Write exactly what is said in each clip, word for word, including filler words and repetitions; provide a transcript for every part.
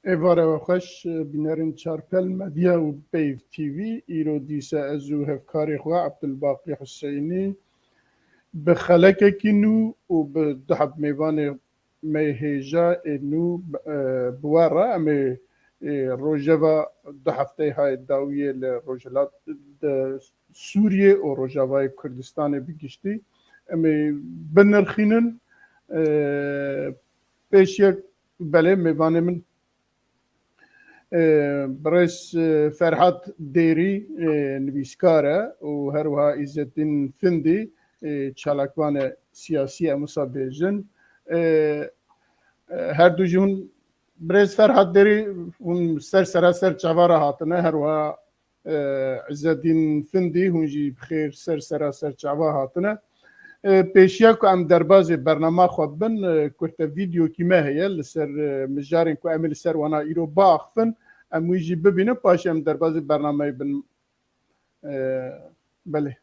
Êvara we xweş, bînerên Çarpel Medya û Peyv T V. Îro dîsa ez û hevkarê xwe Ebdulbaqî Huseynî bi xelekekî nû û bi du heb mêvanê me hêja ê nû, e, bi we re em ê, e, rojeva du hefteyê hayê dawiyê li Rojhilat, di Sûriyê û Rojavayê Kurdistanê bi giştî em ê binirxînin. E, pêşiya belê mêvanê min, e, birêz, e, Ferhat Dêrî, e, nivîskar e û her wiha Îzzetdîn Findî, e, çalakvanê siyasî em wisa bêjin. E, e, her du jî hûn, birêz Ferhat Dêrî, hûn ser sera ser çava re hatine, her wiha e, Îzzetdîn Findî, hûn jî bi xêr ser sera ser çava hatine. E, pêşiya ku em derbazê bernama xwe bin, e, kurte vîdeokî me heye li ser, e, mijarên ku em ê li ser wana îro biaxifin, em wî jî bibînin, paşê em derbazê bernameyê bin. E, belê.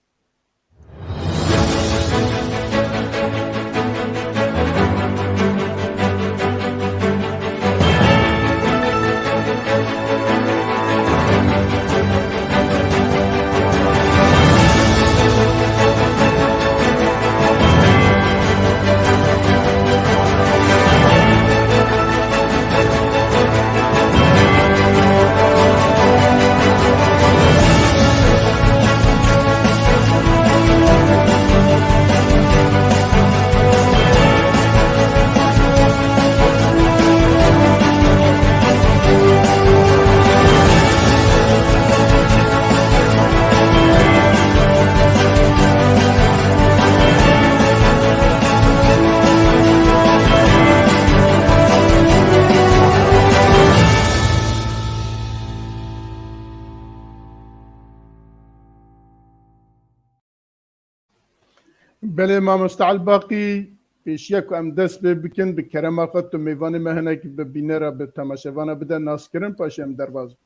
Belê, mamoste Elbaqî, pêşiya ku em dest pê bikin, bi kerema xwe tu mêvanê me hinek bi bînera, bi temaşevana bide naskirin, paşê em derbas bin.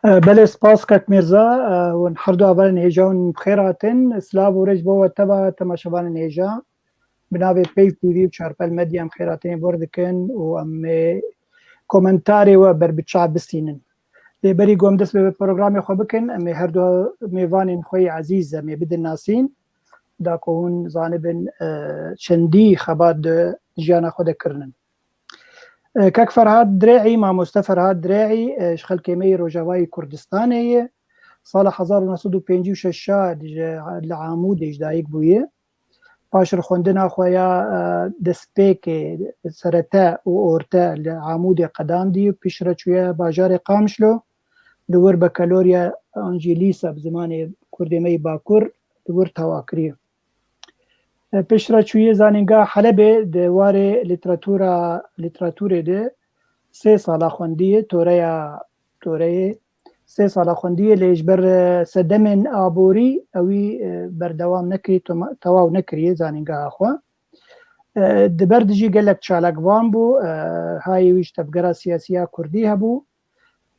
E, belê, spas kek Mîrza, e, hûn her du hevalên hêja hûn bi xêr hatin. Silav û rêz bo we teva temaşevanên hêja. Bi navê Peyv T V û Çarpel Medya em xêrhatinê bi we re dikin û em ê komentarê we ber bi çav bistînin. Lê berî ku em dest bi programê xwe bikin, em ê her du mêvanên xwe yê ezîz em ê bidin nasîn, da ku hûn zanibin, e, çendî xebat di jiyana xwe de kirinin. E, kek Ferhat Dirê'î, mamoste Ferhat Dirê'î, e, ji xelkê me yê Rojavayê Kurdistanê ye. Sala hezar û neh sed û pêncî û şeş ji, li Amûdê ji dayik bûye. Paş re xwendina xwe ya, e, destpêkê, serete û orte li Amûdê qedandî û piştre çûye bajarê Qamişlo, li wir bakalorya an jî lîsa bi zimanê kurdê me yê Bakur li wir tewa kiriye. E, piştre çûye Zanîngeha Helebê, di warê lîteratura, lîteraturê de sê sala xwendiye, toreya, toreyê sê sala xwendiye, lê ji ber, e, sedemên aborî ewî, e, berdewam nekirî, toma-, tewaw nekiriye zanîngeha xwe. E, di ber de jî gelek çalakvan bû, e, hayê wî ji tevgera siyasî ya kurdî hebû.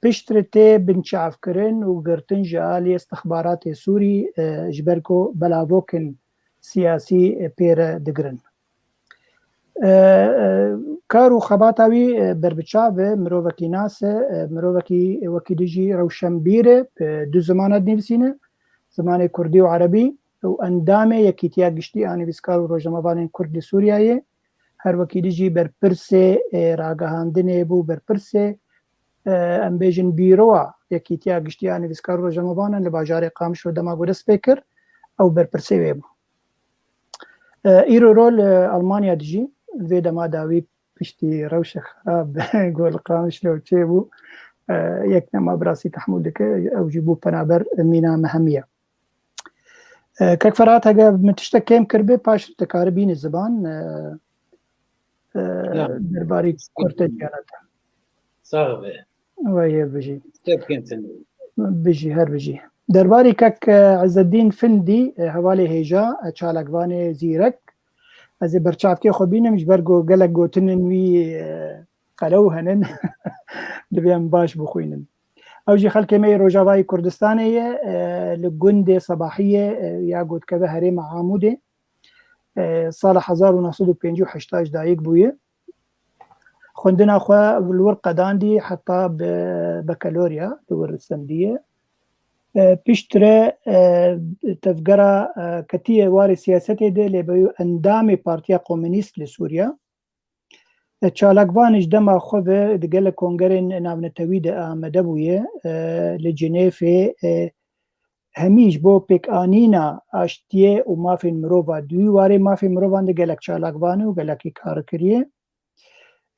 Piştre tê binçavkirin û girtin ji alî istixbaratê Sûrî, e, ji ber ku belavokên siyasî, e, pê re digirin. E, e, kar û xebata wî, e, berbiçav e, mirovekî nas e, e, mirovekî wekî dijî rewşenbîr e, e, du zimana dinivîsîne, zimanê kurdî û erebî, û endamê Yekîtiya Giştî a Nivîskar û Rojnamevanên Kurd li Sûriyeyê, her wekî dijî berpirsê, e, ragihandinê bû, berpirsê, e, em bêjin bîroya Yekîtiya Giştî a Nivîskar û Rojnamevanan li bajarê Qamişlo dema ku dest pê kir, ew berpirsê wê bû. E, îro rol, e, Almanya dijî, vê dema dawî piştî rewşe xerab ku li Qamişlo çêbû, e, yek nema bi rastî tehmûl dike, ew jî bû penaber mîna mehemiye. E, Kek Ferhat, hege min tiştek kêm kiribe, paş dikare bîne ziman, e, e, Ya. derbarî kurte ciyana te. Sax be. Weye bijî. Tepkin sen. Bijî, her bijî. Derbarî kek, e, Îzzeddîn Findî, e, hevalê hêja, e, çalakvanê zîrek. Ez ê berçavkê xwe bînim, ji ber ku gelek gotinên wî, e, qelew henin. Divê em baş bixwînin. Ew jî xelkê me yê Rojavayê Kurdistanê ye, e, li gundê Sebahiyê, e, ya ku dikeve herêma Amûdê. E, sala hezar û neh sed û pêncî û heşt ji dayik bûye. Xwendina xwe li wir qedandî heta bi bakalorya li wir sendiye. E, piştre, e, tevgera, e, ketiye warê siyasetê de, lê bûye endamê Partiya Komûnîst li Sûriya. E, Çalakvan ji dema xwe ve di gelek kongerên navnetewî de amade bûye, e, li Cinêfê, e, hemî ji bo pêkanîna aştiyê û mafên mirova, di wî warê mafên mirovan de gelek çalakvan û gelekî kar kiriye.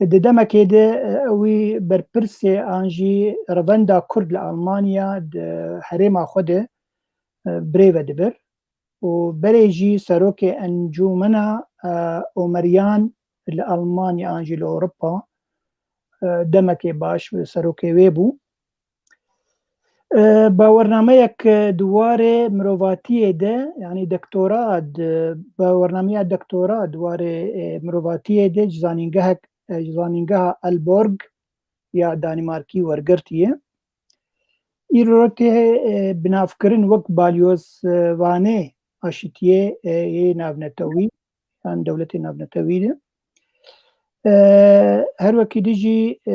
Di demekê de, e, wî berpirsê an jî revenda Kurd li Almanya di herêma xwe de, e, birêve dibir û berê jî serokê Encûmena, e, Omeriyan li Almanya an jî li Ewropa, e, demekê baş serokê wê bû. E, bawernameyek, e, di warê mirovatiyê de, yanî doktora di, bawernameya doktora di warê, e, mirovatiyê de ji zanîngehek, e, ji zanîngeha Aalborg ya Danîmarkî wergirtiye. Îro tê, e, binavkirin wek balyozvanê aşitiyê, e, yê navnetewî, yan dewletê navnetewî de. E, her wekî dî jî, e,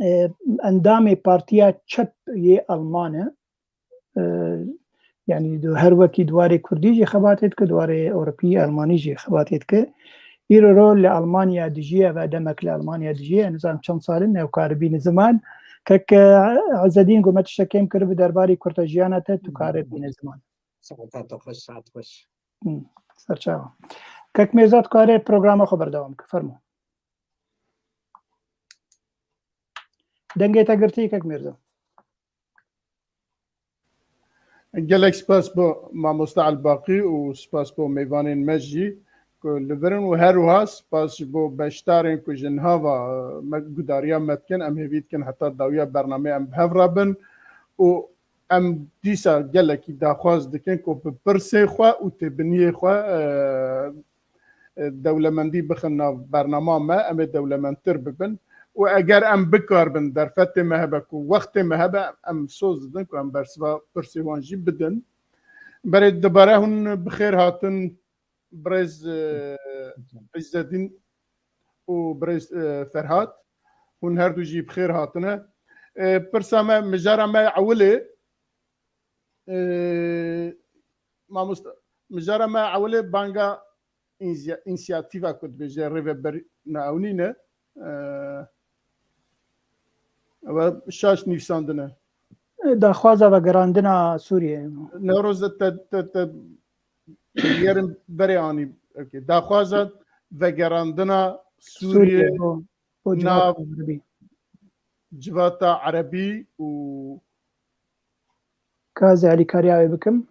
e, endamê Partiya Çep yê Alman e. E, yanî du-, her wekî di warê Kurdî jî xebatê dike, di warê Ewropî, Almanî jî xebatê dike. Îro ro li Almanya dijiye ve demek li Almanya dijiye, nizam çend sal in, ew kare bîne ziman. Kek, e, Ezedîn, ku me tiştek kêm kiribe derbarê kurta jiyana te, tu kare bîne ziman. Saeta te xweş, saet xweş. Hı, serçava. Kek Mêrza, tu kare programa xwe berdewam ke, fermo. Dengê te girtî, Kek Mêrza. Gelek spas bo mamoste Elbaqî û spas bo mêvanên me jî ku li vir in û her wiha spas ji bo beşdarên ku ji niha ve, e, me gudariya me dikin, em hêvî dikin heta dawiya bernameyê em bi hev re bin û em dîsa gelekî daxwaz dikin ku bi pirsên xwe û têbiniyê xwe, e, e, dewlemendî bixin nav bernama me, em ê dewlemendtir bibin. Û eger em bikaribin, derfetê me hebe ku wextê me hebe, em soz didin ku em bersiva pirsê wan jî bidin. Berê dubare hûn bi xêr hatin birêz, e, Îzzedîn û birêz, e, Ferhat. Hûn her du jî bi xêr hatine. E, pirsa me, mijara me ewilê, e, mamoste, mijara me ewilê banga însiya-, însiyatîfa ku dibêje rêveberîna ewnî ne. E, ew şaş nivîsandine. Daxwaza vegerandina Sûriyeyê. Newroz de te, te, te yerin berê anî. Okey. Daxwaza vegerandina Sûriyê, Sûriyê bo, bo nav civata Erebî. Civata Erebî û Ka ez alîkariya wê bikim.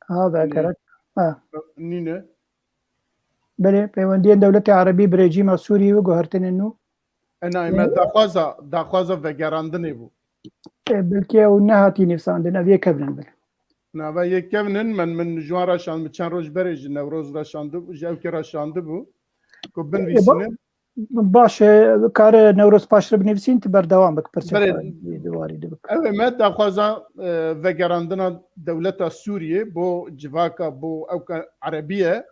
Ha, ve Nî-, gerek. Ha. Nîne. Belê, peywendiyên dewletê Erebî bi rejîma Sûriyê ve guhertinên nû. E, nayê me Nê? daxwaza, daxwaza vegerandinê bû. E, belkî ew nehatî nivîsandin, ev yê kevnin bil. Nava yê kevnin, men, min ji wan re şand, min çend roj berê ji Newroz re şandibû, ji ewkê re şandibû, ku E, binivîsînin. ba-, baş e, kare Newroz paştir binivîsîn, tu berdewam bik, pirsê Berê, xwe di warî de bik. Ew ê me daxwaza, e, vegerandina dewleta Sûriyê bo civaka, bo ewka Erebî ye.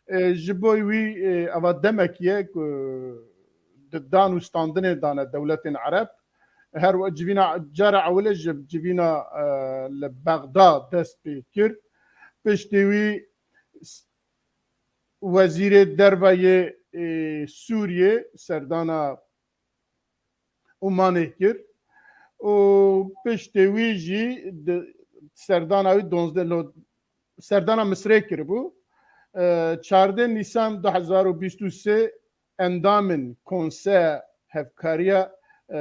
E, ji bo wî, e, eva demek ye ku di dan û standinê dane dewletên Ereb. Her we-, civîna cara ewilê ji civîna, e, li Bexda dest pê kir. Piştî wî s-, wezîrê derve yê, e, Sûriyê serdana Omanê kir û piştê wî jî di serdana wî duwazdeh lo-, serdana Misirê kiribû. E, çardeh Nîsan du hezar û bîst û sê endamên Konseya Hevkariya, e,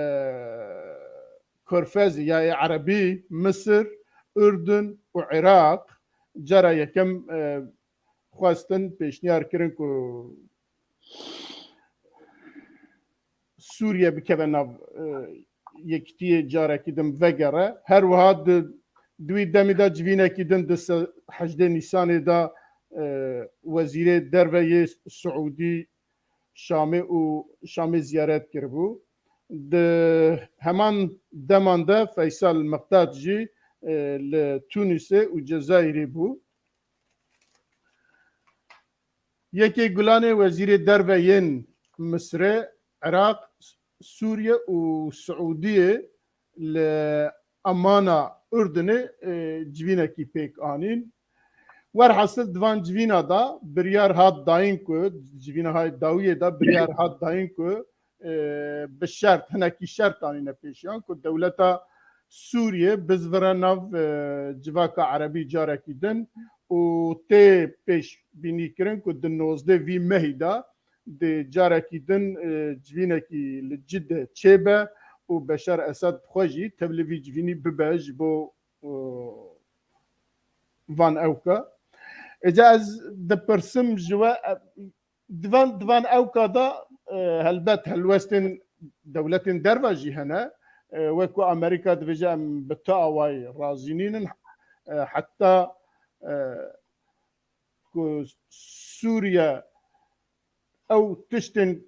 Körfezê ya yê Erebî, Misir, Urdun û Iraq cara yekem, e, xwestin, pêşniyar kirin ku Sûriye bikeve nav, e, yekitiyê carekî din vegere. Her wiha di, di wî demî de civînekî din di se-, hejdê Nîsanê de, e, wezîrê derve yê Siûdî Şamê û Şamê ziyaret kiribû. Di heman deman de Feysal Miqdad jî e, li Tunusê û Cezayirê bû. Yekê Gulanê wezîrê derve yên Misirê, Iraq, Sûriye û Siûdiyê li Amana Urdunê, e, civînekî pêk anîn. Werhasil di van civîna de biryar hat dayîn ku, civîna hay dawiyê de biryar hat dayîn ku, e, bi şert, hinekî şert anîne pêşiyan ku dewleta Sûriye bizvire nav, e, civaka erebî carekî din û tê pêşbînîkirin ku di nozdeh vî mehî de di carekî din, e, civînekî li Cidde çêbe û Beşar Esad xwe jî tevlî vî civînî bibe ji bo, e, van ewka. Êca ez dipirsim ji we, e, di van, di van ewka de, e, helbet helwestên dewletên derve jî hene. E, wek ku Amerîka dibêje, em bi tu awayî razî nînin. E, heta, e, ku Sûriye ew tiştên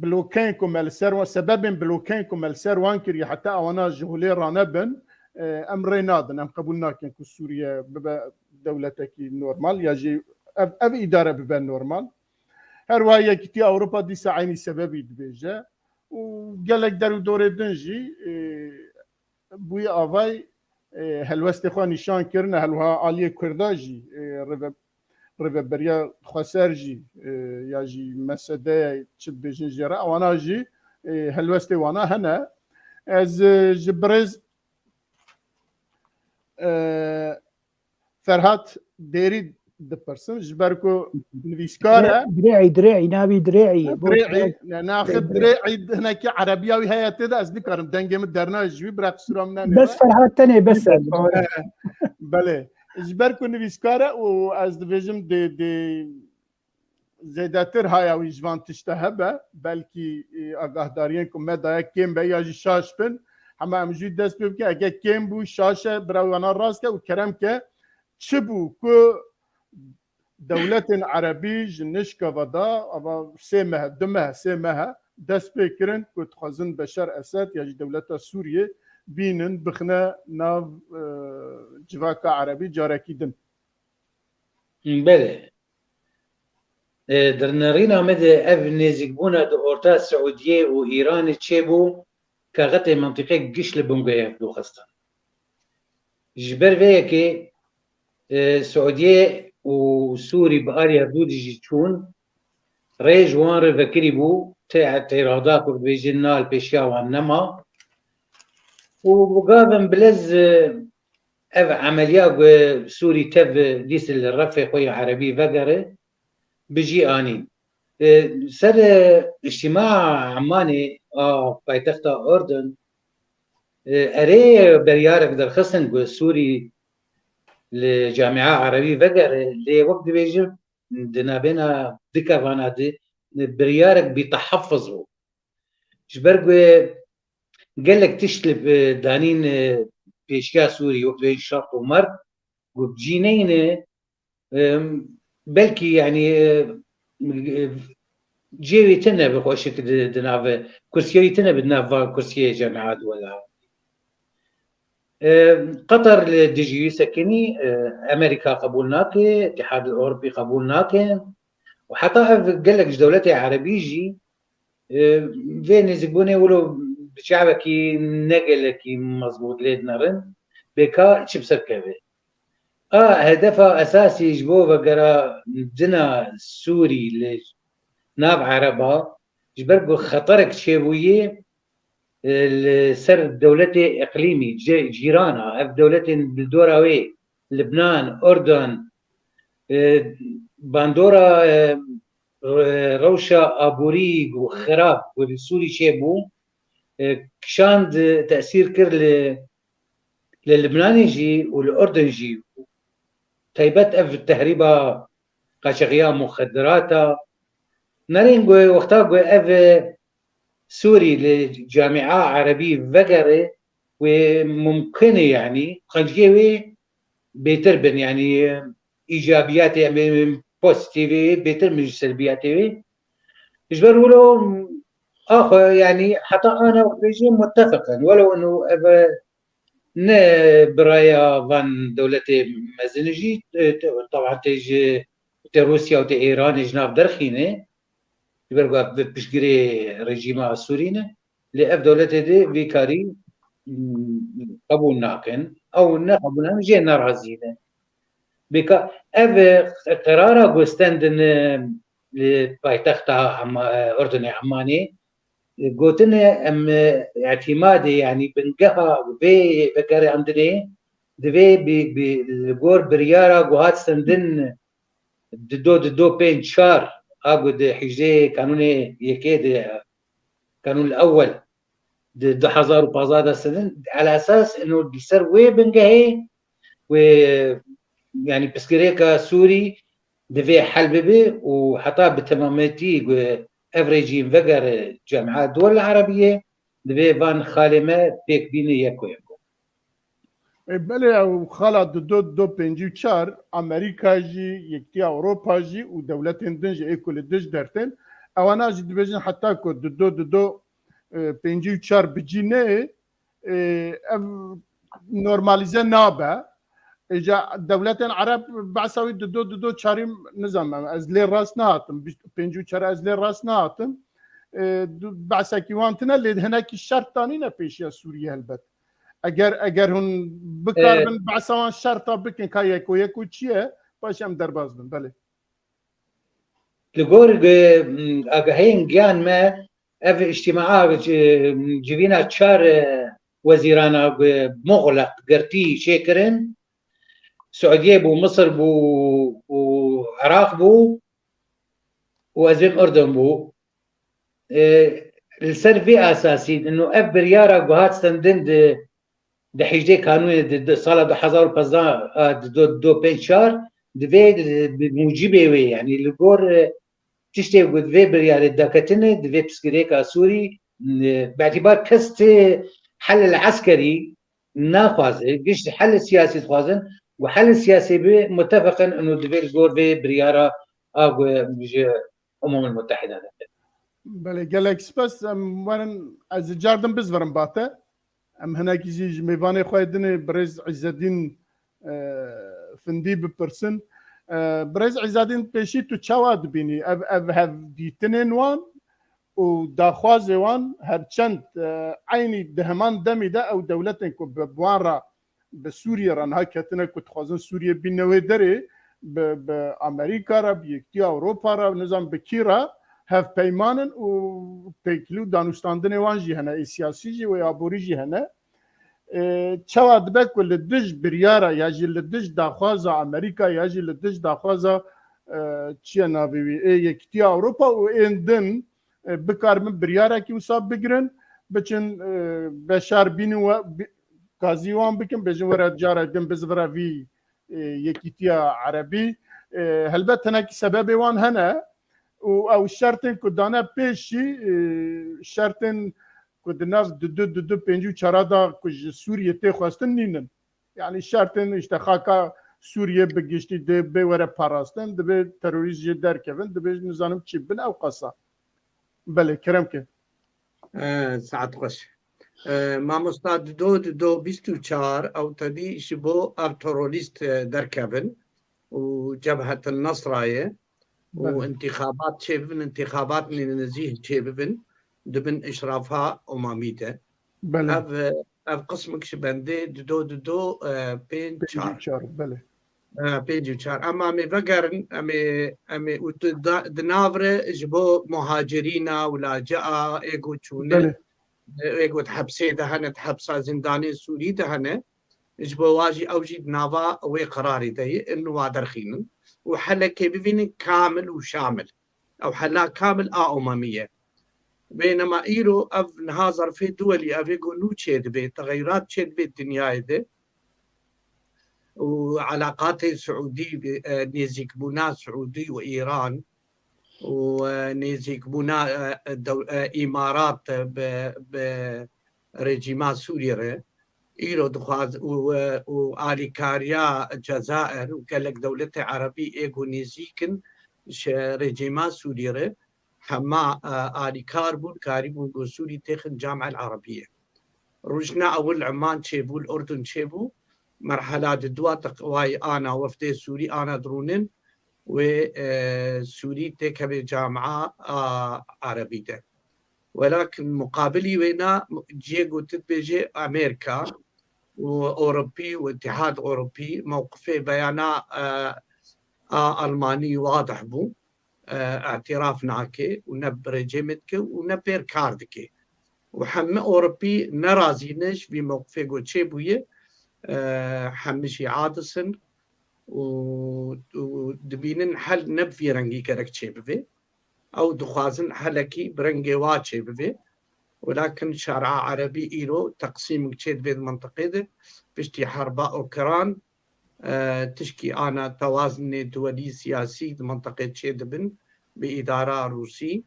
blokeyên ku me li ser wan, sebebên blokeyên ku me li ser wan kiriye, heta ewana ji holê ranebin, e, em rê nadin, em qebûl nakin ku Sûriye bibe dewletekî normal, ya jî ev, ev îdare bibe normal. Her wiha Yekîtiya Ewropa dîsa eynî sebebî dibêje û gelek der û dorê din jî, e, bûyî avayî, e, helwestê xwe nîşan kirine, her wiha aliyê Kurda jî, e, rêve-, rêveberiya xweser jî, e, ya jî M S D, çi dibêjin jê re, ewana jî, e, helwestê wana hene. Ez, e, ji birêz, e, Ferhat Dêrî dipirsim, ji ber ku nivîskar e. Dirê'î, Dirê'î, navî Dirê'î. Dirê'î, ne, naxir Dirê'î, hinekî erebiya wî heye tê de, ez nikarim dengê min dernayê ji wî, bira qisûra min nenê. Bes Ferhat tenê bes e. Belê. Ji ber ku nivîskar e û ez dibêjim dê, dê zêdetir haya wî ji van tişta hebe, belkî, e, agahdariyên ku me daye kêm be ya jî şaş bin, hema em jî dest pê bikin, eke kêm bû, şaş e, bira wana rast ke û kerem ke, çi bû ku dewletên erebî ji nişka ve da, ava sê meh, du meh, sê meh dest pê kirin ku dixwazin Beşar Esed ya jî dewleta Sûriyê bînin, bixine nav, e, civaka erebî carekî din. Belê. E, di nêrîna me de ev nêzîkbûna di orta Siûdiyê û Îranê çêbû, kaxetê mentiqê giş li bin guhê hev dû xistin. Ji ber vê yekê, e, Siûdiyê û Sûrî bi alî hevdû dijî çûn, rê ji wan re vekirî bû, tê, têrada ku dibêjin na li pêşiya wan nema. Û bi gavin bilez, e, ev emeliya ku Sûrî tev dîs li refê xwe yê erebî vegere, bi cî anîn. E, ser, e, îctîma Emmanê a paytexta Urdun, e, erê beryarek derxistin ku Sûrî li camia erebî vegere, lê wek dibêjin, di navbêna du kevana de biryarek bîtehefiz bû. Ji ber ku gelek tişt li, e, danîn, e, pêşiya Sûrî, wek dibêjin şert û mert, ku bi cî neyne, e, belkî, yanî, e, e, cihê wî tune bi xweşik di, di nav, kursiyê wî tune bi nav va kursiyê Camiya Duwela. E, Qatar li dijî wî sekinî, e, Amerîka qebûl nake, Îtîhad Ewropî qebûl nake û heta ev gelek ji dewletê erebî jî, e, vê nêzîkbûnê wilo bi çavekî ne gelekî mezbût lê dinerin, bê ka çi bi ser keve. A hedefa esasî ji bo vegera dina Sûrî li nav Ereba, ji ber ku xeterek çêbûyê, e, li ser dewletê iqlîmî, cî-, cîrana, ev dewletên li dora wê, Libnan, Urdun, e, bandora, e, re-, rewşa aborî ku xirab ku li Sûrî çêbû, e, kişand, tesîr kir li, li Libnanê jî û li Urdun jî. Taybet ev tehrîba qaçaxiya muxedirata. Nerên ku wexta ku ev Sûrî li camia erebî vegere, wê mumkin e, yanî, xenciyê wê bêtir bin, yanî, îcabiyatê, em ê pozîtîvê bêtir bin ji selbiyatê wê. Ji ber wilo, axwe, yanî, heta ana wek bêjî muttefiq in. Welew eno ev ne bi raya van dewletê mezin jî, e, te-, teban tê ji, tê Rûsya û tê Îranê ji nav derxîne, ji ber ku ev bi piştgirê rejîma Sûrî ne. Lê ev dewletê dê vî karî, mm, qebûl nakin. Ew ne qebûl nakin, jê nerazî ne. Bêka ev, e, qerara ku stendin, e, li paytexta Emma-, e, Urdunê Emmanê, e, gotine em, e, îtîmadê, yanî bingeha vê vegerandinê divê bi, bi, li gor biryara ku hat stendin di do, di do pênc çar, a ku di hîjdê kanûnê yekê de, kanûn ewel, di du hezar û pazdeh de stendin, ala esas ino li ser wê bingehê wê, yanî piskirêka Sûrî divê hel bibe û heta bi temametî ku ev rejîm vegere Camiya Duwel Erebiyê, divê van xalê me pêk bîne yeko yeko. Ê, belê, ew xala di do, di do pêncî û çar, Amerîka jî, Yekîtiya Ewropa jî û dewletên din jî ê ku li dij dertên, ewana jî dibêjin heta ku di do, di do, e, pêncî û çar bi cî neyê, e, ev normalîze nabe. Îca dewletên Ereb behsa wî di do, di do çarî nizanim, ez lê rast nehatim, bîst, pêncî û çar ez lê rast nehatim. E, du-, behsekî wan tine, lê hinekî şert danîne pêşiya Sûriyê helbet. Eger, eger hûn bikaribin behsa wan şerta bikin, ka yeko yeko çi ye, paşê em derbas bin, belê. Li gor, e, agahiyên giyan me, ev îctîmaa, e, civîna çar, e, wezîrana, e, muxleq girtî çêkirin. Siûdiyê bû, Misir bû û Iraq bû û ez bêm Urdun bû. E, li ser vê esasî, ino ev biryara ku hat stendin di, di hîjdê kanûnê di, di sala du hezar û pazdeh, a, di do, do pênc çar, divê, e, bi mucibê wê, yanî li gor, e, tiştê ku divê biryarê daketine, divê piskirêka Sûrî, e, bi îtîbar kes ti hel el eskerî naxwaze, gişt hel siyasî dixwazin, ku hel siyasî bi mutefiqin û divê li gor vê biryara a ku ji Umemul Mutehîde de. Belê, gelek spas. Em werin, ez ê cardim bizvirim bate. Em hinekî jî ji mêvanê xwe dinê birêz Îzzedîn, e, Findî bipirsin. E, birêz Îzzedîn, pêşî tu çawa dibînî? Ev, ev hevdîtinên wan û daxwazê wan her çend, e, eynî di heman demî de ew dewletên ku bi, bi wan re bi Sûriyê re niha ketine ku dixwazin Sûriyê bîne wê derê, bi, bi Amerîka re, bi Yekîtiya Ewropa re, nizam bi kî re hevpeyman in û têkilî û danûstandinê wan jî hene, ê siyasî jî û ê aborî jî hene. E, çawa dibe ku li dij biryara ya jî li dij daxwaza Amerîka ya jî li dij daxwaza, e, çi ye navê wî, ê Yekîtiya Ewropa û ên din, e, bikaribin biryarekî wisa bigirin, biçin, e, beşar bînin we, bi-, gazî wan bikin, bêjin were cara din bizvire vî, e, Yekîtiya Erebî. E, helbet hinekî sebebê wan hene û ew şertên ku dane pêşî, e, şertên ku di nav du du, du du pêncî û çar de ku ji Sûriyê tê xwestin nînin. Yani şertên işte xaka Sûriyê bi giştî dê bê were parastin, dibê terorîst jê derkevin, dibê nizanim çi bin ew qasa. Belê, kerem ke. E, saet xweş. E, mamosta, di do, di do bîst û çar ew tedî ji bo ev terorîst, e, derkevin û Cebhetin Nesrayê û Belê. Întîxabat çêbibin, întîxabat nê-, nêzîh çêbibin, dibin îşrafa Umamî de. Belê. Ev, ev qismik ji bendê di do, di do, e, pênc çar. Pêncî çar, belê. E, pêncî çar. Em, em ê vegerin, em ê, em ê û tu da, di nav re ji bo muhacirîna û lacea ê ku çûne, Belê. ê ku di hepsê de hene, di hepsa zindanê Sûrî de hene, ji bo wa jî ew jî di nava wê qerarê de ye, in wa derxînin. Û helekê bivînin kamil û şamil. Ew hela kamil a Umamî ye. Bênema îro ev niha zerfê duwelî, ev ê ku nû çêdibe, texeyrat çêdibe dinyayê de. û elaqatê Siûdî, e, nêzîkbûna Siûdî û Îran û, e, nêzîkbûna, e, dew-, e, Îmarat bi, bi rejîma Sûriyê re îro dixwaz û, e, û alîkariya Cezayir û gelek dewletê Erebî ê ku nêzîk in ji rejîma Sûriyê re hema, e, alîkar bûn, karîbûn ku Sûrî têxin Camiya Erebiyê. Rojna ewil Eman çêbû, li Urdun çêbû. Merhela di dua teqwayî ana wefdê Sûrî ana dirûnin wê, e, Sûrî têkevê camia a Erebî de. Welakin muqabilî wêna cihê ku tu dibêjê Amerîka û Ewropî û Îtihad Ewropî mewqifê beyana, e, a Almanî wadih bû. E, îtiraf nake û ne bi rêcê me dike û ne pêr kar dike. Û hemî Ewropî nerazî ne ji vî mewqifê ku çêbûye, e, hemî jî adisin û, û dibînin hel ne bi vî rengî gerek çêbibe. Ew dixwazin helekî bi rengê wa çêbibe. Welakin şari'a erebî îro teqsîmek çêdibe di mintiqê de. Piştî herba Okran, e, tişkî ana tewazinê duwelî siyasî di mintiqê çêdibin bi îdara Rûsî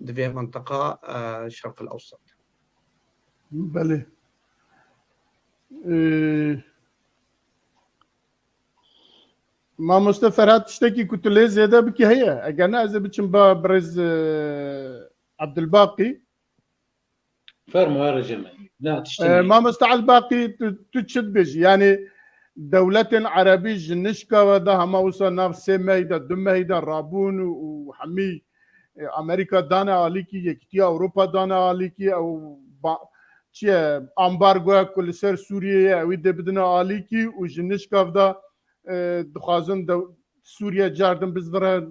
di vê mintiqa, e, Şerq el Ewsat. Belê. Ee, Mamoste Ferhat, tiştekî ku tu lê zêde bikî heye? Eger ne, ez ê biçim ba birêz, e, Abdulbaqî. Fermo, ya rejeme. Na, tiştê Ee, Mamoste Elbaqî, tu, tu çi dibêjî? Yani dewletên Erebî ji nişka ve de hema wisa nav sê mehî de, du mehî de rabûn û, û hemî, e, Amerîka dane alîkî, Yekîtiya Ewropa dane alîkî, ew ba, çi ye, ambargoya ku li ser Sûriyê ye, ewî dê bidine alîkî û ji nişka ve de, e, dixwazin de Sûriye cardin bizvire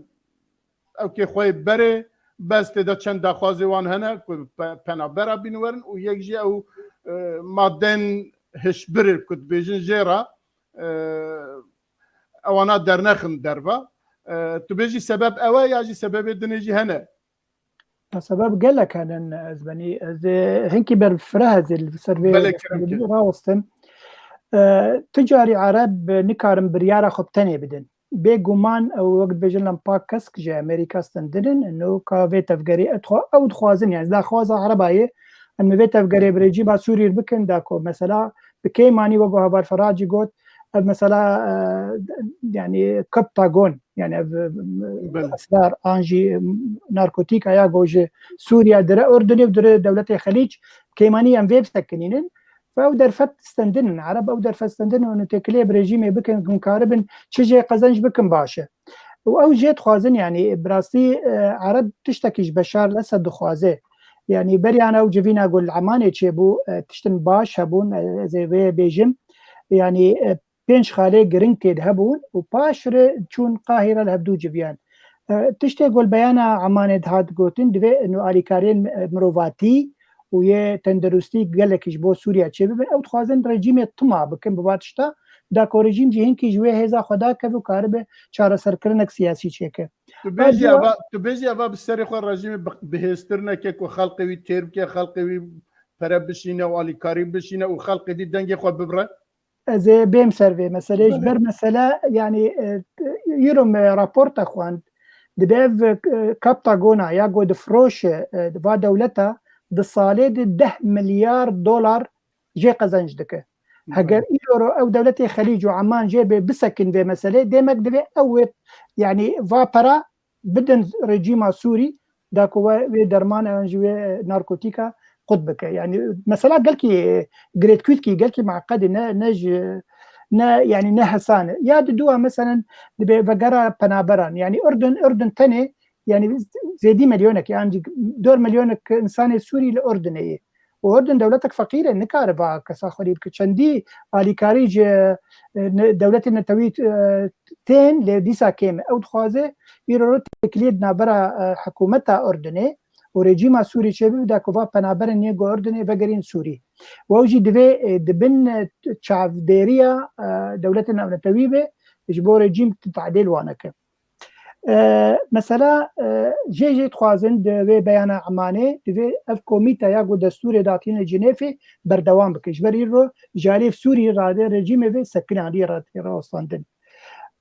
ewkê xwe yê berê, bes tê de çend daxwazê wan hene ku pe-, penabera bîn werin û yek jî ew, e, madên hişbir ku dibêjin jê re, e, ewana dernexin derva. E, tu bêjî sebeb ew e ya jî sebebê dinê jî hene? Sebeb gelek hene, ez benî, ez ê hinkî ber fireh ez ê li ser vê Belê, meselê kerem, kerem. rawestim. E, tu carî Ereb nikarin biryara xwe bi tenê bidin. Bêguman ew wek dibêjin lempak kesk ji Amerîka stendinin, no ka vê tevgerê etxwa ew dixwazin, yani daxwaza Ereba ye, em li vê tevgerê bi rejîma Sûrî bikin, da ku mesela bi keymanî wek Heval Ferhat jî got, ev mesela, e, yani Kaptagon, yani ev, e, Belê. esrar an jî, e, narkotîka ya ku ji Sûriye dire Urdunê û dire dewletê Xelîc, keymanî em vê bisekinînin. Ve ew derfet stendinin, Ereb ew derfet stendinin û têkiliyê bi rejîmê bikin, hûn karibin çi jê qezenc bikin baş e. Û ew jê dixwazin, yani bi rastî, e, Ereb tiştekî ji Beşar el Esed dixwaze. Yani beriyan ew civîna ku li Emanê çêbû, e, tiştin baş hebûn, e, ez ê vê bêjim. Yani, e, pênc xalê giring tê de hebûn û paş re çûn Qahîre li hevdû civiyan. E, tiştê ku li beyana Emanê dihat gotin, divê ino alîkariyên, e, mirovatî û yê tendirustî gelekî ji bo Sûriye çêbibin. Ew dixwazin rejîmê tima bikin bi va tişta, da ku rejîm jî hinkî ji wê hêza xwe dakeve û karibe çareserkirinek siyasî çêke. Tu bêjî Eva- eva, tu bêjî eva bi serê xwe rejîmê bi-, bihêztir neke ku xelqê wî têr bike, xelqê wî pere bişîne û alîkarî bişîne û xelqê dî dengê xwe bibire? Ez ê bêm ser vê meseleyê. Ji Belê. ber mesele, yani, e, îro me raporta xwend. Dibe ev, e, Kaptagona ya ku difiroşe, e, va dewleta di salê de deh milyar dolar jê qezenc dike. Heger îro ro ew dewletê Xelîc û Eman jê bê bisekin vê meselê, demek divê ew wê, yani va pera bidin rejîma Sûrî, da ku we, wê derman an jî wê narkotîka qut bike. Yani mesela gelkî girêdkûtkî, gelkî meqedî ne, ne ji, ne, yani ne hesan e. Ya di dua meselen dibe vegera penaberan. Yani Urdun, Urdun tenê, yani zêdî milyonek, yani dor milyonek insanê Sûrî li Urdunê ye. Û Urdun dewletek feqîr e, nikare va kesa xwedî bike. Çendî alîkarî ji, e, ne-, dewletên netewî, e, tên, lê dîsa kêm e. Ew dixwaze îro ro têkiliyê di navbera, e, hikûmeta Urdunê û rejîma Sûrî çêbibe da ku va penaberên yê go Urdunê vegerîn Sûrî. Û ew jî divê, e, di bin, e, çavdêriya, e, dewletên navnetewî be, ji bo rejîm tadêl wane ke. E, mesela, e, jê jê dixwazin di vê beyana Emanê, divê ev komîte ya ku destûrê datîne Cinêfê berdewam bike. Ji ber îro ji alî Sûrî radê rejîmê vê sekinandî radê rawestandin.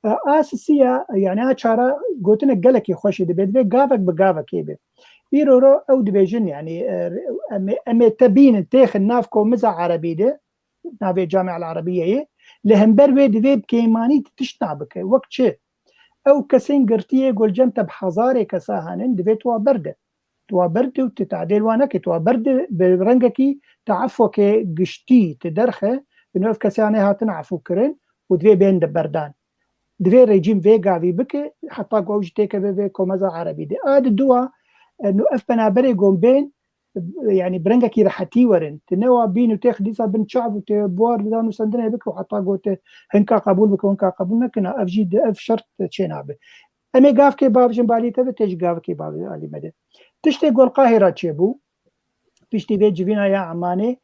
E, a sisiya, yani a çara gotine gelekî xweşî dibe, divê gavek bi gavekê be. Îro ro ew dibêjin, yani, e, em ê, em ê te bînin, têxin nav komiza Erebî de, navê Camia El Erebiyeyê, li hember wê divê bi keymanî tiştna bike. Wek çi? Ew kesên girtiyê gulcem te bi hezarê kesa henin, divê tu wa berde. Tu wa berdî û tu tadêl wa neke, tu wa berdî bi rengekî teafokê giştî tu derxe, ino ev kesê nê hatin efû kirin û divê bên de berdan. Divê rejîm vê gavî bike, heta ku ew jî têkeve vê komeza erebî de. A di dua, e, nu ev penaberê gon bên, yani bi rengekî rehetî werin. Tu ne wa bîn û têx dîsa bin çav û tê buar da nûsendinê bike û heta gote hinka qebûl bike, hinka qebûl nekina, ev jî di ev şert çê nabe. Em ê gavkê bavêjin balî te ve, tê ji gavkê bavê alî me de. Tiştê gol Qahira çêbû, piştî vê civîna ya Emanê,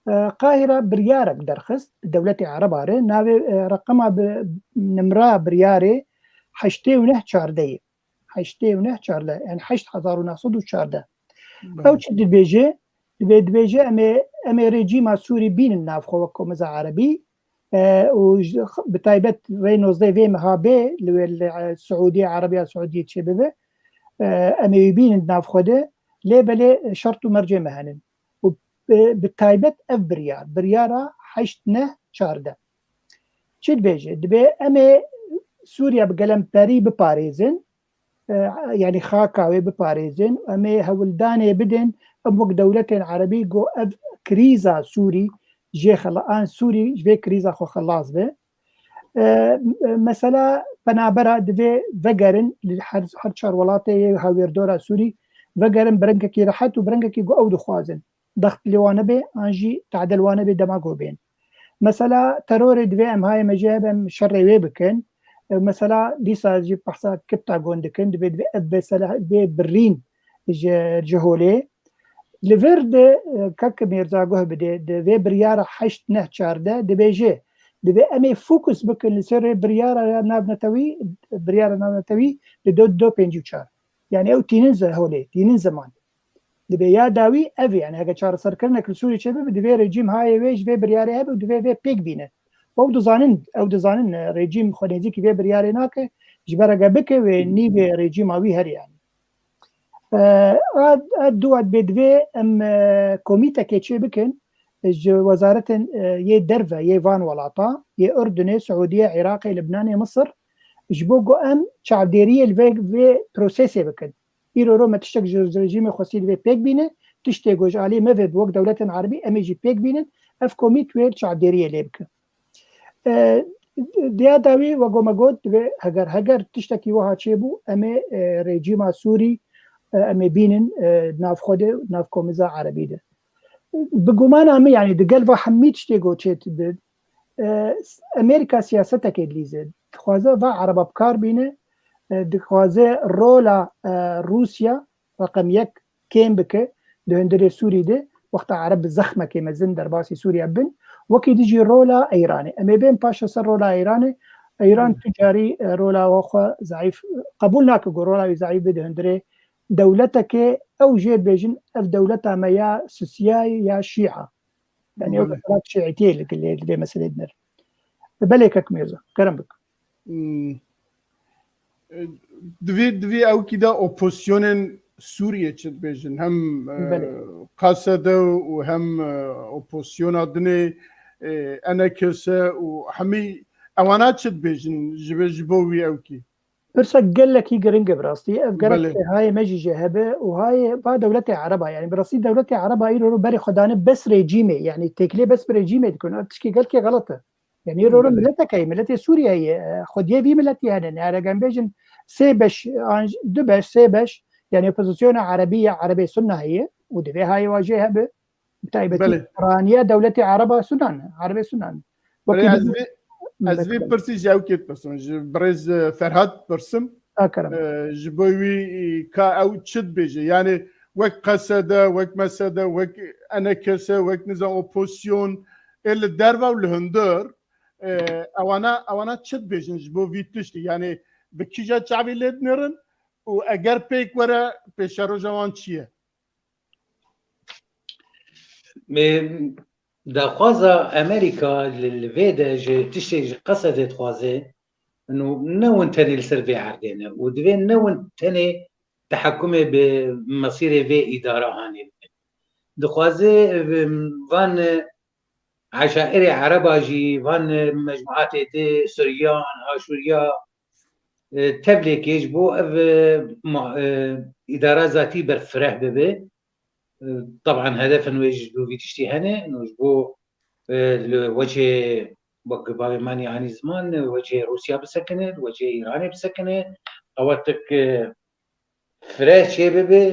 e, Qahira biryarek derxist, dewletê Ereba re, navê, e, reqema bi nimra biryarê heştê û neh çardeh ye. Heştê û neh çardeh, yani heşt hezar û neh sed û çardeh. Ew çi dibêje? Dibê, dibêje em ê, em ê rejîma Sûrî bînin nav xwe wek komeza Erebî, e, û ji, bi taybet rê nozdeh vê meha bê li wê li, e, Siûdiyê, Erebiya Siûdiyê çêbibe. E, em ê wî bînin nav xwe de, lê belê şert û mercê me henin. Û bi, bi taybet ev biryar, biryara heşt neh çardeh. Çi dibêje? Dibê em ê Sûriya bi gelemperî biparêzin, e, yani xaka wê biparêzin, em ê hewldanê bidin, em wek dewletên Erebî ku ev krîza Sûrî jê xela-, an Sûrî ji vê krîza xwe xelas be. E, e, mesela penabera divê vegerin li her, her çar welatê yê hawêrdora Sûrî, vegerin bi rengekî rehet û bi rengekî ku ew dixwazin. Dext li wan nebe, an jî tadel wan nebe dema ku bên. Mesela terorê divê em hayê me jê hebe, em şerê wê bikin. E, mesela dîsa jî behsa Kiptagon dikin, divê, divê ev mesela bê birîn ji, ji holê. Li vir de, e, kek Mîrza guh bide, di vê biryara heşt neh çardeh dibêje, divê em ê fokus bikin li ser biryara ya navnetewî, biryara navnetewî di do, do pêncî û çar. Yani ew tînin ze holê, tînin zeman. Dibê ya dawî ev e, yani heke çareserkirinek li Sûrî çêbibe, divê rejîm hayê wê ji vê biryarê hebe û divê vê pêk bîne. Ew dizanin, ew dizanin, e, rejîm xwe nêzîkî vê biryarê nake, ji ber heke bike wê nîvê rejîma wî herî yani. E, a, a dua dibê divê em, e, komîtekê çê bikin, e, ji wezaretên, e, yê derve, yê van welata, yê Urdunê, Siûdiyê, Iraqê, Libnanê, Misir, ji bo ku em çavdêriyê li vê, vê prosesê bikin. Îro ro me tiştek ji, ji rejîmê Xwesî divê pêk bîne, tiştê ku ji alî me ve bi wek dewletên Erebî em ê jî pêk bînin, ev komît wê çavdêriyê lê bike. E, diya dawî wego me got, divê heger, heger tiştekî wiha çêbû, em ê, e, rejîma Sûrî, e, em ê bînin, e, nav xwe de, nav komeza Erebî de. Bi gumana min, yani di gel va hemî tiştê got çê dibe, e, Amerîka siyasetekê dilîze. Dixwaze va Ereba bi kar bîne, e, dixwaze rola, e, Rûsya reqem yek kêm bike di hundirê Sûrî de, wexta Ereb bi zexmekê mezin derbasî Sûriya bin, wekî dijî rola Îranê. Em ê bên paşa ser rola Îranê. Îran tu carî, e, rola xwe zayîf, qebûl nake ku rola wî zayîf be di hundirê dewletekê, ew jê dibêjin, ev dewleta me ya Sisiya ye ya Şîa. Yani ew mesela şiîtiyê li, li, li vê meselê dinêr. Belê kek Mîrza, kerem bik. Hmm. Divê, divê ewkî de opozisyonên Sûriyê çi dibêjin? Hem, e, Belê. K S D û hem, e, opozisyona dinê, e, E N K S û hemî ewana çi dibêjin ji, ji bo wî ewkî? Pirsa gelekî giring e bi rastî. Ev gerek Belê. Hayê me jî jê hebe û hayê va dewletê Ereba. Yani bi rastî dewletê Ereba îro ro berê xwe dane bes rejîmê. Yani têkilê bes bi rejîmê dikin. Ev tişkî gelkê xelet e. Yani îro ro Belê. Mileteke ye, miletê Sûriyeyê ye. Xwediyê vî miletî hene. Yani eger em bêjin sê beş, an du beş, sê beş, yani opozisyona Erebî ye, Erebê Sunna heye û divê hayê wa jê hebe. Bi taybetî Belê. Piraniya dewletê Ereba Sunan, Erebê Sunan. Belê, Wekî ez vê, ez vê Belê. Pirsî ji ewkê dipirsim, ji birêz, e, Ferhat dipirsim. A kerem. E, ji bo wî, e, ka ew çi dibêje? Yani wek K S D, wek M S D, wek E N K S, wek nizam opozisyon, ê li derve û li hundir, e, ewana, ewana çi dibêjin ji bo vî tiştî? Yani bi kîja çavî lê dinêrin û eger pêk were pêşeroja wan çi ye? Ê, daxwaza Amerîka li, li vê de ji tiştê ji Qesedê dixwaze, û ne win tenê li ser vê erdê ne û divê ne win tenê tehekkumê bi mesîrê vê îdara hanê bike. Dixwaze, ê, van, ê, eşairê Ereba jî, van, ê, mecmuatê di Suryan, Aşûriya, e, tevlêkê ji bo ev, e, ma-, e, îdara zatî ber fireh bibe. E, teban hedefin wê ji bo vî tiştî hene, û ji bo, e, li wecê, wek bavê manî anî ziman, wecê Rûsya bisekine, wecê Îranê bisekine, ewa tik, e, fireh çê bibe,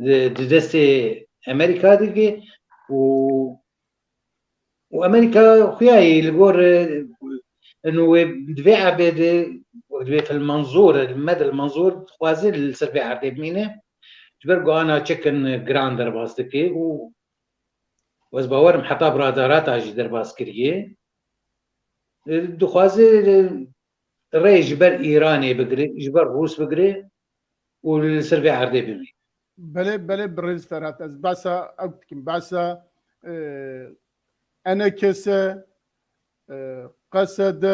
di, di destê Amerîka dike û, û Amerîka xuyayî li gor, e, inu wê di vê erbê de, di vê fil menzûr, li medil menzûr dixwaze li ser vê erdê bimîne. Ji ber ku ana çekin giran derbas dike û ez bawerim heta bi radarata jî derbas kiriye. E, dixwaze, e, rê ji ber Îranê bigire, ji ber Rûs bigire û li ser vê erdê bimîne. Belê, belê, birêz Ferhat, ez behsa ew dikim, behsa, e, E N K S, e, Q S D,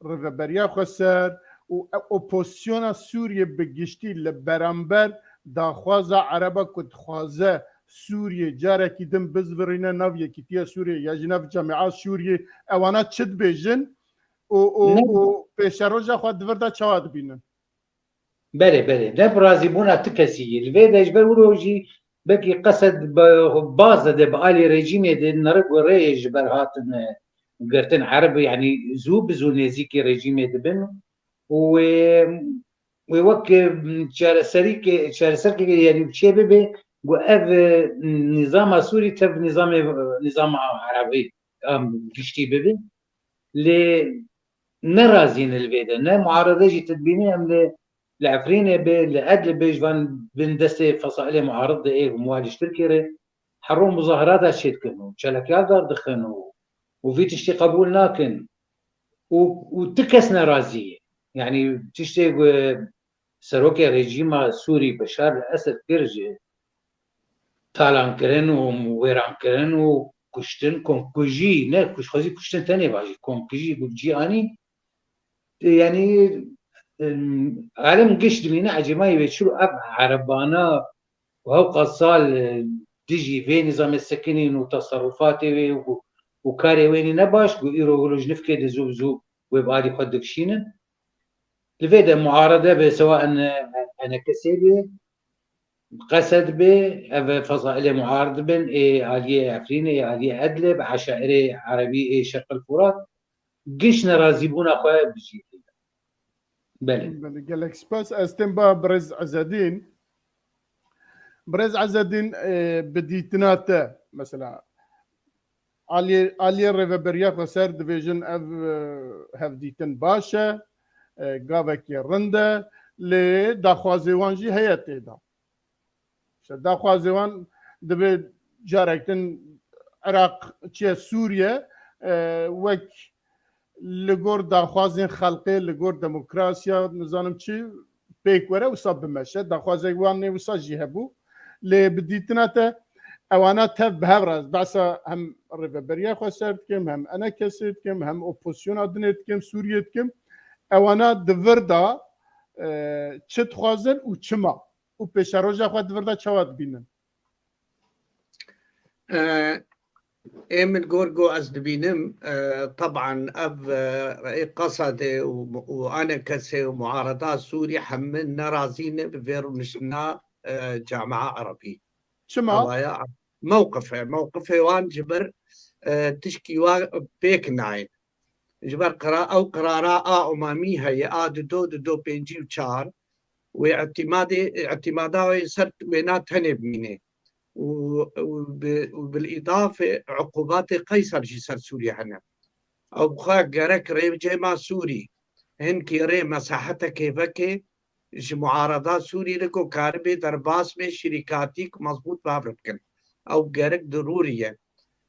Rêveberiya Xweser û e-, opozisyona Sûriyê bi giştî li beramber daxwaza Ereba ku dixwaze Sûriyê carekî din bizvirîne nav Yekîtiya Sûriyê ya jî nav Cemîa Sûriyê, ewana çi dibêjin û, û, Ne. û pêşeroja xwe di vir de çawa dibînin? Belê, belê. Ne bi razîbûna ti kesî yî. Li vê de ji ber wilo jî belkî Qesed bi, baz de bi alî rejîmê de nere ku rê ji ber hatin, e, girtin Ereb, yanî zû bi zû nêzîkî rejîmê dibin û wê, wê wek, e, çareserîkê, çareserkê, yanî çê bibe ku ev, e, nîzama Sûrî tev nîzamê, nîzama Erebî, em, giştî bibe. Lê ne razî ne li vê de, ne muarede jî tu dibînî em li, li Efrînê be, li Edlibê ji van bin destê fesailê muarid de ê û mualî ji Tirkiyê re her roj muzaherata çêdikin û çelekyar derdixin û, û vî tiştî qebûl nakin û, û ti kes ne razî ye. Yanî tiştê ku serokê rejîma Sûrî Beşar el Esed kir ji talankirin û wêrankirin û kuştin, komkujî, ne kuş-, xwezî kuştin tenê bajî, komkujî ku cî anî, yanî, em, alem giş dimîne ecêbayî wê çilo ev erebana û hewqa sal, e, dijî vê nîzamê sekinîn û teserrufatê wê û, û karê wê nîne baş, ku îro wilo ji nifkê de zû bi zû wê bi alî xwe dikişînin. Li vê de muarede be, sewa en, E N K S be, Qesed be, ev fesailê muarid bin, ê aliyê Efrînê, ê aliyê Edlib, eşairê Erebî ê Şerqil Furat, giş nerazîbûna xwe bijî. Belê. Belê, gelek spas. Ez tên ba birêz Ezedîn. Birêz Ezedîn, e, bi dîtina te, mesela, aliyê, aliyê Rêveberiya Xweser dibêjin ev, e, hevdîtin baş e, e, gavekî rind e, lê daxwazê wan jî heye tê de. İşte daxwazê wan dibe carek din Iraq çiye Sûriye, e, wek li gor daxwazên xelkê, li gor demokrasiya, nizanim çi pêk were, wisa bimeşe. Daxwazek wan nê wisa jî hebû. Lê bi dîtina te ewana tev bi hev re, ez behsa hem Rêveberiya Xweser dikim, hem E N K S dikim, hem opozisyona dinê dikim, Sûriye dikim. Ewana di vir de, e, çi dixwazin û çima? Û pêşeroja xwe di vir de çawa dibînin? E, ê min gor go ez dibînim, e, teban ev, e, ê Qesedê û, û E N K S û muareda Sûrî hemî nerazî ne bi vê rûniştina, e, camia Erebî. Çima? Awaya mewqif e. Mewqifê wan ji ber, e, tişkî wa pêk nayên. Ji ber qira-, ew qirara a umamî heye, a di do, di do pêncî û çar, wê îtîmadê, îtîmada wê ser wêna tenê bimîne. Û, û bi, û bil îdafe uqubatê Qeyser jî ser Sûriyê hene. Ew bi xwe gerek rêcêma Sûrî hinkî rê mesahetekê veke, ji muarada Sûrî re ku karibe derbas be şirîkatîk mezbût bi hev re bikin. Ew gerek dirûrî ye.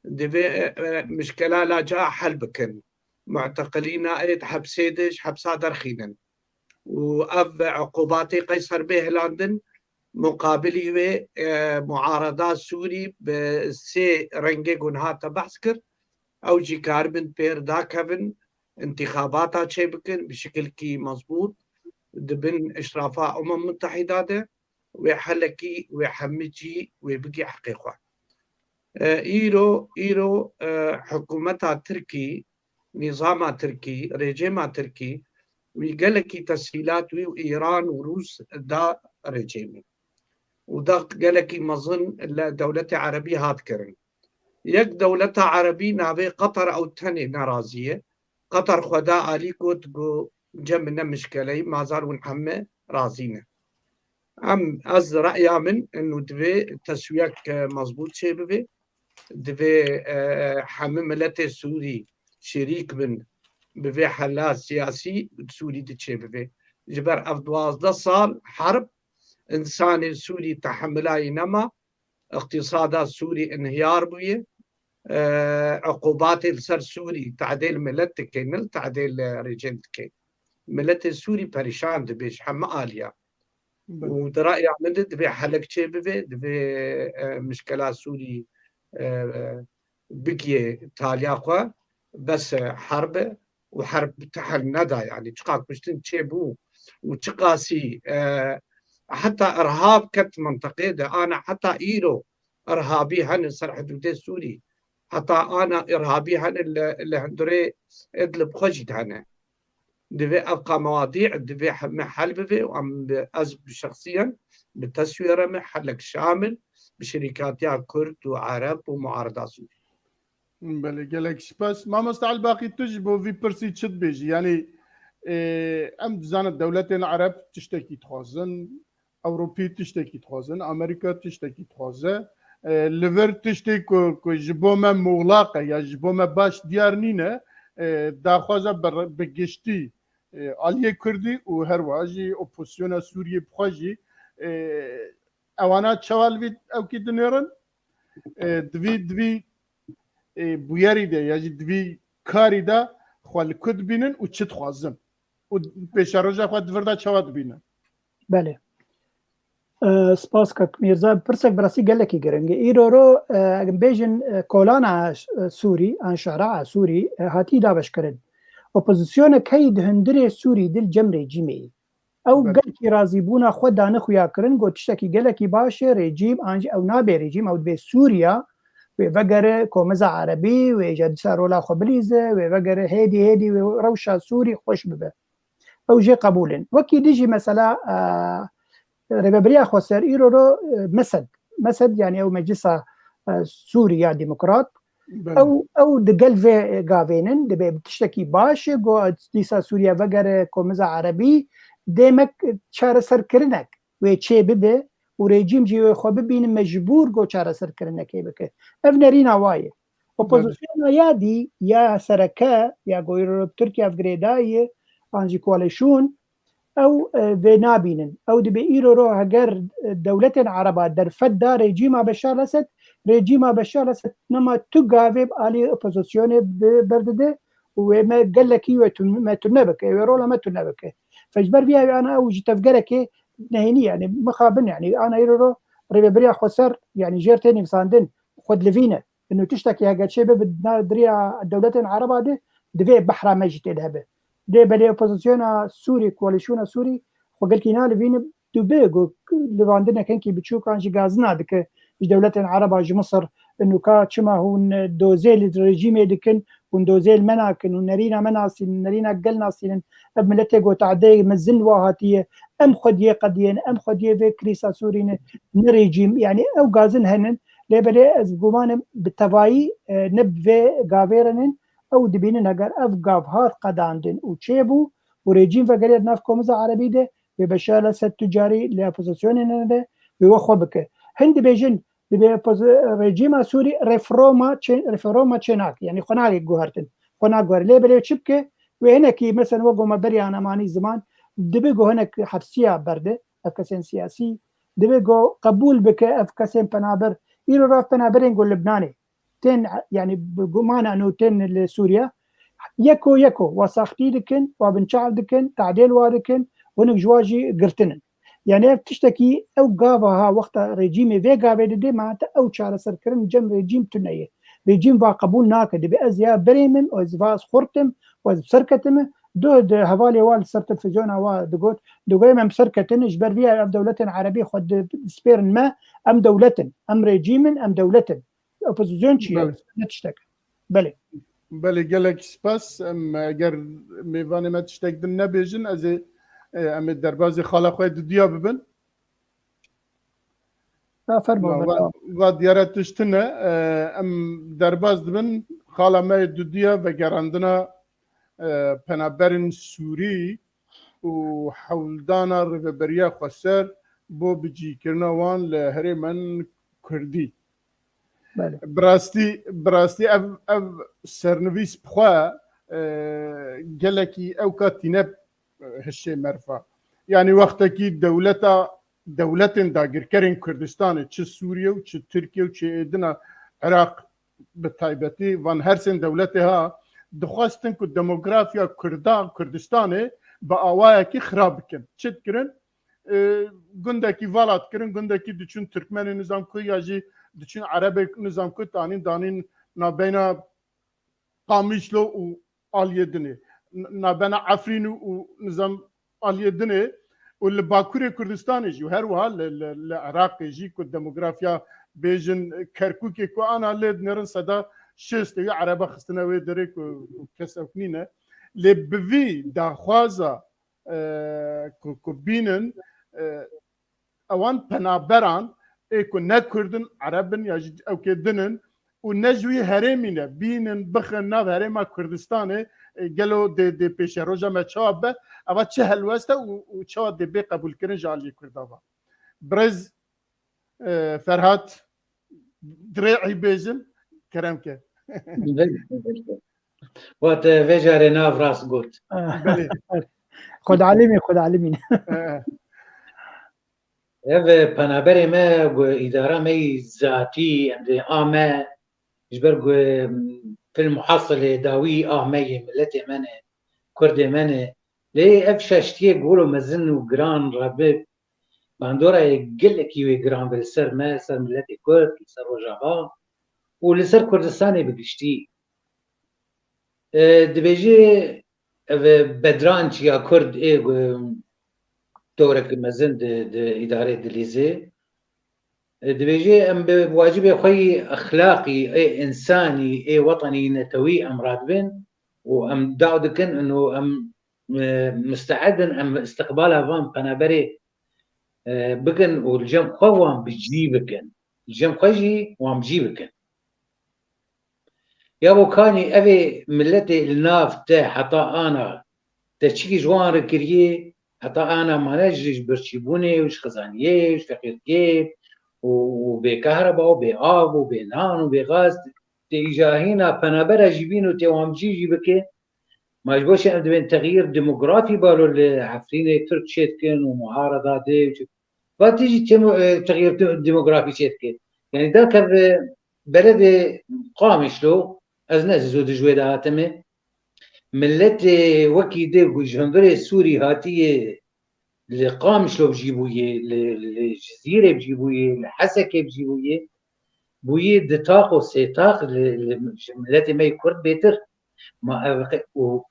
Divê, e, e, mişkela laca hel bikin. Muteqilîna ê di hepsê de ji hepsa derxînin. Û ev uqubatê Qeyser bê hilandin, muqabilî wê, e, muarada Sûrî bi sê rengê ku niha te behs kir, ew jî karibin pêr dakevin, întîxabata çêbikin bi şikilkî mezbût, di bin îşrafa Umem Mutehîda de, wê helekî, wê hemî cî, wê bigî heqê xwe. E, îro, îro, e, hikûmeta Tirkî, nîzama Tirkî, rejîma Tirkî, wî gelekî tesîlat wî û Îran û Rûs da rejîmê. Û daxt gelekî mezin li dewletê erebî hat kirin. Yek dewleta erebî navê Qatar ew tenê nerazî ye. Qatar xwe da alî got, got, cem ne mişkeleyî, mazal hûn heme razî ne. Em, ez re'ya min inu divê teswiyek, e, mezbût çêbibe. Divê, e, hemû miletê Sûrî şirîk bin, bi vê hela siyasî Sûrî diçêbibe. Ji ber ev duwazdeh sal herb, însanê Sûrî tehemilayî nema, iqtîsada Sûrî inhiyar bûye, e, uqubatê li ser Sûrî tedê li milet dike, ne li tedê li rejîm dike. Miletê Sûrî perîşan dibe ji hemû aliya. Belê. Û di ra'ya min de divê helek çêbibe, divê, e, mişkela Sûrî, e, e, bigiyê taliya xwe, bes, e, herb e û herb te hel neda, yanî çiqa kuştin çêbû û çiqasî, e, heta irhab ket mintiqê de, ana heta îro irhabî hene ser hidûdê Sûrî. Heta ana irhabî hene li, li hundirê Idlib xwe jî de hene. Divê ev qamewadî divê heme hel bibe û em bi, ez bi şexsiyen bi teswîre me helek şamil bi şirîkatiya Kurd û Ereb û muarida Sûrî. Belê, gelek spas. Mamoste Elbaqî, tu ji bo vî pirsî çi dibêjî? Yanî, e, em dizanin dewletên Ereb tiştekî dixwazin, Ewropî tiştekî dixwazin, Amerîka tiştekî dixwaze. E, li vir tiştê ku, ku ji bo me muxlaq e ya ji bo me baş diyar nîne, e, daxwaza bi, bi giştî, e, aliyê Kurdî û her wiha jî opozisyona Sûriyê bi xwe jî, e, ewana çawa li vî ewkî dinêrin? E, di vî, di vî, e, bûyerî de ya jî di vî karî de xwe li ku dibînin û çi dixwazin? Û pêşeroja xwe di vir de çawa dibînin? Belê. E, spas kak Mîrza. Pirsek bi rastî gelekî giring e. Îro ro, e, eger bêjin, e, kolana, e, Sûrî, an şeraa Sûrî, e, hatî dabeşkirin. Opozîsyoneke yî di hundirê Sûrî dil cem rejîmê yî. Ew Belê. gelkî razîbûna xwe dane xuya kirin, got tiştekî gelekî baş e, rejîm, an jî ew nabe rejîm, ew dibê Sûriya, wê vegere komiza erebî, wê jî dîsa rola xwe bilîze, wê vegere hêdî hêdî wê rewşa Sûrî xweş bibe. Ew jê qebûl in. Wekî dijî mesela, e, rêvebiriya xweser îro ro, e, mesed. Mesed, yanî ew meclisa, e, Sûrî ya demokrat. Belê. Ew, ew di gel vê gavênin, dibe tiştekî baş e, go dîsa Sûriye vegere komiza erebî, dê me çareserkirinek wê çê bibe û rejîm jî wê xwe bibîne mecbûr go çareserkirinekê bike. Ev nerîna wa ye. Belê. Opozisyona ya dî, ya sereke, ya go îro bi Tirkiye ev girêdayî ye, an jî koalîsyon, ew, e, vê nabînin. Ew dibê îro ro heger, e, dewletên Ereba derfet da rejîma Beşar Esed, rejîma Beşar Esed nema tu gavê bi alî opozisyonê bi-, berdide û wê me gelekî wê tun-, me tune bike, wê rola me tune bike. Fe ji ber vîya wê ana ew ji tevgerekê nehênî, yanî mixabin, yanî ana îro ro rêvebiriya xweser, yanî jêr tê nivîsandin, xwe dilivîne. Ino tiştekî hege çêbe bi na-, di riya dewletên Ereba de, divê behra me jî tê de hebe. Dê belê opozisyona Sûrî, koalîsyona Sûrî xwe gelkî nalivîne, tu bê ku livandineke hinkî biçûk an jî gazina dike ji dewletên Ereba, ji Misir, ino ka çima hûn dozê li rejîmê dikin, hûn dozê li me nakin, hûn nerîna me nasînin, nerîna gel nasînin, ev miletê ku tadê mezin wa hatiye, em xwediyê qediyên, em xwediyê vê krîsa Sûrî ne, ne rejîm, yanî ew gazin henin, lê belê ez guman im bi tevayî, e, ne bi vê gavê re nin, ew dibînin heger ev gav hat qedandin û çêbû û rejîm vegeriya di nav komiza erebî de, wê Beşar Esed tu carî li opozisyonê nede, wê we xwe bike. Hin dibêjin, dibê opozi-, rejîma Sûrî reforma çê-, reforma çê nake, yanî xwe nake guhertin, xwe naguhere. Lê belê çi bike? Wê hinekî, mesela, wek me beriya nemanî ziman, dibe ku hinek hepsiya berde, ev kesên siyasî, dibe ku qebûl bike ev kesên penaber. Îro re ev penaberên ku Libnanê tên, yanî bi gumana nû tên li Sûriye, yeko yeko wa saxtî dikin, wa binçav dikin, tadêl wa dikin, hinek ji wa jî girtin in. Yanî ev tiştekî ew gava ha wexta rejîmê vê gavê didê, ma heta ew çareserkirin cem rejîm tune ye. Rejîm va qebûl nake, dibê ez ya berê min, ez va ez xurt im, ez bi ser ketime. Duh di hevalê wa li ser televîzyona wa digot, digot em bi ser ketine, ji ber vîya ev dewletên erebî xwe di-, dispêrin me, em dewlet in, em rejîm in, em dewlet in. Opozîsyon çi ye? Belê. Ne tiştek. Belê. Belê, gelek spas. Em, eger mêvanê me tiştek din nebêjin, ez ê, e, em ê derbazê xala xwe dudiya bibin. Na, fermo, va, va diyare tişt tune. E, em derbaz dibin. Xala me dudiya vegerandina, e, penaberên Sûrî û hewldana Rêveberiya Xweser bo bicîkirina wan li herêmên Kurdî. Belê. Bi rastî, bi rastî ev, ev sernivîs bi xwe, e, gelekî ewka tîne, e, hişê merifa. Yanî wextekî dewleta, dewletên dagirkerên Kurdistanê, çi Sûriye û çi Tirkiye û çi êdina Iraq bi taybetî, van her sên dewletê ha, dixwestin ku demografiya Kurda, Kurdistanê bi awayekî xirab bikin. Çi dikirin? E, gundekî vala dikirin, gundekî diçûn Tirkmenê nizam ku ya jî diçûn Erebê nizam ku tanîn danîn nabeyna Qamişlo û aliyê dinê, n-, nabena Efrîn û, û nizam aliyê dinê û li Bakurê Kurdistanê jî û her wiha li, li, li Iraqê jî ku demografiya bêjin Kerkûkê ku ana lê dinêrin seda şêstê wî Ereba xistine wê derê ku, ku kes ew nîne. Lê bi vî daxwaza, e, ku, ku bînin, e, ewan penaberan ê ku ne Kurd in, Ereb in ya jî ewkê din in û ne ji wî herêmî ne, bînin, bixin nav herêma Kurdistanê, e, gelo dê, dê pêşeroja me çawa be, eva çi helwest e û, û çawa dê bê qebûlkirin ji aliyê Kurda ve? Birêz, e, Ferhat, dirê'î bêjin, kerem ke. Wa te vê carê nav rast got. Belê. Xwed alimî, xwed alimî. Ev penaberê me, gu îdara me yî zatî, em dê a me, ji ber ku fil muhasilê dawî a me yê, miletê me ne, Kurdê me ne. Lê ev şaştiyê golo mezin û giran re bi bandorayê gelekî wê giran be li ser me, li ser miletê Kurd, li ser Rojava û li ser Kurdistanê bi giştî. E, dibêje ev bedranç ya Kurd ê, e, dorek mezin di, di îdarê dilîzê. E, dibêje em bi wacibê xwe yî exlaqî, ê insanî, ê wetanî, netewî em radibin û em daw dikin û em, e, misteed in em istiqbala van penaberê, e, bikin û li cem xwe wan bi cî bikin. Li cem xwe jî wan bi cî bikin. Ya bo kanî evê miletê li nav te heta ana te çikî ji wan re kiriyê, heta ana mane ji, ji birçîbûnê û ji xizaniyê û ji feqîrtiyê û, û bê kahreba û bê av û bê nan û bê gaz, tê îja hîna penabera jî bîn û tê wan bi cî jî bike. Ma ji bo çi em dibên texyîr demografî balo li Efrînê Tirk çê dikin û muarada dê û çi-, va tê jî temo-, e, texyîr de-, demografî çê dike. Yanî da kev, e, beledê Qamişlo, ez ne zû di ji wê de hatime. Miletê wekî dê ku ji hundirê Sûrî hatiye li Qamişlo bijî bûye, li, li Cizîrê bijî bûye, li Hesekê bijî bûye, bûye di tax û sê tax li, li ji miletê me yê Kurd bêtir. Ma ev qe-, û,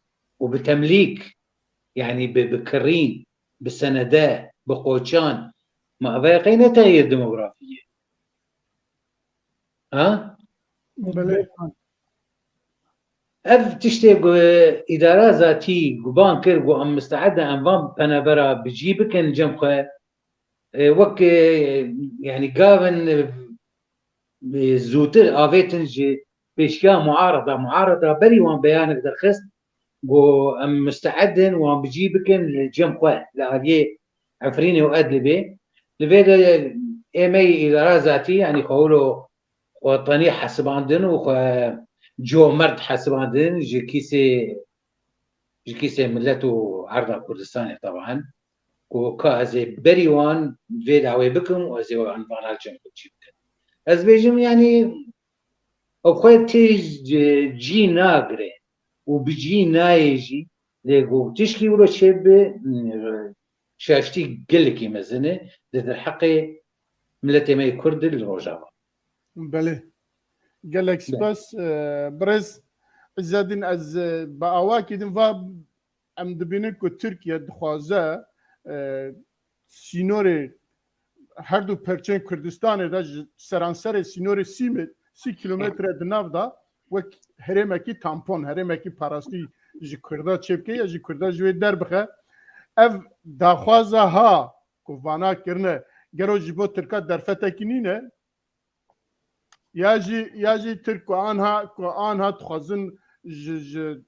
û bi temlîk, yanî bi, bi kirîn, bi senede, bi qoçan, ma ev qey ne texyîr demografî ye? Ha? Belê. Ev tiştê ku îdara zatî guban kir, ku em misteed in em van penebera bi cî bikin cem xwe. E, wek, e, yanî gavin, e, zûtir avêtin ji pêşiya muarada. Muarada berî wan beyanek derxist, ku em misteed in wan bi cî bikin li cem xwe, li aliyê Efrînê û Edlibê. Li vê de ê me yî îdara zatî, yanî xwe wilo xwe tenî hesibandin û xwe comert hesibandin ji kîsê, ji kîsê milet û erda Kurdistanê teban, ku ka ez ê berî wan vê dawê bikim û ez ê wan vana li cem xwe cî bikim. Ez bêjim, yanî ew xwe tê cî nagire û bi cî nayê jî, lê ku tişkî wilo çêbibe, şaştî gelekî mezin e di derheqê miletê me yê Kurd li Rojava. Belê. Gelek Belê. spas, e, birêz Îzzedîn, ez, e, bi awakî din va em dibînin ku Tirkiye dixwaze, e, sînorê her du perçeyên Kurdistanê de ji seranserê sînorê sî me-, sî kilometre di nav de wek herêmekî tampon, herêmekî parastî ji Kurda çêbike ya ji Kurda ji wê derbixe. Ev daxwaza ha ku vana kirine, gelo ji bo Tirka derfetekî nîne? Ya jî, ya jî Tirk ku anha, ku anha dixwazin ji, ji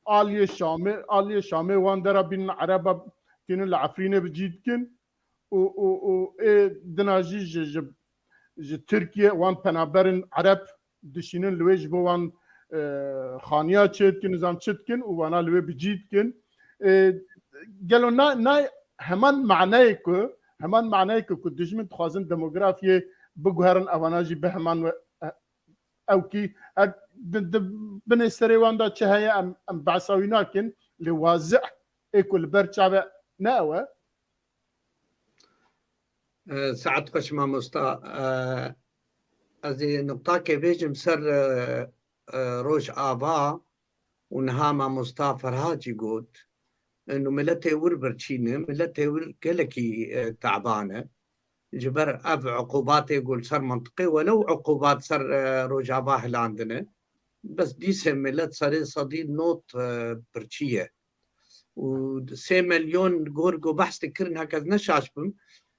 aliyê Şamê, aliyê Şamê wan dera bînin Ereba tînin li Efrînê bi cî dikin û, û, û ê dina jî ji, ji, ji Tirkiye wan penaberin Ereb dişînin li wê ji bo wan, e, xaniya çê dikin, nizam çi dikin û wana li wê bi cî dikin. E, gelo na, na heman maneyê ku, heman maneyê ku, ku dijmin dixwazin demografiyê biguherin, evana jî bi heman we, e, ew kî, e, di, di binê serê wan de çi heye, em, em behsa wî nakin, lê wazih ê ku li ber çav e ne ew e. E, saet xweş mamosta. E, ez ê nuqtakê bêjim ser, e, e, Rojava û niha mamosta Ferhat jî got, e, û miletê wir birçî ne, miletê wir gelekî, e, teban e. Ji ber ev uqubatê ku li ser mintiqê, welew uqubat ser, e, Rojava hilandine, bes dîsê milet serê sedî nod, e, birçî ye. Û sê milyon gor ku behs dikirin, heke ez ne şaş bim,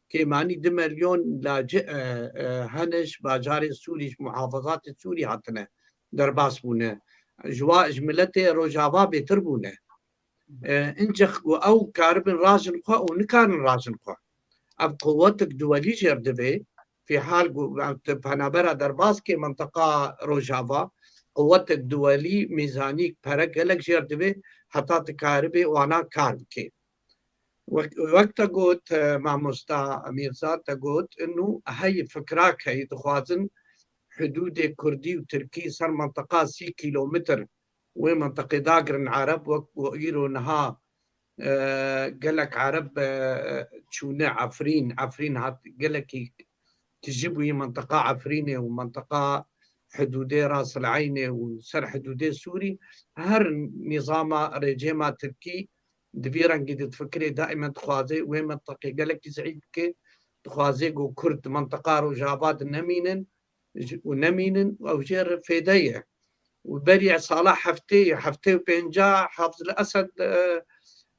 kêmanî du milyon lacî, e, e, hene ji bajarê Sûrî, ji muhafazatê Sûrî hatine, derbas bûne. Ji wa, ji miletê Rojava bêtir bûne. E, incex ku ew karibin rajin xwe û nikarin rajin xwe. Ev quwetek duwelî jêr divê, fîhal ku tu penabera derbas kê mintiqa Rojava, quwetek duwelî mîzanîk pere gelek jêr divê, heta tu karibê wana kar bikê. Wek, wek te got, e, mamosta Mîrza, te got, inu hey fikrak heyî dixwazin hidûdê Kurdî û Tirkî ser mintiqa sî kîlometr wê mintiqê dagirin Ereb, wek ku îro niha, e, gelek Ereb, e, çûne Efrîn, Efrîn hat gelekî tijî bûyî mintiqa Efrînê û mintiqa hidûdê Ras El Eynê û ser hidûdê Sûrî, her nîzama rejîma Tirkî di vî rengî de difikirê, daîmen dixwaze wê mintiqê gelekî zeîf bike, dixwaze ku Kurd di mintiqa Rojava de nemînin, ji, û nemînin, ew jê re fêde ye. Û berî sala heftê, heftê û pênca Hafiz El Esed, e,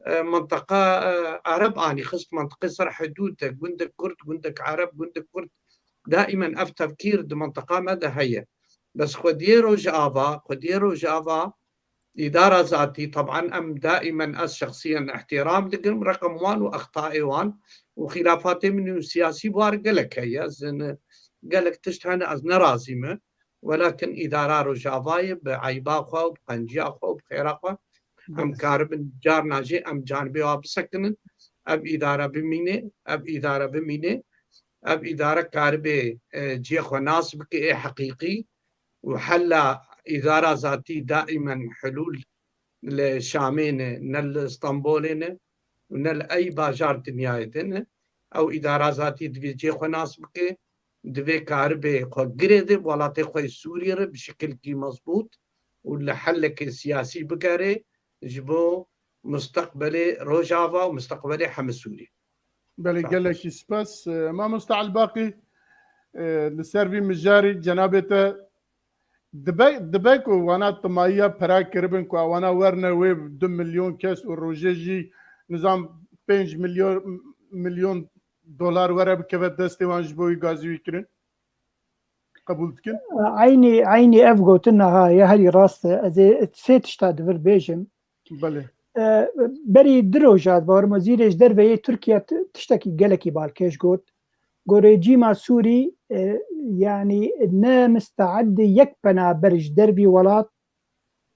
e, mintiqa, e, Ereb anî xist mintiqê ser hidûd de, gundek Kurd, gundek Ereb, gundek Kurd. Daîmen ev tefkîr di mintiqa me de heye. Bes xwediyê Rojava, xwediyê Rojava, îdara zatî, teban em daîmen ez şexsiyen îhtîram dikim, reqem wan û extayê wan û xîlafatê min û siyasî war gelek heye. Ez ne, gelek tişt hene ez nerazî me. Welakin îdara Rojavayê bi eyba xwe û bi qenciya xwe û bi xêra xwe em karibin carna jî em canibê wa bisekinin. Ev îdare bimîne, ev îdare bimîne, ev îdare karibê, e, cihê xwe nas bike ê heqîqî û hela îdara zatî daîmen hilûl li Şamê ne, ne li Stenbolê ne û ne li ey bajar dinyayê de ne. Ew îdara zatî divê cihê xwe nas bike, divê karibê xwe girêde, welatê xwe yê Sûriyê re bi şekilkî mezbût û li helekê siyasî bigere ji bo mustaqbelê Rojava û mustaqbelê heme Sûrî. Belê, gelekî spas. E, Mamosta Elbaqî, e, li ser vî mijarî cenabê te dibe, dibe ku wana timayiya pera kiribin ku wana werne wê du milyon kes û rojê jî nizam pênc milyon, milyon dolar were bikeve destê wan ji bo wî gazî wî kirin? Qebûl dikin? Eynî, eynî ev gotin niha ye, herî rast e. Ez ê sê tişta di vir bêjim. Belê. E, berî du roja, bawerim wezîrê ji derve yê Tirkiye t-, tiştekî gelekî balkêş got. Got rejîma Sûrî, e, yanî ne misteed e yek penaber ji dervî welat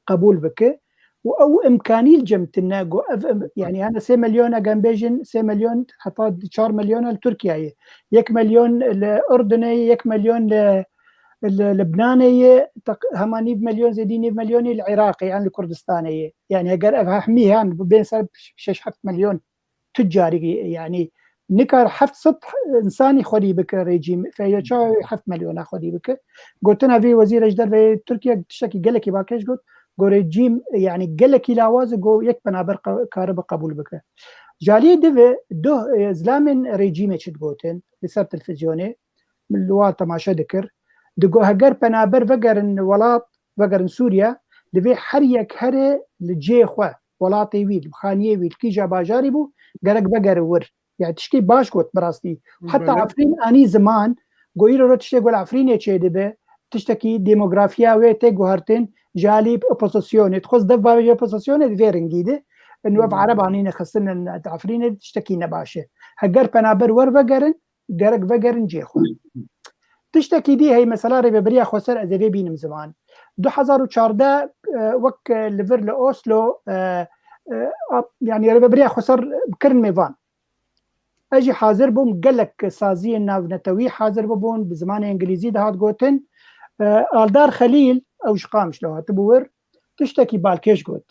qebûl bike û ew imkanî li cem tune, got ev im-, yanî hene sê milyon, eger em bêjin sê milyon heta çar milyon li Tirkiyeyê, yek milyon li Urdunê, yek milyon li, li Libnanê ye, teq-, hema nîv milyon, zêdî nîv milyonî li Iraqê, yan li Kurdistanê ye. Yanî eger ev hemî yan bên ser şeş heft milyon tu carî, yanî nikar heft sed insanî xwedî bike rejîm, F Y Ç heft milyona xwedî bike. Gotina vî wezîrê ji derve Tirkiye tiştekî gelekî balkêş got, got rejîm, yanî gelekî lawaz e, got yek penaber qe-, karibe qebûl bike. Ji aliyê dive duh, e, zilamên rejîmê çi digotin li ser televîzyonê, min li wan temaşe dikir. Digot heger penaber vegerin welat, vegerin Sûriye, divê her yek here li cihê xwe, welatê wî, li xaniyê wî, li kîja bajarî bû, gerek vegerin wir. Yani tiştê baş got bi rastî. Heta Efrîn anî ziman, got îro re tiştê ku li Efrînê çêdibe, tiştekî demografiya wê tê guhertin, ji alî opozisyonê. Dixwest dev bavê opozisyonê di vê ringî de. Ên wev Ereb anîne xistin di Efrînê, tiştekî nebaş e. Heger penaber wer vegerin, gerek vegerin cihê xwe. Tiştekî dî heye, mesela Rêveberiya Xweser, ez ê vê bînim ziman. Du hezar û çardeh, e, wek, e, li vir li Oslo, e, e, a-, yani Rêveberiya Xweser kirin mêvan. Ez jî hazir bûm, gelek saziyên navnetewî hazir bibûn, bi zimanê îngilîzî dihat gotin. E, Aldar Xelîl, ew ji Qamişlo hatibû wir, tiştekî balkêş got.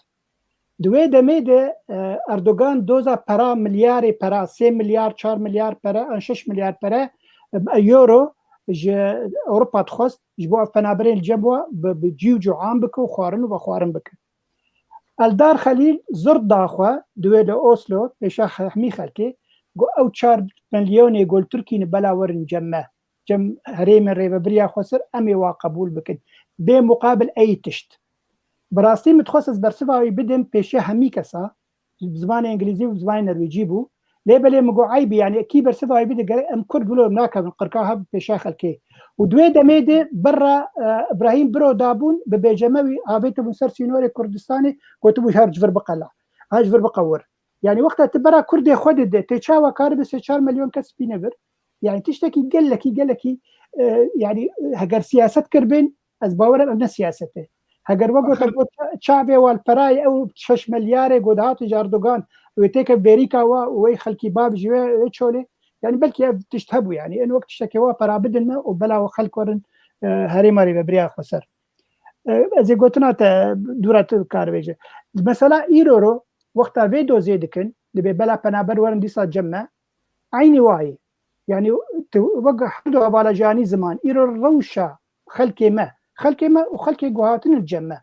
Di wê demê de, e, Erdogan doza pera, milyarê pera, sê milyar, çar milyar pere, an şeş milyar pere, e, euro ji Ewropa dixwest, ji bo ev penaberên li cem we bi, bi cî û cû am bike û xwarin û vexwarin bike. Eldar Xelîl zird da xwe di wê li Oslo, pêşa hemî xelkê, got, ew çar milyonê ku li Tirkî ne bela werin cem me, cem herêmên Rêveberiya Xweser, em ê wa qebûl bikin. Bê muqabil ey tişt. Bi rastî min dixwest ez bersiva wî bidim pêşiya hemî kesa, bi zimanê îngilîzî û bi zimanê norwêcî bû. Lê belê min got, eyb e, yani kî bersiva wî bide, gerek em kurd wilo em nakevin qirka hev pêşa xelkê. Û di wê demê de berra, e, Îbrahîm Biro dabûn, bi bêceme wî avêtibûn ser sînorê Kurdistanê, gotibû her ji vir biqela. Her ji vir biqewir. Yani wexta tu bera kurdê xwe dide, tê çawa karibe sê çar milyon kes bîne vir? Yani tiştekî gelekî, gelekî, e, yani heger siyaset kiribin, ez bawer im ev ne siyaset e. Heger we gote, got, ça-, çavê we li perayê ew şeş milyarê ku dihatin ji Erdogan, wê têke bêrîka we û wê xelkî bav ji wê, wê çolê. Yani belkî ev tişt hebû yani. Ên wek tiştekê we pera bidin me û bela we xelk werin, e, herêma Rêveberiya Xweser. E, ez ê gotina te dûra tu karibêje. Mesela îro ro wexta vê dozê dikin, dibê bela penaber werin dîsa cem me. Eynî wayê. Yani tu wek her du hevala janî ziman, îro rewşa xelkê me, xelkê me û xelkê ku hatine cem me.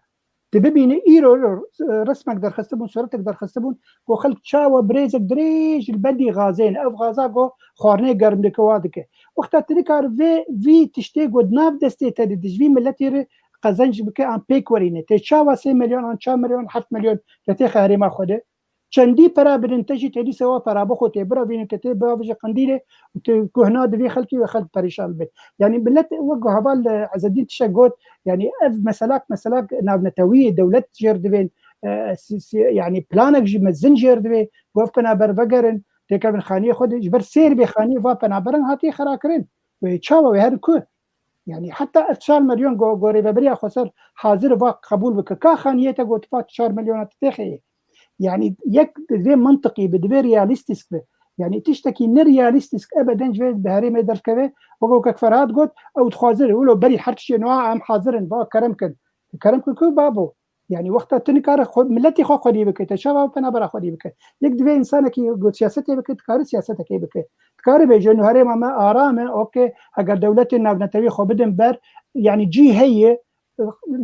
Tu bibînî îro, e, resmek derxistibûn, suretek derxistibûn, ku xelk çawa birêzek dirêj li bendî xazê ne. Ev xaza ku xwarinê germ dike, wa dike. Wexta tu nikare vê, vî tiştê ku di nav destê te de, di ji vî miletê re qezenc bike, an pêk werîne. Tê çawa sê milyon, an çar milyon, heft milyon te têxe herêma xwe de? Çendî pera bidin te jî tê dîsa wa pera bixwe tê birevîne, te tê bavêje qendîlê û tê guhna divê xelkî ve xelk perîşan bibin. Yani millet wek heval, e, Ezedîn tişek got, yani ev meselak, meselak navnetewî ye, dewlet jêr divên, e, si-, si-, yani planek jî mezin jêr divê, ku ev penaber vegerin, têkevin xaniyê xwe de, ji ber sêr bê xaniyê va penaberan hatiye xera kirin. Wê çawa wê her ku? Yani heta ev çar milyon go-, ku Rêveberiya Xweser hazir va qebûl bike. Ka xaniyê te gotifa çar milyona te têxeyê. Yani yek divê mintiqî bi, divê realîstîsk bi. Yani tiştekî nerealîstîsk ebeden ji vê bi herêmê derkeve. Wek wek Ferhat got, ew dixwazin, wilo berî her tiştê niha em hazir in, va kerem kin. Kerem kin ku babo. Yani wexta tu nikare xwe, miletê xwe xwedî bike, te çawa penabera xwedî bike? Yek divê însanekî ku siyasetê bike, dikare siyasetekê bike. Dikare bêje, nu herêma me aram e, okê, heger dewletên navnetewî xwe bidin ber, yani cî heye,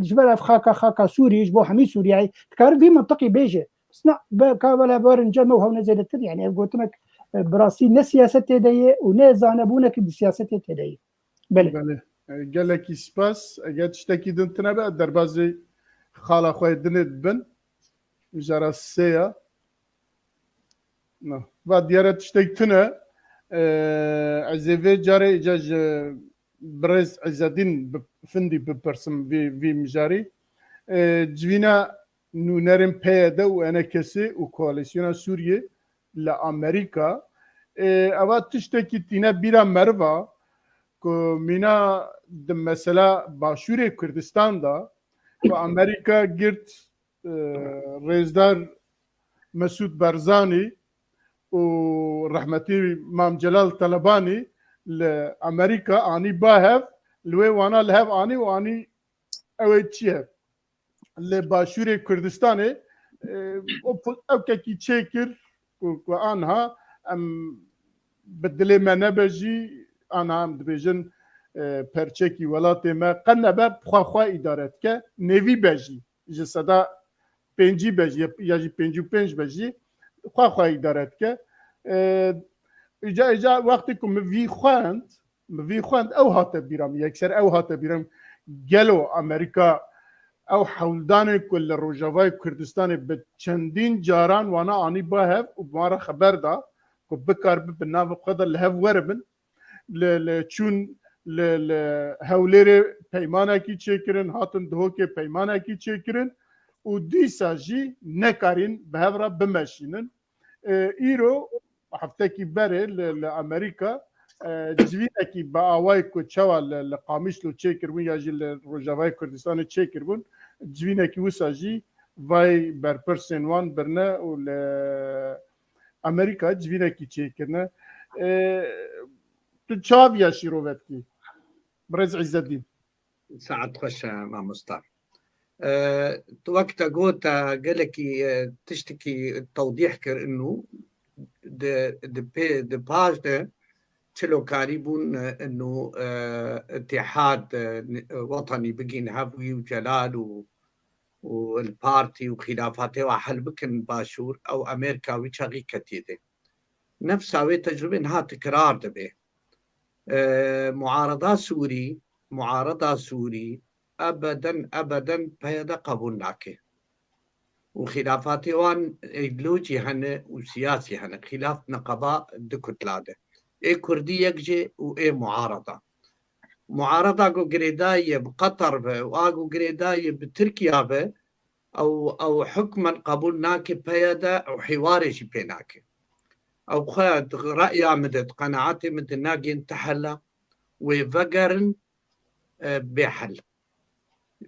ji ber ev xaka, xaka Sûrî, ji bo hemî Sûriyeyê, dikare vî mintiqî bêje. Sna, be, ka wele berin cem û hewne zêdetir, yani ev gotinek, e, bi rastî ne siyasetê de ye û ne zanebûnekî bi siyasetê tê de ye. Belê. Belê. E, gelekî spas. Eger tiştekî din tine be, derbazê xala xwe yê dinê dibin. Mijara sê ya. Na. Va diyare tiştek tune. E, ez ê vê carê îca ji birêz Îzedîn bi-, Findî bipirsim vî, vî mijarî. E, civîna nûnerên P Y D û E N K'ê û Koalîsyona Sûriyê li Amerîka. E, eva tiştekî tîne bîra meriva ku mîna di mesela Başûrê Kurdistan de ku Amerîka girt, e, rêzdar Mesûd Barzanî û rehmetî Mam Celal Telebanî li Amerîka anî ba hev, li wê wana li hev anî û anî ew ê çi ye? Li Başûrê Kurdistanê, e, o po-, ewkekî çêkir ku, ku anha em bi dilê me nebe jî, anha em dibêjin, e, perçekî welatê me qe nebe, xwe xwe îdare dike, nêvî be jî, ji seda pêncî be jî, ya jî pêncî û pênc be jî, xwe xwe îdare dike. E, îca, îca wextê ku min vî xwend, min vî xwend, ew hate bîra min, yekser ew hate bîra min, gelo Amerîka ew hewldanên ku li Rojavayê Kurdistanê bi çendîn caran wana anî ba hev û bi wan re xeber da ku bikaribe bi navê xwe de li hev weribin. Li, li çûn li, li Hewlêrê peymanekî çêkirin, hatin Duhokê peymanekî çêkirin û dîsa jî nekarîn bi hev re bimeşînin. E, îro heftekî berê li, li Amerîka, e, civînekî bi awayê ku çawa li, li Qamişlo çêkiribûn ya jî li Rojavayê Kurdistanê çêkiribûn, civînekî wisa jî vay berpirsên wan birine û li Amerîka civînekî çêkirine. E, tu çaviya şîrove dikî? Birêz Îzedîn. Saet xweş e, mamosta. E, tu wek te got, te gelekî, e, tiştekî tewdîh kir, inu di, di pê, di paş de çilo karî bûn, e, inu, e, îtîhad, e, wetanî bigîn hev wî û Celal û, û li partî û xîlafatê wa hel bikin başûr, ew Amerîka wî çaxî ketiye de. Nefsa wê tecrûbê niha tikrar dibe. E, muarada Sûrî, muarada Sûrî ebeden, ebeden P Y D qebûl nake. Û xîlafatê wan îdeolojî hene û siyasî hene. Xîlaf niqaba du kutla de. Ê Kurdî yek jê û ê muarada. Muarada ku girêdayî ye bi Qeter ve û a ku girêdayî ye bi Tirkiya ve, ew, ew hukmen qebûl nake P Y D û hîwarê jî pê nake. Ew xwe di reya min de, di qenaetê min de nagên tehela, wê vegerin, e, bê hel.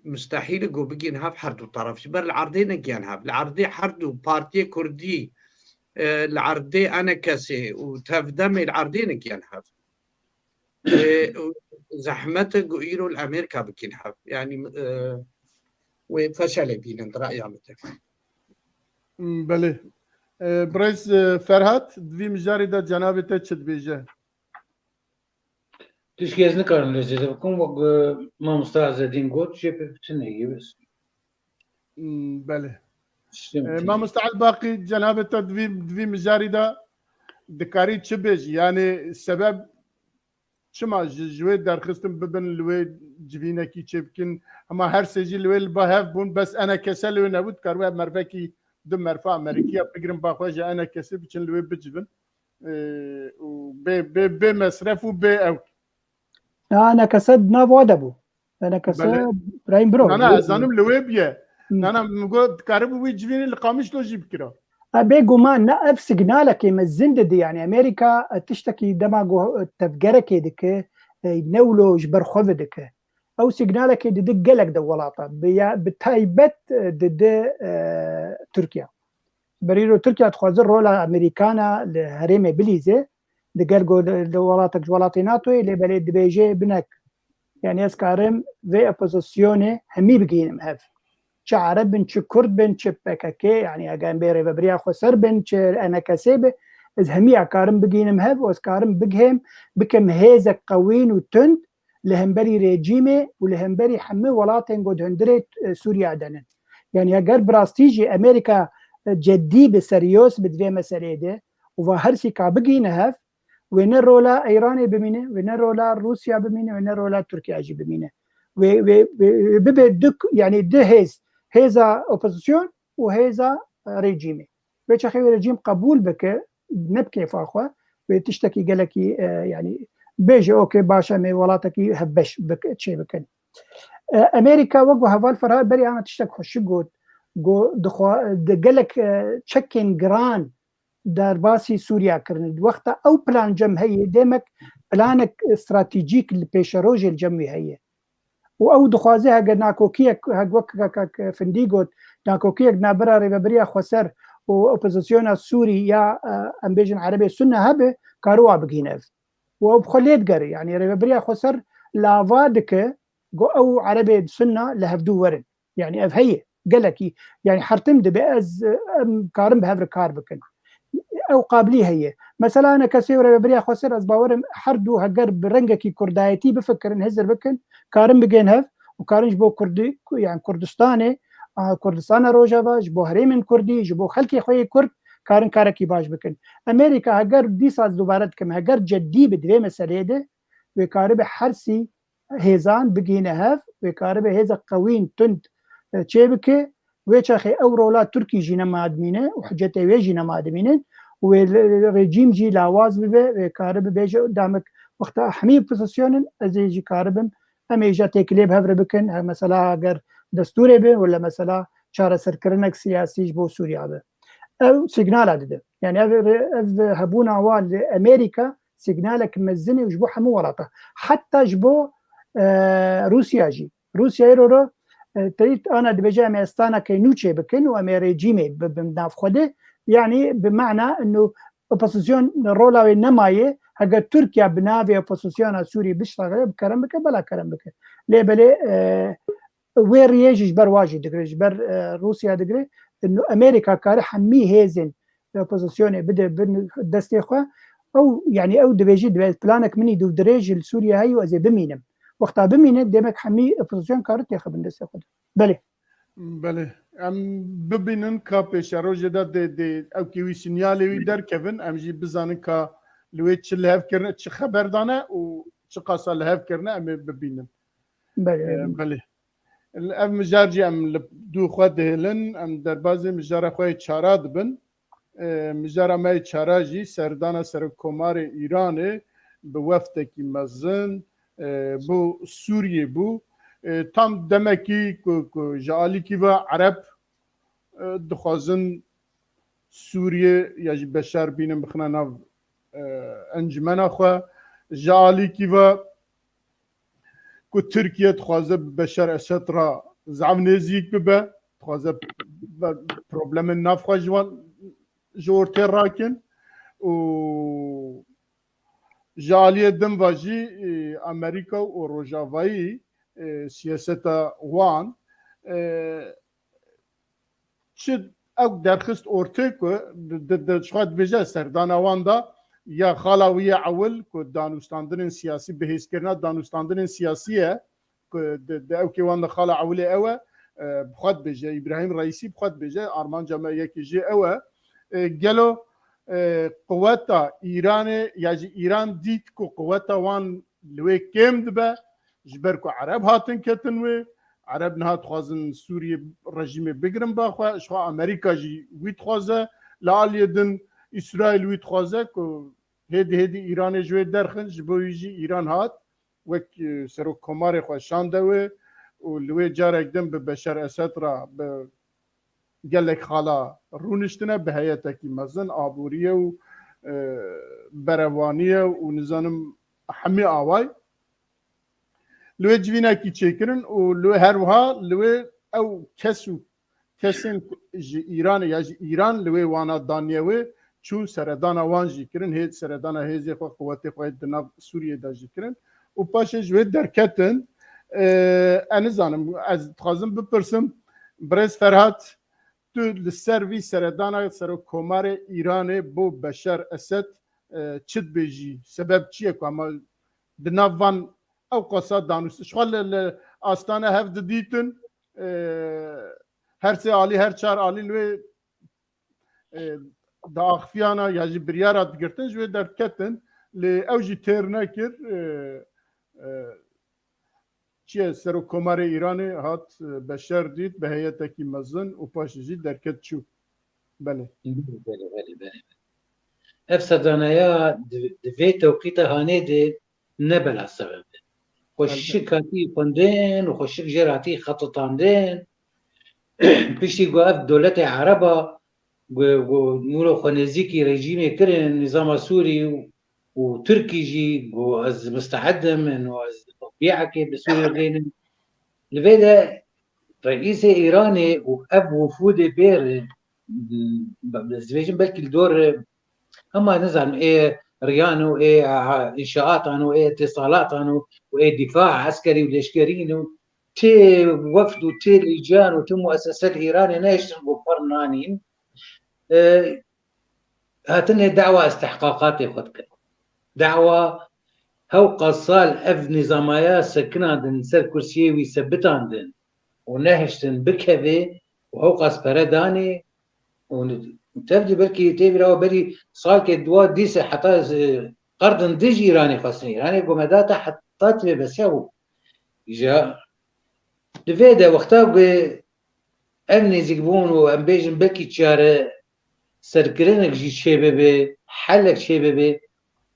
Mustehîl e ku bigihîn hev her du teref. Ji ber li erdê negiyan hev. Li erdê her du partiyê kurdî, e, li erdê ENKSê û TEV-DEMê li erdê negiyan hev. E, û zehmet e ku îro li Amerîka bigihîn hev. Yanî, e, wê feşelê bînin di reya min de. Belê. E, birêz, e, Ferhat, di vî mijarê de cenabê te çi dibêje? Tişkî ez nikarim lê zêde bikim, wek, e, mamosta Ezedîn got, jê pê biçin heye bes. Hmm, belê. Tiştê E, min tê. Mamosta Elbaqî, cenabê te di vî, di vî mijarî de dikarî çi bêjî? Yanî sebeb çima ji, ji wê derxistin bibin li wê civînekî çêbikin? Hema her sê jî li wê li ba hev bûn, bes ENKS li wê nebû, dikaribe mervekî du merfa Amerîkiya bigirin ba xwe ji ENKSê biçin li wê bicivin. E, û bê, bê, bê mesref û bê ew. Na, ENKS di nav wa de bû. ENKS Belê. Birayîm biro. Na, na, ez zanim li wê bûye. Hmm. Na, na, min got, dikaribû wî civînê li Qamişlo jî bikira. E, bêguman, na ev signalekê mezin dide, yanî Amerîka, e, tiştekî dema ku, e, tevgerekê dike, e, newlo ji ber xwe vedike. Ew signalekê dide gelek de welata, bi ya, bi taybet, e, dide, e, Tirkiye. Berî ro Tirkiye dixwaze rola Amerîkana li herêmê bilîze, digel ku li, li welatek ji welatê NATOyê, lê belê dibêje binek. Yanî ez karim vê opozisyonê hemî bigihînim hev. Çi Ereb bin, çi Kurd bin, çi P K K, yanî eger em bê rêvebiriya xweser bin, çi ENKSê be, ez hemiya karim bigihînim hev û ez karim bigihêm, bikim hêzek qewîn û tund li hemberî rejîmê û li hemberî hemû welatên ku di hundirê, e, Sûriya de nin. Yanî eger bi rastî jî Amerîka, e, ceddî bi, seryoz bi di vê meseleyê de û va her sî ka bigihîne hev, wê ne rola Îranê bimîne, wê ne rola Rûsya bimîne, wê ne rola Tirkiye jî bimîne. Wê, wê, wê, wê bibe du, yanî du hêz, hêza opozisyon û hêza, e, rejîmê. Wê çaxê wê rejîm qebûl bike, ne bi kêfa xwe, wê tiştekî gelekî, e, yanî bêje, okey, baş e, em ê welatekî hevbeş bik-, çê bikin. E, Amerîka, wek ku heval Ferhat berî ana tiştek xweşik got, got, dixwa-, di gelek, e, çekên giran derbasî Sûriya kirine. Di wexta ew plan cem heye, demek planek stratejîk li pêşerojê li cem wî heye. Û ew dixwaze hege nakokiyek, heg wek Kak Findî got, nakokiyek navbera Rêvebiriya Xweser û opozisyona Sûrî ya, e, em bêjin Erebê Sunne hebe, kare wa bigihîne ev. Û ew bi xwe lê digere. Yanî Rêvebiriya Xweser lava dike, got ew Erebê Sunne li hevdû werin. Yanî ev heye. Gelekî, yanî her tim dibe ez, e, em karin bi hev re kar bikin. Ew qabilî heye. Mesela ENKSê û Rêvebiriya Xweser, ez bawerim her du heger bi rengekî kurdayetî bifikirin, hizir bikin, karin bigên hev û karin ji bo Kurdî, yanî Kurdistanê, a, Kurdistana Rojava, ji bo herêmên Kurdî, ji bo xelkê xwe yê Kurd, karin karekî baş bikin. Amerîka heger dîsa ez dubare dikim, heger ceddî bi di vê meseleyê de, wê karibe her sî hêzan bigihîne hev, wê karibe hêza qewîn, tund, e, çê bike, wê çaxê ew rola Tirkî jî nema dimîne û hicetê wê jî nema dimîne û wê li, rejîm jî lawaz bibe, wê karibe bêje, damek wexta hemî opozîsyonin, ez ê jî karibim, em ê îja têkilê bi hev re bikin, he, mesela eger destûrê be, wele mesela çareserkirinek siyasî ji bo Sûriya be. Ew signala dide. Yani ev, ev hebûna wa li Amerîka signalek mezin e ji bo hemû welata. Heta ji bo, e, Rûsya jî. Rûsya îro ro, e, teyît ana dibêje em ê estaneke nû çê bikin û em ê rejîmê bi, bi nav xwe de. Yani bi mana inu opozîsyon rola wê nemaye, heger Tirkiye bi navê opozîsyona Sûrî biştaxile, bi kerem bike, bela kerem bike. Lê belê, e, wê riyê jî ji ber wa jî digire, ji ber, e, Rûsya digire. Inu Amerîka kare hemî hêzên opozîsyonê bide bin destê xwe. Ew, yani ew dibêjî, dibe planek min î dûvdirêj li Sûriye heye û ez ê bimînim. Wexta bimîne, demek hemî opozîsyon kare têxibin destê xwe de. Belê. Belê. Em bibînin ka pêşerojê de dê, dê ew kê wî sinyalê wî derkevin, em jî bizanin ka li wê çi li hev kirine, çi xeber dane û çi qasa li hev kirine, em ê bibînin. Belê. Ee, belê. Ev mijar jî em li dû xwe dihêlin, em derbazê mijara xwe yê çara dibin. Ee, mijara me yê çara jî serdana Serokkomarê Îranê bi wefdekî mezin, e, bo Sûriyê bû. E, tam demekî ku, ku ji alîkî ve Ereb, e, dixwazin Sûriyê ya jî Beşar bînin bixine nav, e, encimena xwe. Ji alîkî ve ku Tirkiye dixwaze bi Beşar Esed re zaf nêzîk bibe, dixwaze be-, problemên nav xwe ji wan, ji ortê rakin û ji aliyê din ve jî, e, Amerîka û Rojavayî, e, siyaseta wan, e, çi ew derxist ortê ku di, di, di, ji xwe dibêje serdana wan da ya xala wî ye ewil ku danûstandinên siyasî, bihêzkirina danûstandinên siyasî ye ku di, di ew kê wan de xala ewilê ew e, e, bi xwe dibêje, Îbrahîm Reîsî bi xwe dibêje, armanca me yekê jê ew e. E, gelo, e, quweta Îranê ya jî Îran dît ku quweta wan li wê kêm dibe, ji ber ku Ereb hatin ketin wê, Ereb niha dixwazin Sûriyê rejîmê bigirin ba xwe, ji xwe Amerîka jî wî dixwaze, li aliyê din Îsraîl wî dixwaze ku hêdî hêdî Îranê ji wê derxin, ji bo wî jî Îran hat, wek, e, serokkomarê xwe şande wê û li wê carek din bi Beşar Esed re bi gelek xala rûniştine, bi heyetekî mezin, aboriyê û, e, berevaniye û nizanim hemî away. Li wê civînekî çêkirin û li wê her wiha li wê ew kes û kesên ku ji Îranê ya ji Îran li wê wana daniye wê çûn seredana wan jî kirin, hê seredana hêzê xwe, quwetê xwe di nav Sûriyê de jî kirin û paşê ji wê derketin. E, ez nizanim, ez dixwazim bipirsim, birêz Ferhat, tu li ser vî seredana serokkomarê Îranê bo Beşar Esed, e, çi dibêjî? Sebeb çi ye ku hema di nav van ew qasa danûst-, ji xwe li, li astana hev didîtin, e, her sê alî, her çar alî li wê, e, diaxifiyana ya jî biryara digirtin, ji wê derdiketin, lê ew jî têr nekir, e, e, çi ye, serokkomarê Îranê hat, e, Beşar dît bi heyetekî mezin û paşê jî derket çû. Belê. Belê, belê, belê, belê. Ev sedanaya di, di vê tewqîta hanê de ne bela sebeb e. Xweşik hatî xwendin û xweşik jê re hatî xetitandin. Piştî ku ev dewletê Ereba ku, ku mûro xwe nêzîkî rejîmê kirin, nîzama Sûrî û, û Tirkî jî ku ez misteed im û ez tewqiyekê bi Sûrî rênim. Li vê de reîsê Îranê û ev wifûdê pê re, ez dibêjim belkî li dor, hema nizanim, ê riyan û ê, a, înşaatan û ê îtîsalatan û, û ê dîfa eskerî û leşkerîn û çi wefd û çi lîcan û çi muessese li Îranê nehiştin ku per nanîn. E, hatine dawa istihqaqatê xwe dikin. Dawa hewqa sal ev nîzamaya sekinandin, ser kursiyê wî sebitandin û nehiştin bikeve û hewqas pere danê û tev jî belkî tê bîra we berî salkê dua dîse heta, e, qerdin dij Îranê xwestin. Îranê gomedata heta tivê besiya bû. Îja di vê de wexta ku ev nêzîkbûn û em bêjin belkî çare serkirinek jî çêbibe, helek çêbibe,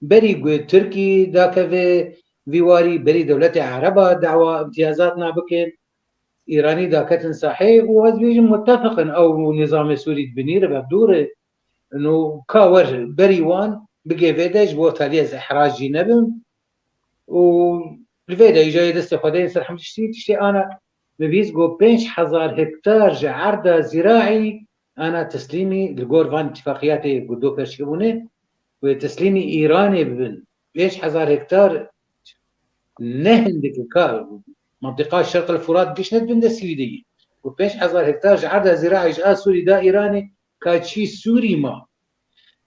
berî ku Tirkî dakeve vî warî, berî dewletê Ereba dawa imtiyazatna bikin, Îranî daketin sahê û ez bêjim mutefiq in ew nîzamê Sûrî di binî re ve dûr e. Û ka wer berî wan bigê vê de ji bo taliyê ez ihrac jî nebim. Û li vê de îca yê destê Xwedê yên ser hemî tiştî, tiştê ana bi bîst got pênc hezar hektar ji erda zîraî ana teslîmî li gor van îtîfaqiyatê ku do pêşkebûne wê teslîmî Îranê bibin. Pênc hezar hektar ne hindik e ka mentiqa Şerq el Furat giş ne dibin destî wî de yî. Ku pênc hezar hektar ji erda zîraî ji a Sûrî da Îranê ka çî Sûrî ma.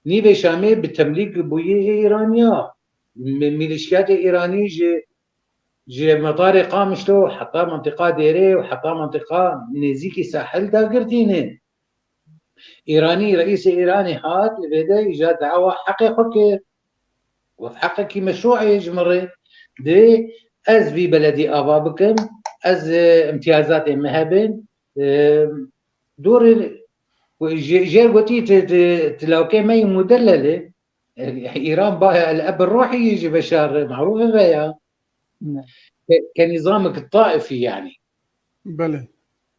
Nîvê Şamê bi temlîk bûyê ê Îraniya. Mi-, Milîşiyatê Îranî ji, ji metarê Qamişlo heta mentiqa Dêrê û heta mentiqa nêzîkî sahil dagirtî ne. Îranî, reîsê Îranê hat, li vê de îja dawa heqê xwe kir. Wek heqekî meşrû ye ji min re. Dê ez vî beledî ava bikim, ez, e, imtiyazatê me hebin. E, dorê, jê, jê gotî, ti, ti, ti lawkê me yî mudellel e. E, Îran ba el eb ruhî ji Beşar Marûf ve ya. Ne. Ke, ke nîzamek taifî yanî. Belê.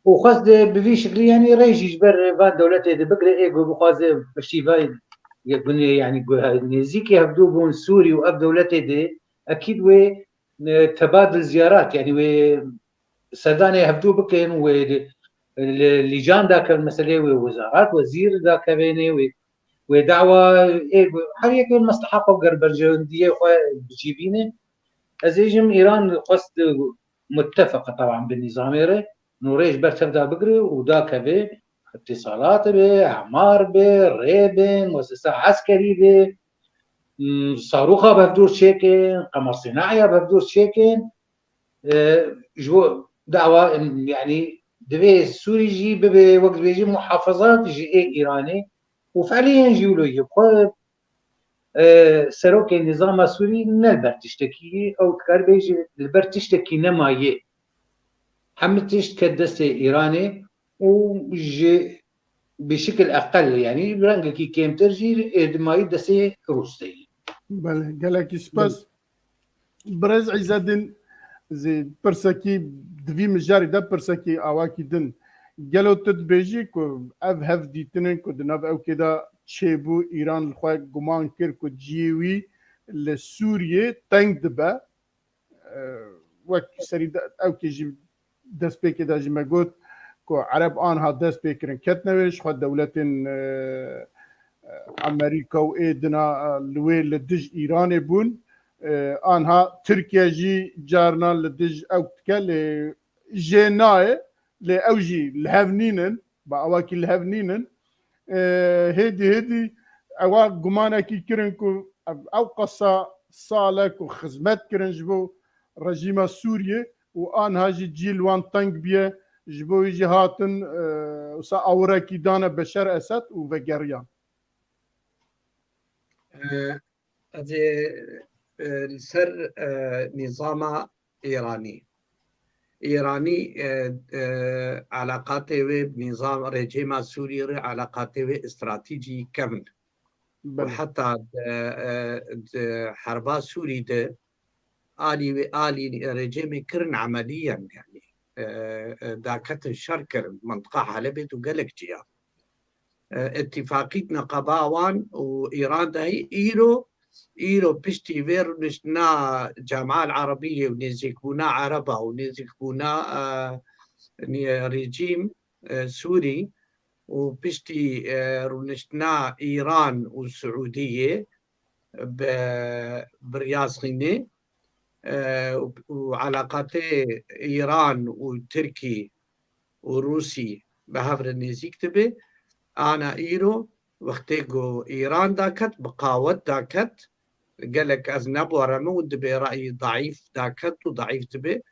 Û xwest bi vî şiklî, yanî rê jî ji ber van dewletê de bigire, ê ku bixwaze piştî vay yekbûnê, yanî ku nêzîkî hevdû bûn Sûrî û ev dewletê de, ekîd wê, e, tebadil ziyarat, yanî wê serdanê hevdû bikin, wê li, li, lîcan dakevin meselê, wê wezarat, wezîr dakevênê, wê, wê dawa ê ku her yek wê mesleha xwe ger berjewendiyê xwe bicîbîne. Ez ê jim Îran xwest mutefiq e, teban bi nîzamê re, nû rê ji ber tev da bigire û dakeve, îtîsalat be, emar be, rê be, muessesa eskerî be, m, sarûxa bi hevdûr çêkin, qemer sînaiya bi hevdûr çêkin. E, ji bo dawa, em, yanî divê Sûrî jî bibe, wek dibêjin, muhafazat ji ê Îranê û fe'lî yên jî wilo ye. Xwe e, serokê nîzama Sûrî ne li ber tiştekî ye, ew dikare bêje li ber tiştekî nemaye. Hemî tişt ket destê Îranê û ji bi şikil eqel, yanî rengekî kêmtir jî êdimayî destê Rûs de ye. Belê, gelekî spas. Birêz Îzedîn, zî pirsekî di vî mijarî de pirsekî awakî din. Gelo tu dibêjî ku ev hevdîtinên ku di nav ewkê de çêbû, Îran li xwe guman kir ku cihê wî li Sûriyê teng dibe? E, wek serî de, ewkê jî destpêkê de jî me got ku Ereb anha dest pê kirin ketine wê, ji xwe dewletên, e, e, Amerîka û ê dina, e, li wê li dij Îranê bûn. E, anha Tirkiye jî carna li dij ew dike, lê jê nayê, lê ew jî li hev nînin, bi awakî li hev nînin. E, hêdî hêdî ewa gumanekî kirin ku ev, ew qasa sal e ku xizmet kirin ji bo rejîma Sûriyê û anha jî cî li wan teng biye, ji bo wî jî hatin, e, wisa awirekî dane Beşar Esed û vegeriyan. E, ez ê, e, li ser, e, nîzama Îranî. Îranî, e, e, eleqatê wê bi nîzam rejîma Sûriyê re eleqatê wê stratejî kevn. Û Belê. heta di, e, di herba Sûrî de alî wê, alî rejîmê kirin emeliyen, yanî, e, e, daketin şer kirin, mintiqa Helebê û gelek ciya. E, îtîfaqî di neqeba wan û Îran de heye. Îro, îro piştî vê rûniştina Camiya Erebiyê û nêzîkbûna Ereba û nêzîkbûna, e, nê-, rejîm, e, Sûrî û piştî, e, rûniştina Îran û Siûdiyê bi, bi riyazxînê, e, û, û eleqatê Îran û Tirkî û Rûsî bi hev re nêzîk dibe. Ana îro wextê ku Îran daket, bi qawet daket, gelek ez nebore min û dibê reyî daîf daket û daîf dibe.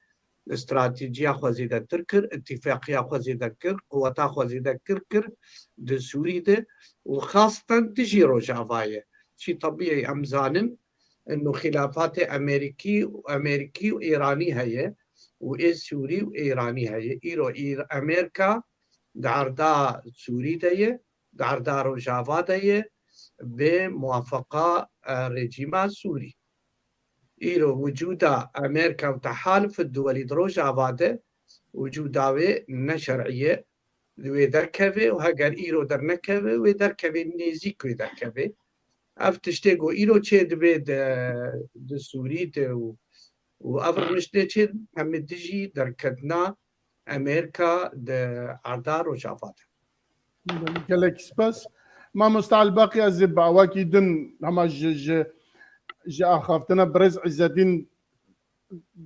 Stratejiya xwe zêdetir kir, îtîfaqiya xwe zêde kir, quweta xwe zêde kir, kir di Sûrî de û xasten dijî Rojavayê. Çî tebîî em zanin, ino xîlafatê Amerîkî û Amerîkî û Îranî heye û ê Sûrî û Îranî heye. Îro Îr-, Amerîka di erda Sûrî de ye, di erda Rojava de ye, bi muwafaqa, e, rejîma Sûrî. Îro wicûda Amerîka û tehalif duwelî di Rojava de wicûda wê ne şer'î ye, wê derkeve û heger îro dernekeve, wê derkeve nêzîk wê derkeve. Ev tiştê ku îro çêdibe di, di Sûrî de û, û ev rûniştê çê hemî dijî derketina Amerîka di erda Rojava de. Gelek spas. Mamoste Elbaqî, ez ê bi awakî din hema ji, ji, ji axaftina birêz Îzzedîn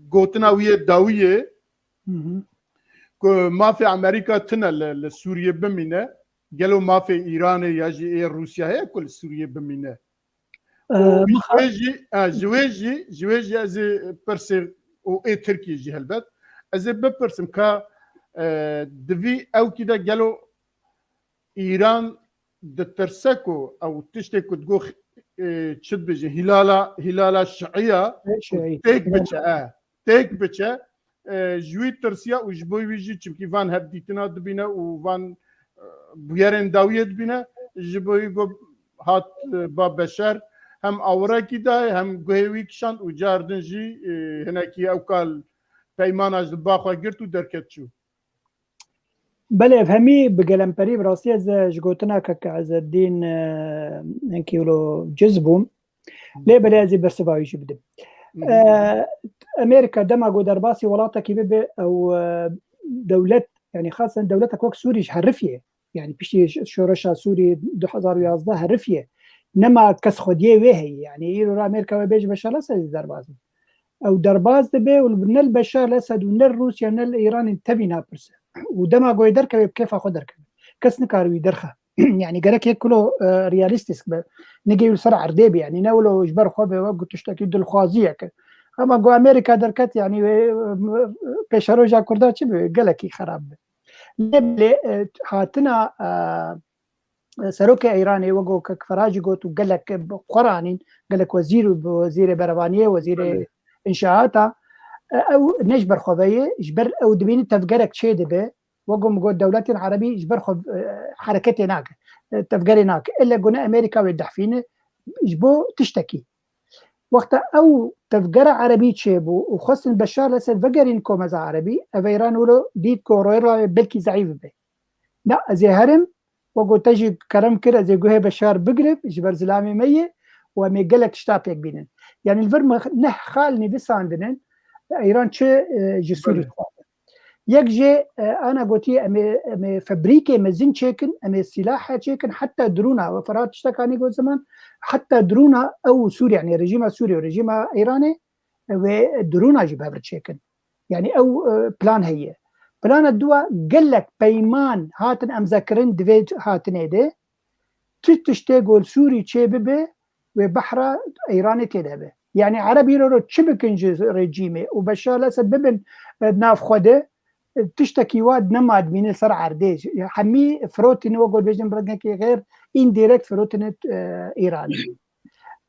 gotina wî yê dawiyê ku mafê Amerîka tine li, li Sûriyê bimîne, gelo mafê Îranê ya jî ê Rûsya heye ku li Sûriyê bimîne? Û ji wê jî, e, ji wê jî, ji wê jî ez ê pirsê û ê Tirkiyê jî helbet. Ez ê bipirsim ka, e, di vî ewkî de gelo Îran ditirse ku ew tiştê ku digo, e, çi dibêjin, hîlala, hîlala şiiya têk biçe, e, têk biçe, e, ji wî tirsiya û ji bo wî jî çimkî van hevdîtina dibîne û van, e, bûyerên dawiyê dibîne, ji bo wî got hat, e, ba Beşar hem awirekî dayê hem guhê wî kişand û car din jî, e, hinekî ew kal peymana ji ba xwe girt û derket çû. Belê, ev hemî bi gelemperî, bi rastî ez, e, ji gotina kek Ezeddîn, e, hinkî wilo ciz bûm. Lê belê ez ê bersiva wî jî bidim. E, Amerîka dema ku derbasî welatekî bibe, ew, e, dewlet, yanî xasen dewletek wek Sûrî ji herifiye. Yanî piştî ş-, şoreşa Sûrî du hezar û yazdeh herifiye. Nema kes xwediyê wê heye. Yanî îro re Amerîka wê bêje Beşar Esed jî derbas be. Ew derbas dibe û ne li Beşar Esed û ne li Rûsya ne li Îranê tevî napirse. Û dema ku wê derkeve bi kêfa xwe derkeve. Kes nikare wî derxe. Yanî gerek yek kilo, e, realîstîk be. Nigê wî li ser erdê be, yanî ne wilo ji ber xwe be wek ku tiştekî dilxwaziyek e. Hema ku Amerîka derket, yanî wê, e, pêşeroja Kurda çi be? Gelekî xerab be. Lê belê, e, hatina, e, serokê Îranê wek ku kek Ferah jî got û gelek bi xwe re anîn, gelek wezîr û bi wezîrê berevaniyê, wezîrê înşaata, e, ew ne ji ber xwe ve ye, ji ber ew dibînin tevgerek çê dibe, wek ku min got, dewletên erebî ji ber xwe, e, hereketê nake, e, tevgerê nake. Îlle gune Amerîka wê dehfîne ji bo tiştekî. Wexta ew tevgera erebî çêbû û xwestin Beşar Esed vegerîn komeza erebî, ev Îran wilo dît ku rêya wê belkî zeîf bibe. Na, ez ê herim, wek ku te jî kerem kir, ez ê guhê Beşar bigrim, ji ber zilamê me ye û em ê gelek tişta pêk bînin. Yanî li vir me neh xal nivîsandinin, Îran çi, e, ji Sûrî dixwaze. Yek jê, e, ana gotiye, em ê, em ê febrîkê mezin çêkin, em ê sîlahe çêkin, heta drûna, we Ferhat tiştekanî got ziman, heta drûna ew Sûrî, yanî rejîma Sûrî û rejîma Îranê, e, wê drûna jî bi hev re çêkin. Yanî ew, e, plan heye. Plana dua gelek peyman hatin emzekirin di vê hatinê de. Ti tiştê ku li Sûrî çê bibe, wê behra Îranê tê de be. Yanî Ereb îro ro çi bikin ji rejîmê û Beşar Esed bibin, e, nav xwe de, e, tiştekî wa nema dibîne li ser erdê. Hemî firotîne, wek dibêjin bi rengekî xêr, îndirekt firotîne, e, Îranê.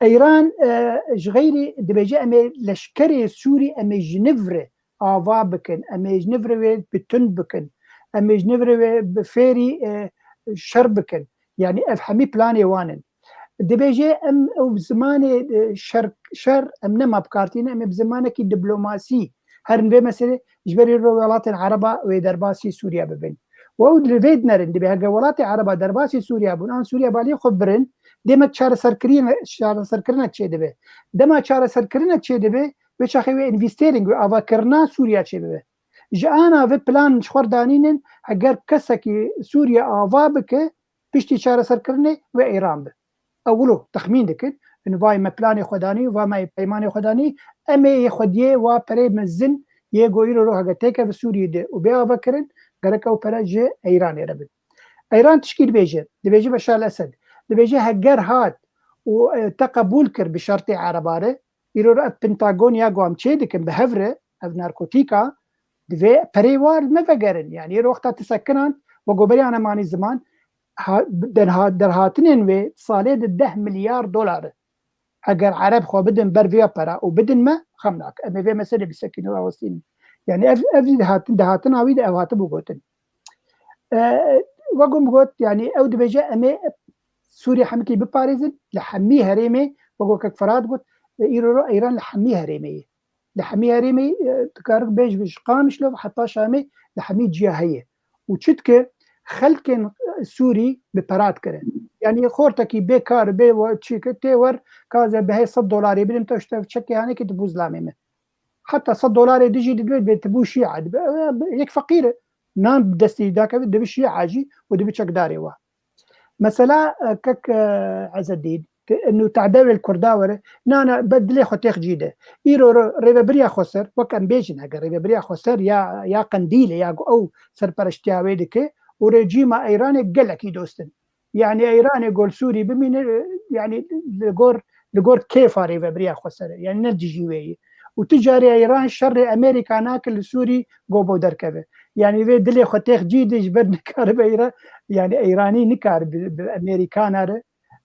Îran, e, ji xeyrî dibêje em ê leşkerê Sûrî, em ê ji nivre ava bikin, em ê ji nivre wê bi tund bikin, em ê ji nivre wê bi fêrî, e, şer bikin. Yanî ev hemî planê wan in. Dibêje em ew bi zimanê, e, şer, şer em nema bi kar tîne, em ê bi zimanekî diplomasî herin vê meselê, ji ber îro welatên Ereba wê derbasî Sûriye bibin. Û ew li vê dinerin, dibê heger welatê Ereba derbasî Sûriye bûn, an Sûriye balî xwe birin, dê me çareserkirine-, çareserkirinek çêdibe. Dema çareserkirinek çêdibe, wê çaxê wê învîstêrîng, wê avakirina Sûriye çêbibe. Ji ana vê plan ji xwe re danînin, heger kesekî Sûriye ava bike, piştî çareserkirinê wê Îran be. Ew wilo texmîn dikin, in vay me planê xwe danî, va me peymanê xwe danî, em ê yê xwediyê wa perê mezin yê ku îro ro hege têkeve Sûriyê de û bê avekirin, gerek ew pere ji Îranê re bin. Îran tişkî dibêje, dibêje Beşar Esed, dibêje heger hat û, e, te qebûl kir bi şertê Ereba re, îro re ev Pentagon ya ku em çê dikin bi hev re, ev narkotîka, divê perê wa li me vegerin. Yanî îro wexta tu sekinan, we goberî ane manî ziman, ha-, derha-, derhatinên wê salê de deh milyar dolar e. Heger Ereb xwe bidin ber vê pera û bidin me, xem nake. Em ê vê meselê bisekînin û rawestînin. Yanî ev, ev jî dihatin, dihatina wî de ev hatibû gotin. E, wek min got, yani ew dibêje, em ê Sûriye hemikî biparêzin, li hemî herêmê, wek kek Ferhat got, e, îro ro Îran li hemî herêmê ye. Li hemî herêmê, e, dikarin bêj ji Qamişlo heta Şamê li hemî ciya heye. Û çi dike, xelkên, e, Sûrî bi pera dikire. Yani xortekî bê kar, bê we-, çi ke tê wer, ka ez bi hê sed dolarê bidim, te işte çekê hanekî dibû zilamê min. Heta sed dolarê dijî dibe, bê tibû şîa, dibe, e, yek feqîr e. Nan bi destî dakeve, dibi şîa jî û dibi çekdarê wa. Mesela, e, kek, e, Ezedîn, te-, inu tadewê li Kurda were, na, na, be dilê xwe têx cî de. Îro ro rêvebiriya Xweser, wek em bêjin, heger rêvebiriya Xweser ya, ya Qendîlê, ya ku ew serpereştiya wê dike û rejîma Îranê gelekî dost in. Yani Îranê gol Sûrî bimîne, e, yani li gor, li gor kêfa rêvebiriya Xweser e. Yani ne dijî wê ye. Û tu carê Îran şerê Amerîka nake li Sûrî go bo derkeve. Yani vê dilê xwe têx cî de ji ber nikaribe Îran, yani Îranî nikar bi, bi Amerîkana re,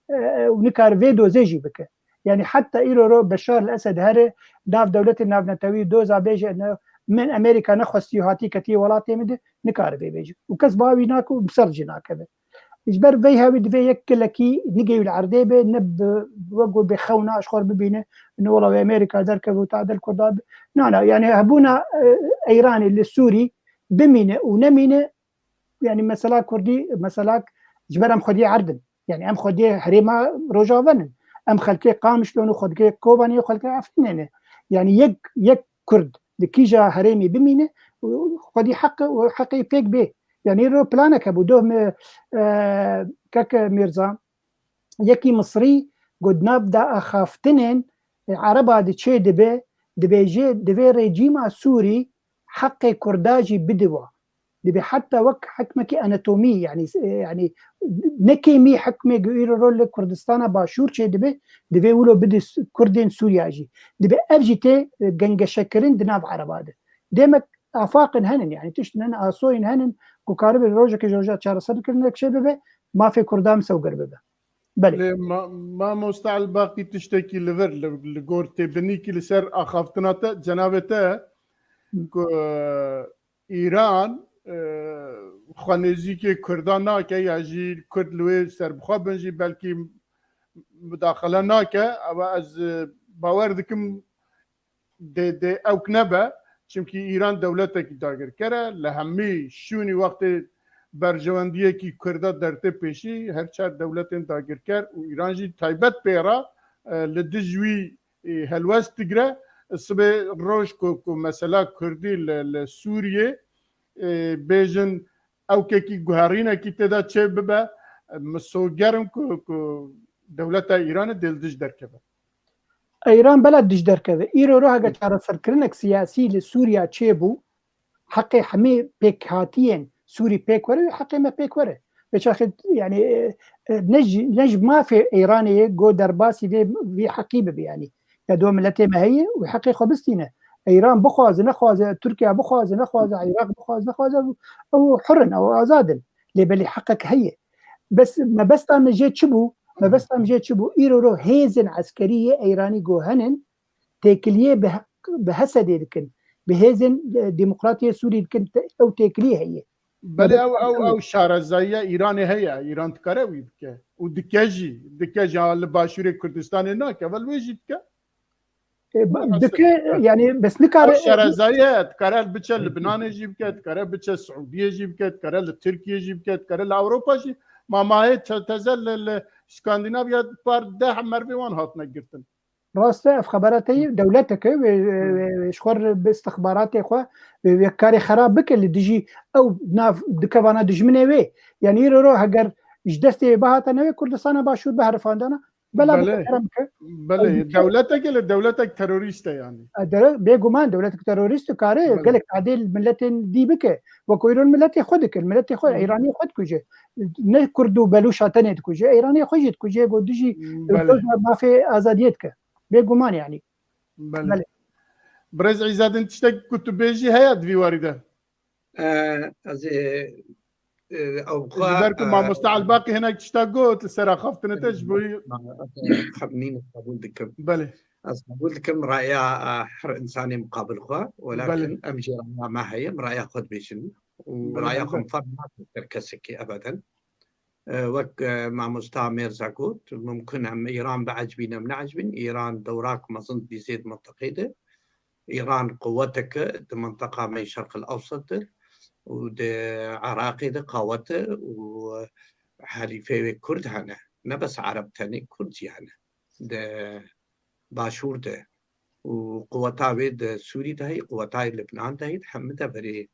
e, û nikar vê dozê jî bike. Yani heta îro ro Beşar el Esed here nav dewletê navnetewî doza bêje ne, min Amerîka nexwestî û hatî ketî welatê min de, nikare vê bêje. Û kes bawer wî nake û bi ser jî nakeve. Ji ber vê hewî divê yek gelekî nigê wî li erdê be, ne bi, wek got bê xewna ji xwe re bibîne, ne wela wê Amerîka derkeve û tadel Kurda be. Na, na, yani hebûna, e, Îranê li Sûrî bimîne û nemîne, yani mesela Kurdî, mesela ji ber em xwediyê erd in. Yani em xwediyê herêma Rojava nin. Em xelkê Qamişlo ne, xwediyê Kobanê, xelkê Efrînê ne. Yani yek, yek Kurd di kîja herêmê bimîne, xwedî heq û heqê pêk bê. Yani îro planek hebû, doh me, e, keke Mîrza, yekî Misrî got, nav da axaftinên, e, Ereba di çê dibe, dibêje, divê rejîma Sûrî heqê Kurda jî bide wa. Dibê heta wek hikmekî anatomî, yani, e, yani ne kêmî hikmê ku îro ro li Kurdistana Başûr çê dibe, divê wilo bide s-, Kurdên Sûriya jî. Dibê ev jî tê, e, gengeşekirin di nav Ereba de. Demek afaqin henin, yani tiştin henin, asoyên henin ku karibe rojekê ji roja çareserkirinek çê bibe, mafê Kurda misewgir bibe. Belê. Lê ma-, mamoste Elbaqî tiştekî li vir, li, li gor têbinîkî li ser axaftina te, cenabê te, Hı. ku, e, Îran, e, xwe nêzîkê Kurdan nake ya jî Kurd li wê serbixwe bin jî belkî mudaxele nake. Ewa ez, e, bawer dikim dê, dê ewk nebe. Çimkî Îran dewletekî dagirker e. Li hemî şûnî wextê berjewendiyekî Kurda dertê pêşî, her çar dewletên dagirker û Îran jî taybet pê re, e, li dij wî, e, helwest digre. Sibê roj ku, ku mesela Kurdî li, li Sûriyê, e, bêjin ewkekî guherînekî tê de çê bibe, e, min soger im ku, ku dewleta Îranê dê li dij derkeve. Îran bela dij derkeve. Îro ro hege çareserkirinek siyasî li Sûriya çêbû, heqê hemî pêkhatiyên Sûrî pêk were, heqê me pêk were. Vê çaxê, yani, e, e, ne ji, ne ji mafê Îranê ye, go derbasî vê, vê heqî bibe, yani. Ya do miletê me heye û heqê xwe bistîne. Îran bixwaze, nexwaze, Tirkiye bixwaze, nexwaze, Iraq bixwaze, nexwaze, ew hur in, ew azad in. Lê belê heqek heye. Bes, mebesta min jê çi bû? Mebesta min jê çi bû? Îro ro hêzên eskerî yê Îranî go henin, têkiliyê bi, bi Hesedê dikin. Bi hêzên, e, Demokratiyê Sûrî dikin, te-, ew têkilî heye. Belê ew, ew, ew şarezayiya Îranê heye, Îran dikare wî bike. Û dike jî, dike jî, ha, li Başûrê Kurdistanê nake, vel wê jî dike. E, ba-, dike, yani, bes nikare. Ew şarezayiye, dikare biçe Libnanê jî bike, dikare biçe Siûdiyê jî bike, dikare li Tirkiyê jî bike, dikare li Ewropa jî. Ma mahê te-, teze li, li Skandinaviya par deh mervê wan hatine girtin. Rast e, ev xebera te yî, dewletek e, wê, wê, wê, wê ji xwe re bi istixbaratê xwe, wê, wê karê xerab bike li dijî ew nav dikevana dijminê wê. Yani îro ro heger ji destê wê bihata newê Kurdistana Başûr biherifandana, bela bike, Belê. kerem bike. Belê, Ew dike- dewletek e, li dewletek terorîst e yani. E, dere-, bêguman dewletek terorîst dikare Belê. gelek tadê li miletên dî bike. Wek îro miletê xwe dikin, miletê xwe, Hı. Îranê xwe dikuje. Ne Kurd û Belûşa tenê dikuje, Îranê xwe jî dikuje, go dijî Belê. mafê azadiyê dike. Bêguman yani. Belê. Belê. Birêz Îzadin, tiştek ku tu bêjî heye di vî warî de? E, ez ê, e, ew Ji xwe, ber ku e, mamoste Elbaqî hinek tişta got li ser axaftinê te, ji bo wî Nîne qebûl dikim. Belê. Ez qebûl dikim raya, e, her insanê muqabil xwe, welakin Belê. em jî raya me heye, em raya xwe dibêjin. û raya xwe miqate ser kesekî ebeden. E, wek, e, mamosta Mêrza got, mumkin em Îran biecibîn em neecibîn, Îran dewrak mezin dibî zêd mintiqê de. Îran quwetek e di mintiqa me Şerq el Ewsat de û di Iraqê de qawet e û helîfeyê wê Kurd hene. Ne bes Ereb, tenê Kurd jî hene. Di Başûr de û quweta wê di Sûrî de heye, quweta wê Libnan de heye, di hemî deverê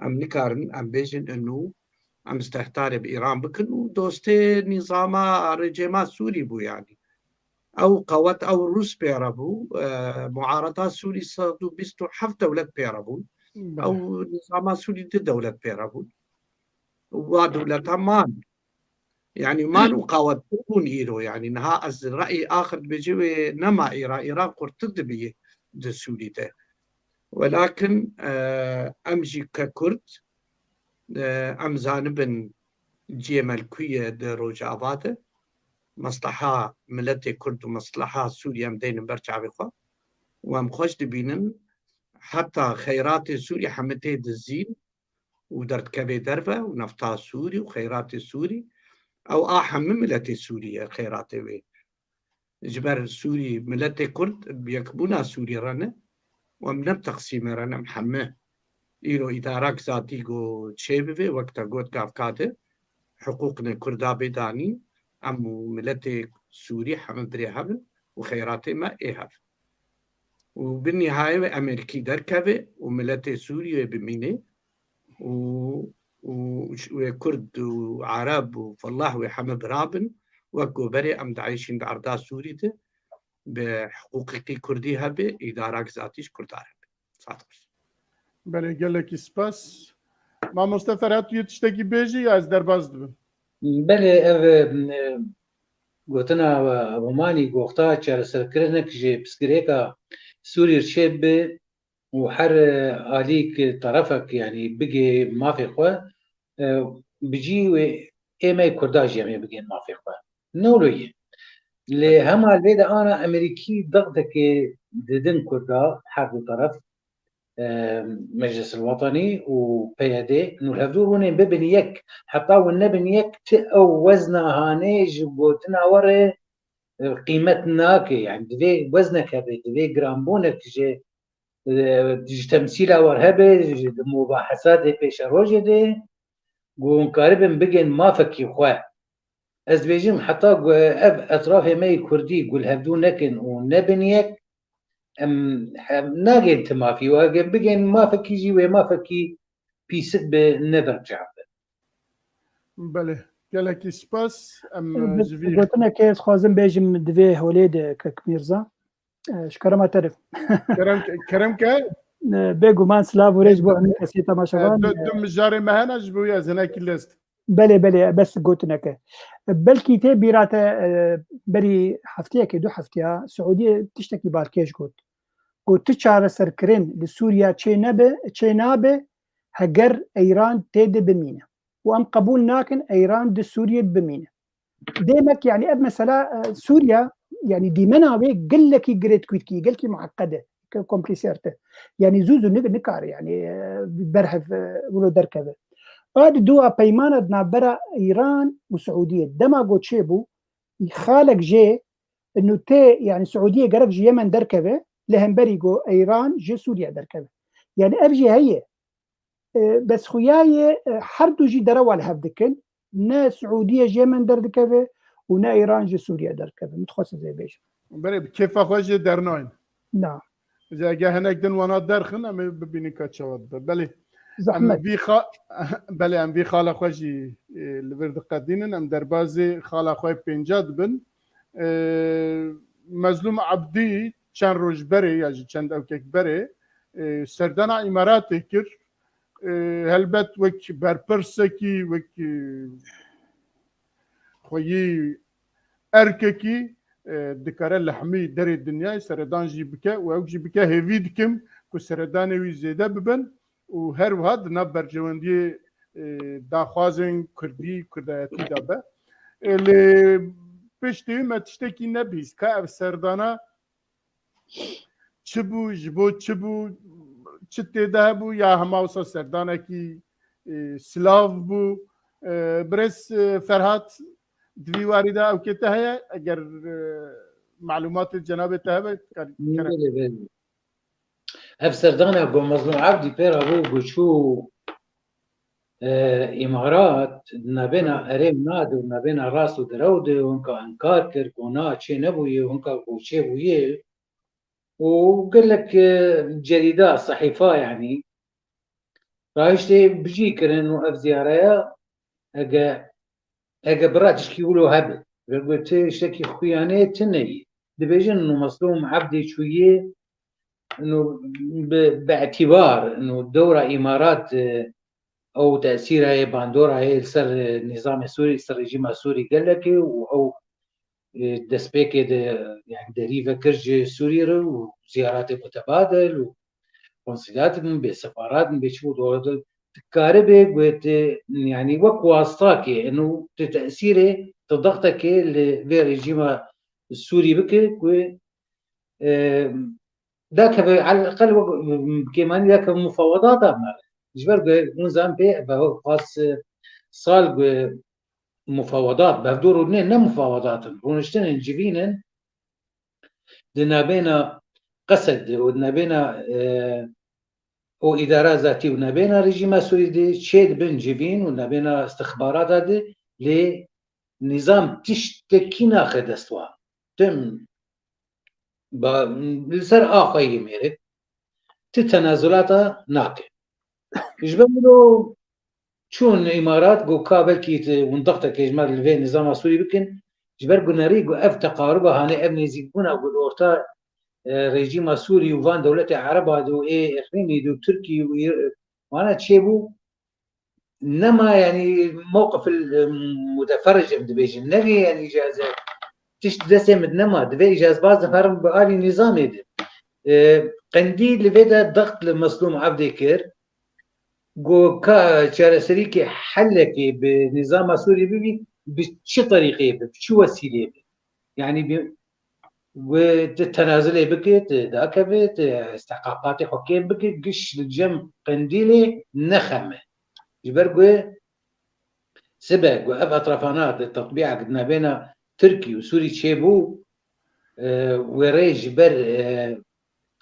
em nikarin em bêjin inu em stehtarê bi Îran bikin û dostê nîzama rejîma Sûrî bû yanî. Ew qewet, ew Rûs pê re bû, e, muareta Sûrî sed û bîst û heft dewlet pê re bûn. Belê. Ew nîzama Sûrî du dewlet pê re bûn. Û wa dewleta man. Yanî man û qawettir bûn îro. Yanî niha ez reyê axir dibêjim wê nema Îran, Îran qurtir dibî di Sûrî de. Welakin, e, em jî ke Kurd, e, em zanibin cihê me li ku ye di Rojava de. Mesleha miletê Kurd û mesleha Sûrî em deynin ber çavê xwe. Û em xweş dibînin heta xeyratê Sûrî hemî tê dizîn û derdikeve derve û nefta Sûrî û xeyratê Sûrî, ew a hemî miletê Sûrî ye xeyratê wê. Ji ber Sûrî, miletê Kurd bi yekbûna Sûrî re ne û em ne bi teqsîmê re ne, em hemî. Îro îdarak zatî ku çêbibe, wek te got gavka de, hiqûqinê Kurda bê danîn, em û miletê Sûrî hemî birê hev in û xeyratê me ê hev. Û bi nihayê wê Amerîkî derkeve û miletê Sûriyê bimîne û, û wê Kurd û Ereb û Felah wê hemî bira bin, wek ku berê em dieyşîn di erda Sûrî de bi hiqûqî Kurdî hebe, îdarak zatî ji Kurda hebe. Saet xweş. Belê, gelekî spas. Mamoste Ferhat, tu yê tiştekî bêjî ya ez derbas dibim? Belê, ev, e, gotina Romanî goxta çareserkirinek ji pirsgirêka Sûrî çêbibe û her, e, alîk, terefek, yanî bigê mafê xwe, e, bi cî wê ê me Kurda jî em ê bigên mafê xwe. Ne wilo ye. Lê hema li vê de ana Amerîkî dextekê didin Kurda, her du teref, e, Meclis el Wetanî û P Y D, nû hevdû rûnên bibin yek. Heta hûn nebin yek, ti ew wezna hanê ji gotina we re, e, qîmet nake. Yani divê weznek hebe, divê giranbûnek ji, e, ji temsîla we hebe, ji mubahesatê pêşerojê de, ku hûn karibin bigên mafekî xwe. Ez dibêjim, heta ku ev etrafê me yê Kurdî ku li hevdû nekin û nebin yek, em, em nagên ti mafî û eger bigên mafekî jî wê mafekî pîsik bi, ne berçav bi. Belê, gelekî spas. Em, e, ji vî gotinekê ez xwazim bêjim di vê holê de Kek Mîrza. E, ji kerema te re. Kerem ke, kerem ke. E, bêguman silav û rêz bo hemî kesê temaşevan. E, du, du mijarê me hene ji bo wî ez hinekî lez. Belê, belê, bes gotineke. Belkî tê bîra te, e, berî hefteyekê, du hefteya, Siûdiyê tiştekî balkêş got. Got, tu çareserkirin li Sûriya çê nebe, çê nabe, heger Eyran tê de bimîne. Û em qebûl nakin Eyran di Sûriyê bimîne. Demek, yani, ev mesela, e, Sûriya, yani, dîmena wê gelekî girêdkûyî, gelkî muheqqed e, ke-, komplîsêr e. Yani, zû zû nik-, nikare, yani, e, berhev, e, wilo derkeve. A di dua peymana di navbera Îran û Siûdiyê. Dema got çêbû, xalek jê, inu tê, yani, Siûdiyê gerek ji Yemen derkeve, li hemberî got Îran ji Sûriye derkeve. Yani, ev jî heye. E, bes xuya ye, e, her du jî derewa li hev dikin. Ne Siûdiye ji Yemen derdikeve û ne Îran ji Sûriye derdikeve. Min dixwest ez ê bêjim. Belê, bi kêfa xwe jê dernayên. Na. Ji ege hinek din wana derxin, em ê bibînin ka çawa dibe. Belê. Zehmet. Em vî xa-, belê, em vî xala xwe jî, e, li vir diqedînin. Em derbazê xala xwe pênca dibin. E, Mezlûm Ebdî çend roj berê ya jî çend ewkek berê, e, serdana Îmaratê kir. E, helbet wek berpirsekî, wek, e, xweyî erkekî, e, dikare li hemî derê dinyayê seredan jî bike û ew jî bike. Hêvî dikim ku seredanê wî zêde bibin û her wiha di nav berjewendiyê, e, daxwazên kurdî, kurdayetî de be. E, lê piştî me tiştekî nebîst ka ev serdana çi bû, ji bo çi bû, çi tê de hebû, ya hema wisa serdanekî e, silav bû. E, Birêz, e, Ferhat, di vî warî de ew kê te heye? Eger, e, malûmatê cenabê te hebe, kar-, kerem. Belê, belê. Ev serdana ku Mezlûm Ebdî pê re bû, ku çû, e, Îmarat, di nabêna Hı. erê û na de û nabêna rast û derew de, hinka inkar kir, ku na çê nebûye, hinka ku çê bûye. Û gelek, e, cerîda, sehîfa, yanî, rahiştê bijî kirin û ev ziyareya, ege, ege bira tişkî wilo hebe, ve got, tiştekî xuyanê tune ye. Dibêjin, û Mezlûm Ebdî çûyê, û bi, bi îtîbar, û dewra Îmarat, e, ew tesîra yê, bandora yê li ser, e, nîzamê Sûrî, ser rejîma Sûrî gelek e û ew, e, destpêkê de, yani, derî vekir ji Sûrî re û ziyaretê mutebadil û konsulat bin, bê sefarat bin, bê çi bû dore de dikaribe, got, e, yani, wek wastakê, eno, tu tesîrê, tu dextekê li vê rejîma Sûrî bike, ku, e, dakeve, elaqel wek, kêmanî dakeve mufawedata me. Ji ber ku hûn zan pê, be, pas, e, sal ku mufawedat, bevdor û ne, ne mufawedat in, rûniştin in, civîn in, di nabêna Qesed de û di nabêna, e, û îdara zatî û nabêna rejîma Sûrî de çê dibin civîn û nabêna istixbarata de, lê nîzam tiştekî naxe dest wan. Tim ba, li ser axweyî mêrik, ti tenazulata nake. Ji ber wilo çûn Îmarat, got ka belkî ti windextekê ji me li vê nîzama Sûrî bikin, ji ber ku nerî ku ev teqaruba hane, ev nêzîkbûna ku li orta, e, rejîma Sûrî û van dewletê Ereba de û ê Îqlîmî de û Tirkî û Îr-, wana çêbû, nema, yani, mewqif el, e, muteferric em dibêjin. Nexê, yani, îcaze tişt destê min nema. Divê îcazbaz herin bi alî nîzamê de. E, Qendîl li vê de dext li Mezlûm Evdê kir. Got ka çareserîkê, helekê bi nîzama Sûrî bibî, bi çi terîqê bi, bi çi wesîlê bi? Yani bi, wê tu tenazilê bike, tu dakeve, tu istihqaqatê xwe kêm bike, giş li cem Qendîlê nexeme. Ji ber ku sibe ku ev etrafana di tetbîqek di navbêna Tirkî û Sûrî çêbû, e, wê rê ji ber, e,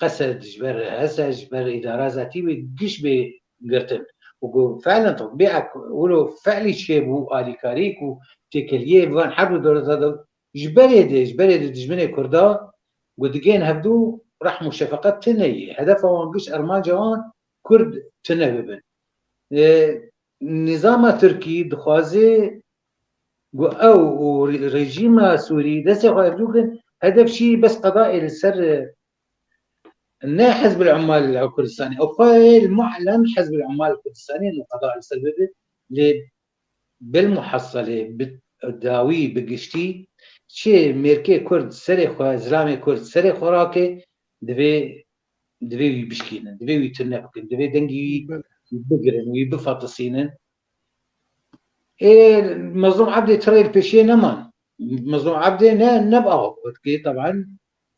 Qesed, ji ber Hese, ji ber îdara zatî wê giş bê girtin. Û ku fiilen tetbîqek wilo fiilî çêbû, alîkarî ku têkeliyê van her du dewleta de ji berê de, ji berê de dijminê Kurda ku digên hevdû rehm û şefeqet tune ye. Hedefa wan giş, armanca wan Kurd tune bibin. E, nîzama Tirkî dixwaze ku ew û re-, rejîma Sûrî destê xwe hevdû kin, hedef jî bes qedayê li ser, e, ne Hizbul Ummal Kurdistanê, ew xwe li mu'len Hizbul Ummal Kurdistanê li qeda li ser bibe, lê bilmuhesselê, bi dawî, bi giştî, çi mêrkê Kurd serê xwe, zilamê Kurd serê xwe rake, divê, divê wî bişkînin, divê wî tune bikin, divê dengî wî Belê. bigirin, wî bifatisînin. Ê, Mezlûm Ebdê tirê li pêşiyê neman. Mezlûm Ebdê ne, ne bi ava gotkê, teban,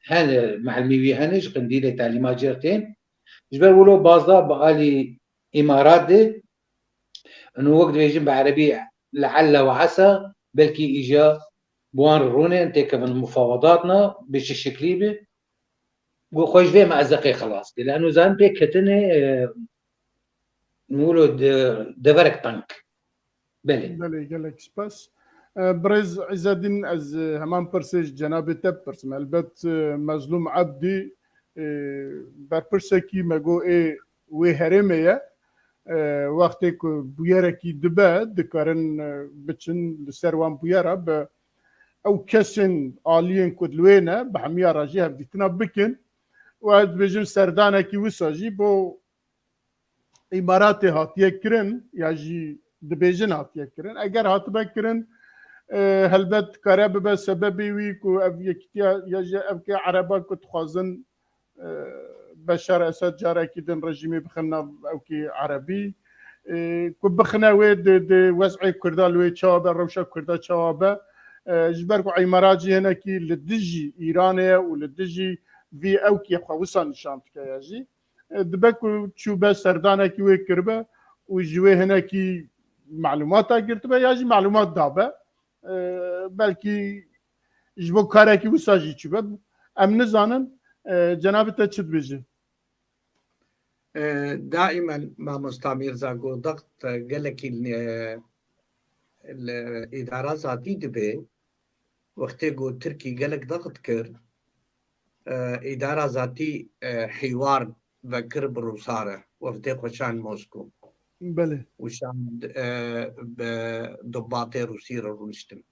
hene, mehelmî wî hene, ji Qendîlê talîma cêr tên. Ji ber wilo bazda bi alî Îmarat de, û wek dibêjin bi erebî le'elle ve esa, belkî îja bi wan re rûnên têkevin mufawedatna, bi çi şiklî bi, ku xwe ji vê meezeqê xilas kir. Lê eno zanin pê ketine, e, wilo de-, deverek teng. Belê. Belê, gelek spas. E, Birêz Îzedîn, ez, e, heman pirsê ji cenabê te bipirsim. Helbet, e, Mezlûm Ebdî, e, berpirsekî me got ê wê herêmê ye. E, wextê ku bûyerekî dibe, dikarin, e, biçin li ser wan bûyera bi ew kesên aliyên ku li wê ne, bi hemiya re jî hevdîtina bikin. Û ez dibêjim serdanekî wisa jî bo Îmaratê hatiye kirin ya jî dibêjin hatiye kirin. Eger hatibe kirin, e, helbet dikare bibe sebebê wî ku ev yekîtiya ya jî ev ke Ereba ku dixwazin, e, Beşar Esed carekî din rejîmê bixin nav ewkê Erebî, e, ku bixine wê di, di wez'ê Kurda li wê çawa be, rewşa Kurda çawa be, e, ji ber ku Îmarat jî hinekî li dijî Îranê ye û li dijî vî ewkê xwe wisa nîşan dike ya jî. E, dibe ku çûbe serdanekî wê kiribe û ji wê hinekî melûmata girtibe ya jî melûmat dabe. E, belkî ji bo karekî wisa jî çûbe. Em nizanin, e, cenabê te çi dibêje? E, daimen mamosta Mîrza Godak, e, gelekî, e, li îdara zatî dibe, wextê ku Tirkî gelek daxit kir, e, îdara zatî, e, hîwar vekir bi Rûsa re, wefdê xwe şand Mosko Belê. û şand, e, bi dubatê Rûsî re rûniştin.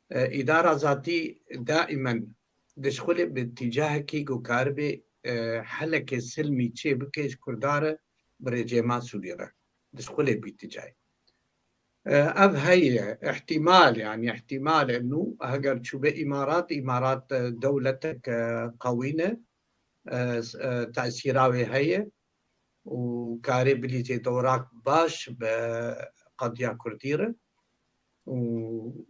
E, îdara zatî daimen dişxulê bi tîcahekî ku karibê, e, helekê silmî çê bike ji Kurda re bi rêcêma Sûrî re. Dişxulê bi tîcahê. E, ev heye, ihtimal, yani ihtimal e nû, heger çûbe Îmarat, Îmarat, e, dewletek, e, qewî ne, e, s-, e, tesîra wê heye û karê bilîzê dewrak baş bi qediya Kurdî re û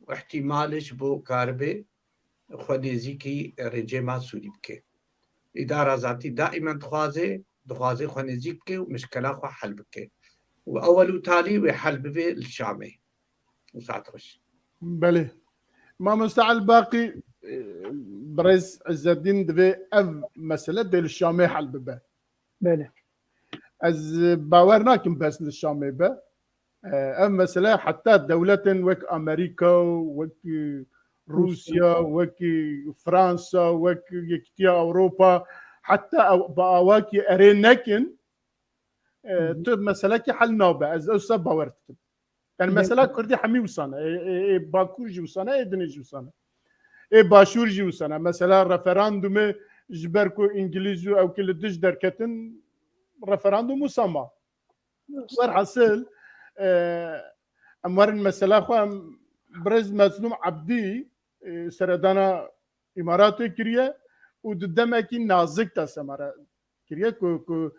ihtimalê ji bo karibê xwe nêzîkî rejîma Sûrî bike. Îdara zatî daimen dixwaze, dixwaze xwe nêzîk bike û mişkela xwe hel bike. Û ewel û talî wê hel bibe li Şamê. Û saet xweş. Belê. Mamoste Elbaqî, e, birêz Îzzeddîn divê ev mesele dê li Şamê hel bibe. Belê. Ez bawer nakim bes li Şamê be. E, ev mesele heta dewletên wek Amerîka, wek, e, Rûsya, wek, e, Fransa, wek Yekîtiya Ewropa, heta ew, bi awakî erê nekin, e, tu meselekî hel nabe. Ez ewsa bawer dikim. Yani mesela Kurdî hemî wisa ne. Ê, ê, ê Bakur jî wisa ne, ê dinê jî wisa ne. Ê Başûr jî wisa ne. Mesela referandumê ji ber ku Îngilîz û ew ki li dij derketin, referandum wisa ma. Werhasil, e, em werin mesela xwe, em birêz Mezlûm Ebdî, e, seredana Îmaratê kiriye û di demekî nazik de semara kiriye ku, ku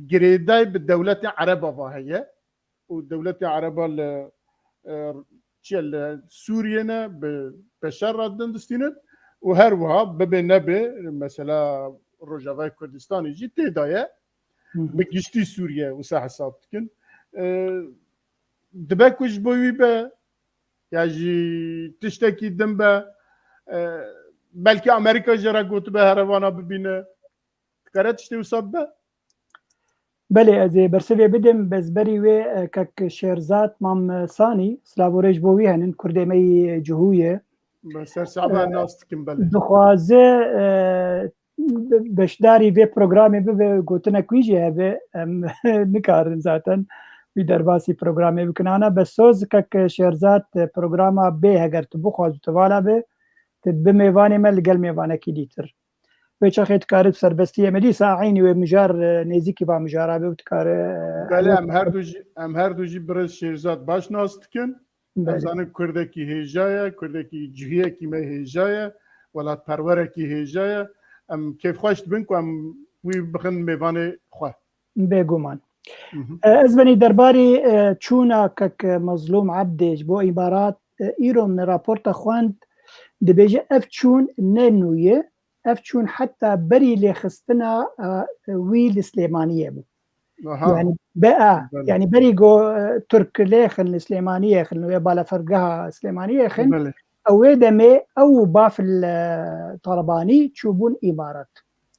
girêdayî bi dewletê Ereba va heye û dewletê Ereba li, e, çi ye, li Sûriyê ne bi Beşar re dindistînin û her wiha bibe nebe mesela Rojavayê Kurdistanê jî tê de ye. Bi giştî Sûriye wisa hesab dikin. E, dibe ku ji bo wî be ya jî tiştekî din be, e, belkî Amerîka jê re gotibe herevana bibîne. Dikare tiştê wisa bibe? Belê, ez ê bersivê bidim, bezberî wê, e, kek Şêrzad Mam Sanî, silav û rêz bo wî henin, Kurdê me yî Cihû ye. Bi ser çava nas dikim, belê. Dixwaze, e, beşdarî vê programê bibe, gotinek wî jî hebe, em nikarin zaten wî derbasî programê bikin. Ana be soz kek Şêrzad, e, programa bê, heger tu bixwaz û tu vala be, tu bi mêvanê me li gel mêvanekî dîtir. Wê çaxê dikare bi serbestiyê me dîsa eynî wê mijar, e, nêzîkî va mijara be û dikare, e, Belê, em her du jî, em her du jî birêz Şêrzad baş nas dikin. Em zanin kurdekî hêja ye, kurdekî cihiyekî me hêja ye, welatperwerekî hêja ye. Em kêfxweş dibin ku em wî bixin mêvanê xwe. Bêguman. E, ez benî derbarî, e, çûna kek Mezlûm Ebdê ji bo Îmarat, e, îro min raporta xwend, dibêje ev çûn ne nû ye, ev çûn heta berî lêxistina, e, wî li Silêmaniyê bû. Aha. Yani be a, Belê. Yani berî go, e, Tirk lêxin li Silêmaniyê xin, wê balafirgeha Silêmaniyê xin, Belê. Ew wê demê ew û baf li, e, Talebanî çûbûn Îmarat.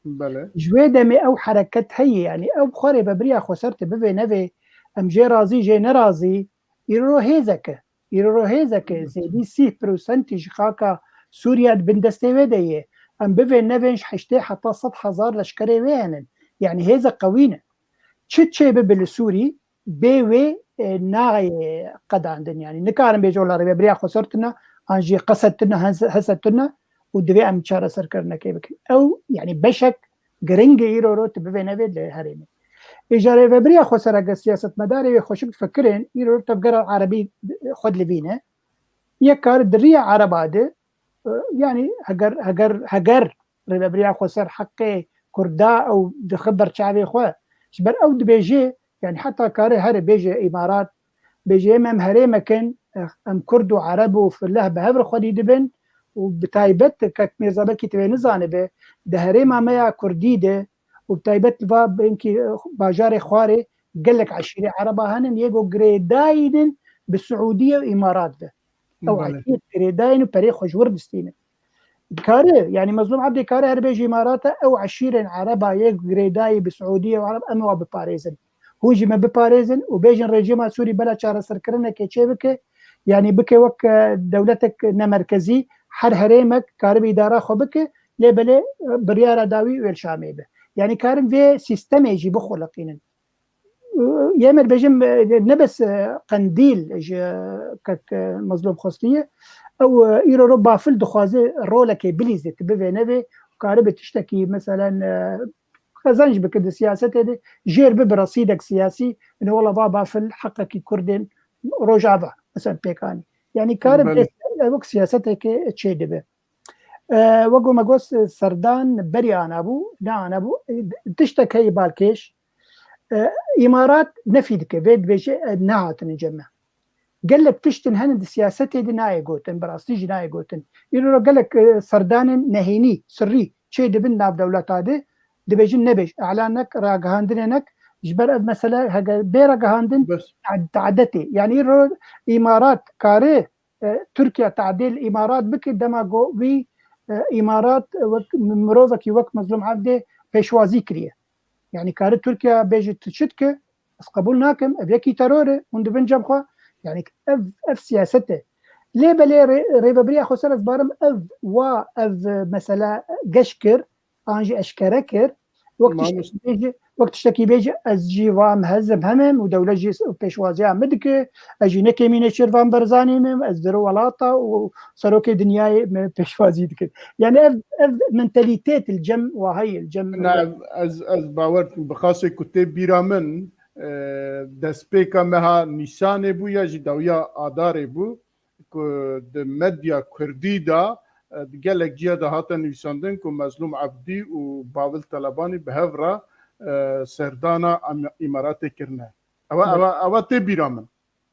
Belê. Ji wê demê ew hereket heye, yani ew bi xwe rêvebiriya xweser te bivê nevê, em jê razî, jê nerazî, îro hêzek e. Îro hêzeke zêdî sîh prosentî ji xaka Sûriye di bin destê wê de ye. Em bivê nevên ji heştê heta sed hezar leşkerê wê henin. Yani hêzek qewî ne. Çi çêbibe li Sûrî, bê wê, e, nayê qedandin. Yani nikarin bêje wela rêvebiriya xweser tune, an jî qesed tune, hes-, hesed tune û divê em çareserkirinekê bikin. Ew, yani beşek giring e îro ro tu bivê nevê li herêmê. Îja rêvebiriya xweser eger siyasetmedarê wê xweşik difikirin, îro tevgera erebî xwe dilivîne. Yek kar di riya ereba de, e, yani heger, heger, heger rêvebiriya xweser heqê Kurda ew dixe ber çavê xwe. Ji ber ew dibêje, yani heta kare here bêje Îmarat, bêje em, em herêmek in, em Kurd û Ereb û fileh bi hev re xwedî dibin û bi taybet kek Mîrza belkî tu wê nizanibe, di herêma me ya Kurdî de û bi taybet li va belkî bajarê Xwarê Gelek eşîrê Ereba henin yê ku girêdayîn in bi Siûdiye û Îmarat ve. Ew Belê. Eşîr girêdayîn û perê xwe ji wir distînin. Kare, yani Mezlûm Ebdê kare her bêje Îmarata, ew eşîrên Ereba yê girêdayî bi Siûdiye û Ereb em wa biparêzin. Hûn jî me biparêzin û bêjin rejîma Sûrî bela çareserkirinekê çê bike, yani bike wek, e, dewletek nemerkezî, her herêmek karibe îdara xwe bike, lê belê, e, biryara dawî wê li Şamê be. Yani karin vê sîstemê jî bixuliqînin. Yê me dibêjim, e, ne bes, e, Qendîl ji kek, e, Mezlûm xwestiye. Ew, e, îro ro Bafil dixwaze rolekê bilîze, tu bivê nevê, karibe tiştekî, meselen, e, qezenc bike di siyasetê de, jêr bibe resîdek siyasî, ine wela va Bafil heqekî Kurdên Rojava, meselen, pêkanî. Yani karin Belê. Pê, e, wek siyaseteke çê dibe. E, wek me got, Serdan berî ana bû, ne ana bû. E, tiştek heye balkêş. E, Îmarat nefî dike, vê dibêje, e, nehatine cem me. Gelek tiştin hene di siyasetê de nayê gotin, bi rastî jî nayê gotin. Îro gelek, e, serdanên nehênî, sirrî çê dibin nav dewleta de, dibêjin nebêj, elan nek, ragihandinê nek, ji ber ev mesele heger bê ragihandin, Bes. ta-, taedetê. Yani îro Îmarat kare, e, Tirkiye tadê li Îmarat bike, dema ku wî, e, Îmarat wek mirovekî wek Mezlûm Evdê pêşwazî kiriye. Yani kare Tirkiye bêje tu çi dike, ez qebûl nakim, ev yekî teror e, hûn dibin cem xwe. Yani ev, ev siyaset e. Lê belê rê-, rêvebiriya Xweser ez barim ev wa, ev, e, mesele geş kir, an jî eşkere kir. Wek Mamoste- tiştekî bêje, wek tiştekî bêje, ez jî vam hezim hemim û dewlet jî pêşwaziya min dike, ez jî nekêm nêçîrvan Barzanî mim, ez dir welata û serokê dinyayê min pêşwazî dikin. Yani ev, ev mentalîtet li cem wa heye, li cem Na, ez, ez bawer dikim, bi xasê ku tê bîra min, e, destpêka meha Nîsanê bû ya jî dawiya Adarê bû, ku di medya kurdî de, e, di gelek ciya de hate nivîsandin ku Mezlûm Ebdî û Bavil Telebanî bi hev re, e, serdana Am-, Îmaratê kirine. Ewa, Belê. ewa, ewa tê bîra min.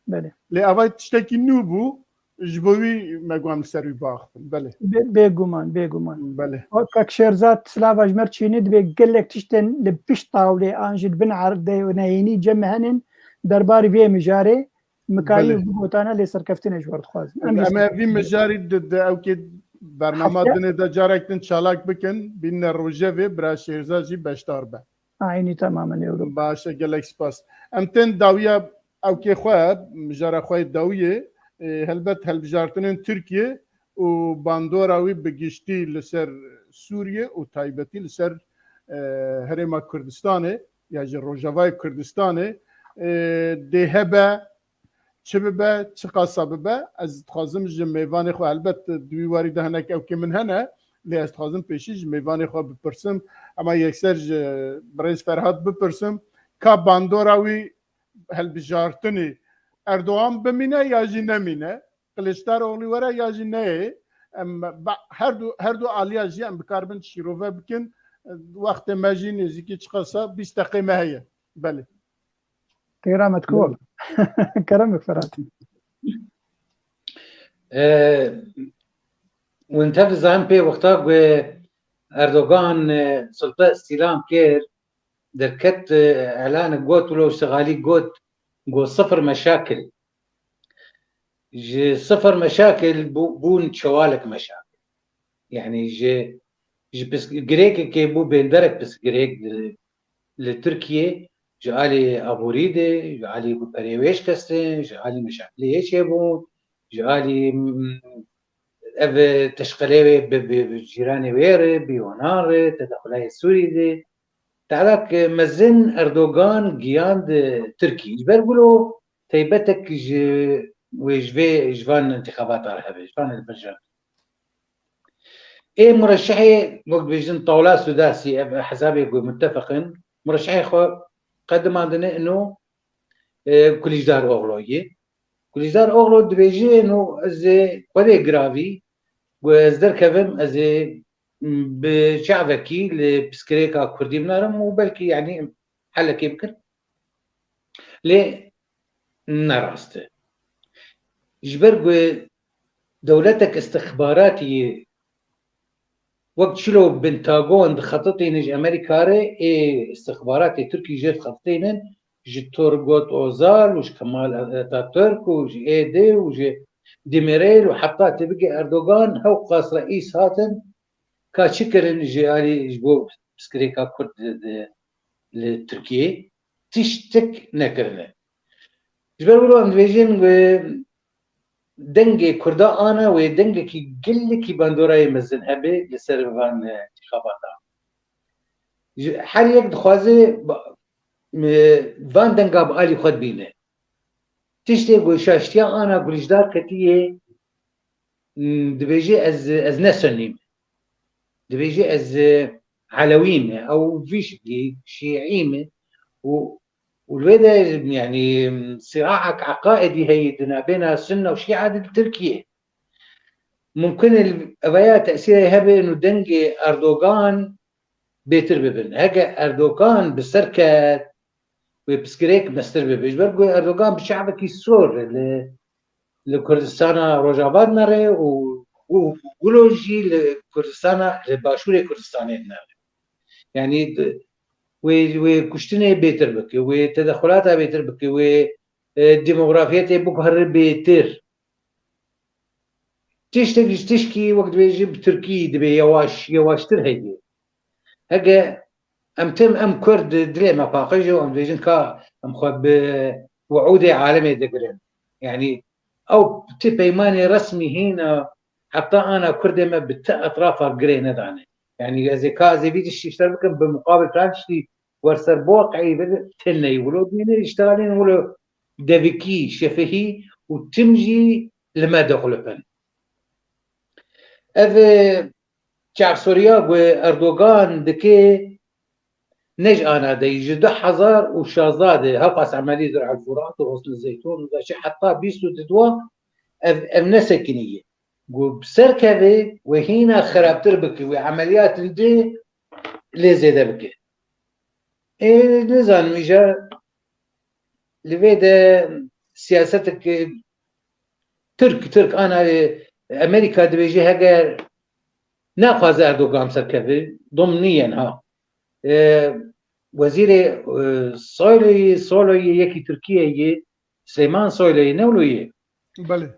Belê. Lê ewa tiştekî nû bû, ji bo wî me guhan li ser wî biaxivin. Belê. Bê-, bêguman, bêguman. Belê. Kak Şêrzad, silava ji me re çênî, dibê gelek tiştên li pişt tawlê an jî di bin erdê û nehênî cem me henin derbarî vê mijarê. Mikarî Belê. Bigotane lê serkeftinê ji we dixwazin. Em Em ê vî mijarî di, di ewkê bernama Hefte- dinê de carek din çalak bikin, bînne rojevê bira Şêrza jî beşdar be. Aynî temamen ewro. Baş e, gelek spas. Em tên dawiya ewkê xwe, mijara xwe yê dawiyê, e, helbet helbijartinên Tirkiye û bandora wî bi giştî li ser Sûriye û taybetî li ser, e, Herêma Kurdistanê ya jî Rojavayê Kurdistanê, e, dê hebe, çi bibe, çi qasa bibe, ez dixwazim ji mêvanê xwe, helbet di wî warî de hinek ewkê min hene, lê ez dixwazim pêşî ji mêvanê xwe bipirsim, ema yekser ji birêz Ferhat bipirsim, ka bandora wî helbijartinê Erdogan bimîne ya jî nemîne, Kiliçdaroglî were ya jî neyê, em ba-, her du, her du aliya jî em bikaribin şîrove bikin, wextê me jî nêzîkî çiqasa bîst deqê me heye. Belê. Têra me dikol. Kerem bik Ferhat. E, hûn tev dizanin pê wexta ku Erdogan, e, sulta îstîlam kir, derket, e, îlan got, wilo şixalî got, got sifir meşakil. Ji sifir meşakil bû-, bûn çewalek meşakil. Yani ji, ji pirsgirêkekê bû bênderek pirsgirêk li, li Tirkiyê, ji alî aborî de, ji alî ku perê wê şikestin, ji alî meşakilê yê çêbûn, ji alî, mm, ev teşqelê wê bi, bi, bi cîranê wê re, bi wan re, tedexulê Sûrî de. Tehlak mezin Erdogan giyand Tirkî. Ji ber wilo teybetek ji wê, ji vê, ji van intixabata re hebe, ji van hilbijartin. Ê mureşehê, wek dibêjin tawla sudasî, ev hesabê ku muttefeq in, mureşehê xwe qedimandine ino, e, Kulîcdar Oxlo yê. Kulîcdar Oxlo dibêje, ino ez ê xwedê giravî, ku ez derkevim, ez ê, m, bi çavekî li pirsgirêka kurdî binarim û belkî, yanî, helekê bikin. Lê ne rast e. Ji ber ku dewletek istixbaratî yê wek çilo Pentagon dixetitîne ji Amerîka re, ê istixbaratê Tirkî jê dixetitînin, ji Turgut Ozal û ji Kemal Atatürk û ji êdî û ji Demirel û heta tê bigê Erdogan, hewqas reîs hatin, ka çi kirin ji alî, ji bo pirsgirêka Kurd di, di, li Tirkiyê? Tiştek nekirine. Ji ber wilo em dibêjin, e, dengê Kurda ana wê dengekî gelekî bandorayê mezin hebe li ser van, e, întixabata. Ji, her yek dixwaze ba-, e, van denga bi alî xwe dibîne. Tiştê ku şaştiya ana Gulîjdar ketiye, m, dibêje ez, ez ne Sunnî me. Dibêje ez, e, Elewî me. Ew vî şiklî Şîî me. Û, û li wê de, yanî, siraek eqaidî heye di navbêna Sunne û Şîa de li Tirkiyê. Mumkin e eveya tesîrê hebe û dengê Erdogan bêtir bibin. Heke Erdogan bi ser ket, wê pirsgirêk mestir bibe. Ji ber ku Erdogan bi çavekî sor li, li Kurdistana Rojava dinere û, û wilo jî li Kurdistana, li Başûrê Kurdistanê dinere. Yanî di-, wê, wê kuştinê bêtir bike, wê tedexulata bêtir bike, wê, e, demografiyetê biguhere bêtir. Tiştek ji tişkî, wek dibêjî, bi tirkî dibe yewaş, yewaştir heye. Heke em tim, em Kurd, dilê me paqij e û em dibêjin ka em xwe bi wiûdê alemê digirin. Yanî ew ti peymanê resmî hîna heta ana Kurdê me bi ti etrafa girê nedane. Yanî ez ê ka ez ê vî tiştî ji te bikim, bi muqabil filan tiştî wer ser bi weqî bi têneyî wilo dîne, îştigalên wilo devikî, şefehî û tim jî li me dixulipin. Ev, e, çavsoriya ku Erdogan dike ne ji ana de yî, ji du hezar û şazdeh de hewqas emelî Dir'el Furat û Hosn Zeytun û da çi heta bîst û didwa ev, ev nesekinî ye. Ku bi ser keve wê hîna xerabtir bike, wê emeliyat li dê lê zêde bike. Ê, nizanim îja li vê de siyasetek Tirk, Tirk ana, e, Amerîka dibêje heger naxwaze Erdogan serkeve, dom niyen ha. E, wezîrê, e, Soylu'yê, Soylu'yê yekî Tirkiyeyê, Süleyman Soylu'yê, ne wilo yê? Belê.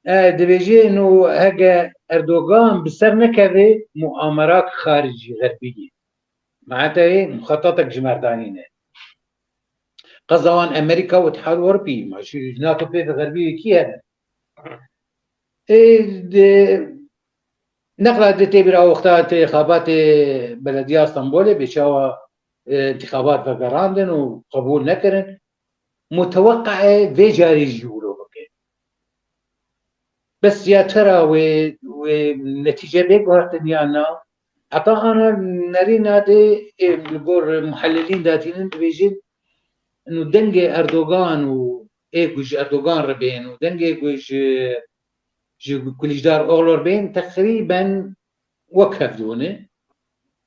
E, dibêje, no hege Erdogan bi ser nekeve muamerat xaricî xerbî ye. Me'eteyê muxetatek ji merdanî ne. Qeza wan Amerîka û Îtihad Ewropî, ma ji NATO pê ve xerbî wekî hene. Ê, de, neqla de tê bîra wexta intixabatê belediya Stenbolê bê çawa, e, intixabat vegerandin û qebûl nekirin. Muteweqe e vê carî jî wilo bike. Bes ziyatera wê, wê netîce bê guhertin yan na? Heta ana nerîna de, ê, li gor muhelilîn datînin dibêjin, û dengê Erdogan û ê ku ji Erdogan re bên û dengê ku ji, ji Kulîjdar Oglor bên teqrîben wek hevdû ne.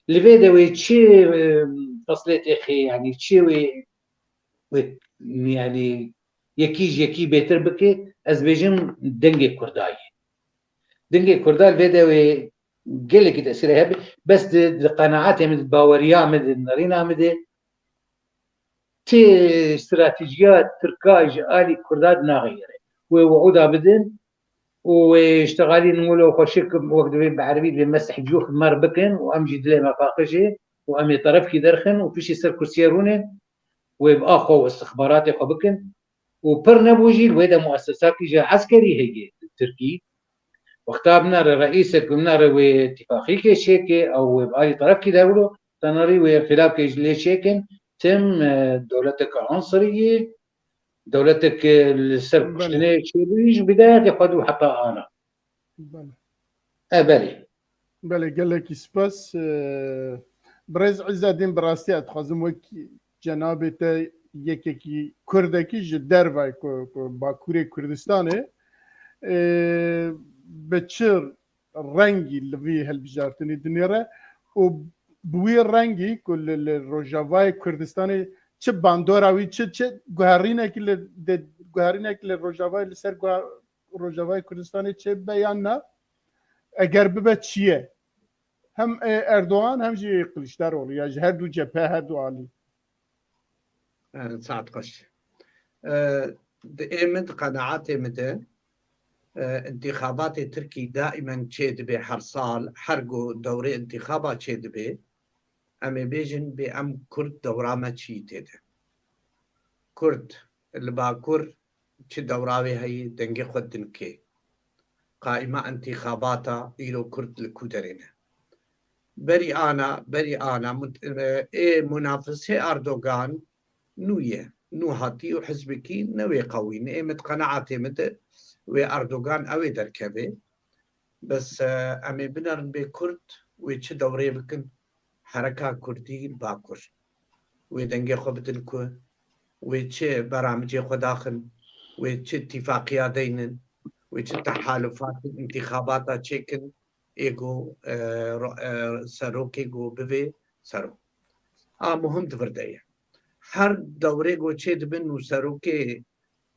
Li vê de wê çi, e, feslê têxê, yanî çi wê, wê, yanî yekî ji yekî bêtir bike, ez bêjim dengê Kurda ye. Dengê Kurda li vê de wê gelekî tesîrê hebe, bes di, di qenaetê min, di baweriya min, di nerîna min de ti stratejiya Tirka ji alî Kurda dinaxeyere. Wê wiûda bidin û wê îştixalî ningûlo xweşik wek divê bi erebî divê mesih cûx mer bikin û em jî dilê me paqij ê û em ê terefkî derxin û piştî ser kursiyê rûnên wê bi ax xwe û istixbaratê xwe bikin û pir nebû jî li wê de muessesakî ji eskerî heye li Tirkî. Wexta binere reîsek, binere wê tifaqîkê çêke, ew wê bi alî terefkî de wilo, tenerî wê înqilabkê ji lê çêkin, tim, e, dewletek ansirî yê, dewletek, e, li ser Belê. kuştinê çêbûyî ji bidayetê xwe dû heta ana. Belê. E, belê. Belê, gelekî spas. E, Birêz Îzzedîn, bi rastî ez dixwazim wek cenabê te yekekî Kurdekî ji derve ku, ku Bakurê Kurdistanê, e, bi çi rengî li vî hilbijartinî dinêre û bi wî rengî ku li, li Rojavayê Kurdistanê çi bandora wî, çi, çi guherînekî li, de, guherînekî li Rojavayê, li ser guha-, Rojavayê Kurdistanê çêbibe yan na, eger bibe çi ye? Hem, e, Erdogan hem jî Kiliçdaroğlu ya ji her du cephe, her du alî. E, saet xweş. E, di ê min, di qenaetê min de, e, întîxabatê Tirkî daimen çêdibe her sal, her ku dewrê întîxaba çêdibe, em ê bêjin bê em Kurd dewra me çiyî tê de. Kurd li Bakur çi dewra wê heyî, dengê xwe dinkê. Qaîma întîxabata îro Kurd li ku derê ne? Berî ana, berî ana, mut-, e, ê munafisê Erdogan nû ye, nû hatî û hizbekî ne wê qewî ne. Ê min di qenaetê min de wê Erdogan ew ê derkeve. Bes, e, em ê binerin bê Kurd wê çi dewrê bikin, hereka Kurdî li Bakur. Wê dengê xwe bidin ku, wê çi beramicê xwe daxin, wê çi tîfaqiya deynin, wê çi tehalufatên întîxabata çêkin, ê ku, e, ro-, e, serokê ku bivê serok. A muhim di vir de ye. Her dewrê ku çêdibin û serokê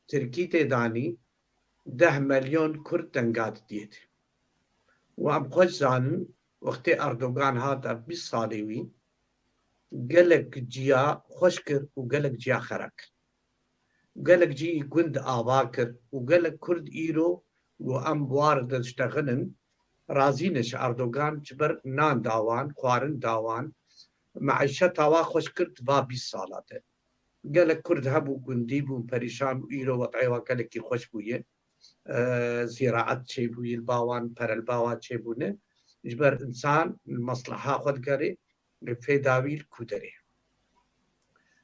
Tirkî tê danî, deh milyon Kurd denga didiyê. Û em xweş zanin, wextê Erdogan hat ev bîst salê wî, gelek ciya xweş kir û gelek ciya xera kir. Gelek cî gund ava kir û gelek Kurd îro ku em bi war diştexilin, razî ne ji Erdogan, ji ber nan da wan, xwarin da wan, meîşeta wa xweş kir di va bîst sala de. Gelek Kurd hebû, gundî bûn, perîşan û îro wed'ê wa gelekî xweş bûye. E, zîraet çêbûye li ba wan, pere li ba wan çêbûne. Ji ber însan li mesleha xwe digere, fêda wî li ku derê.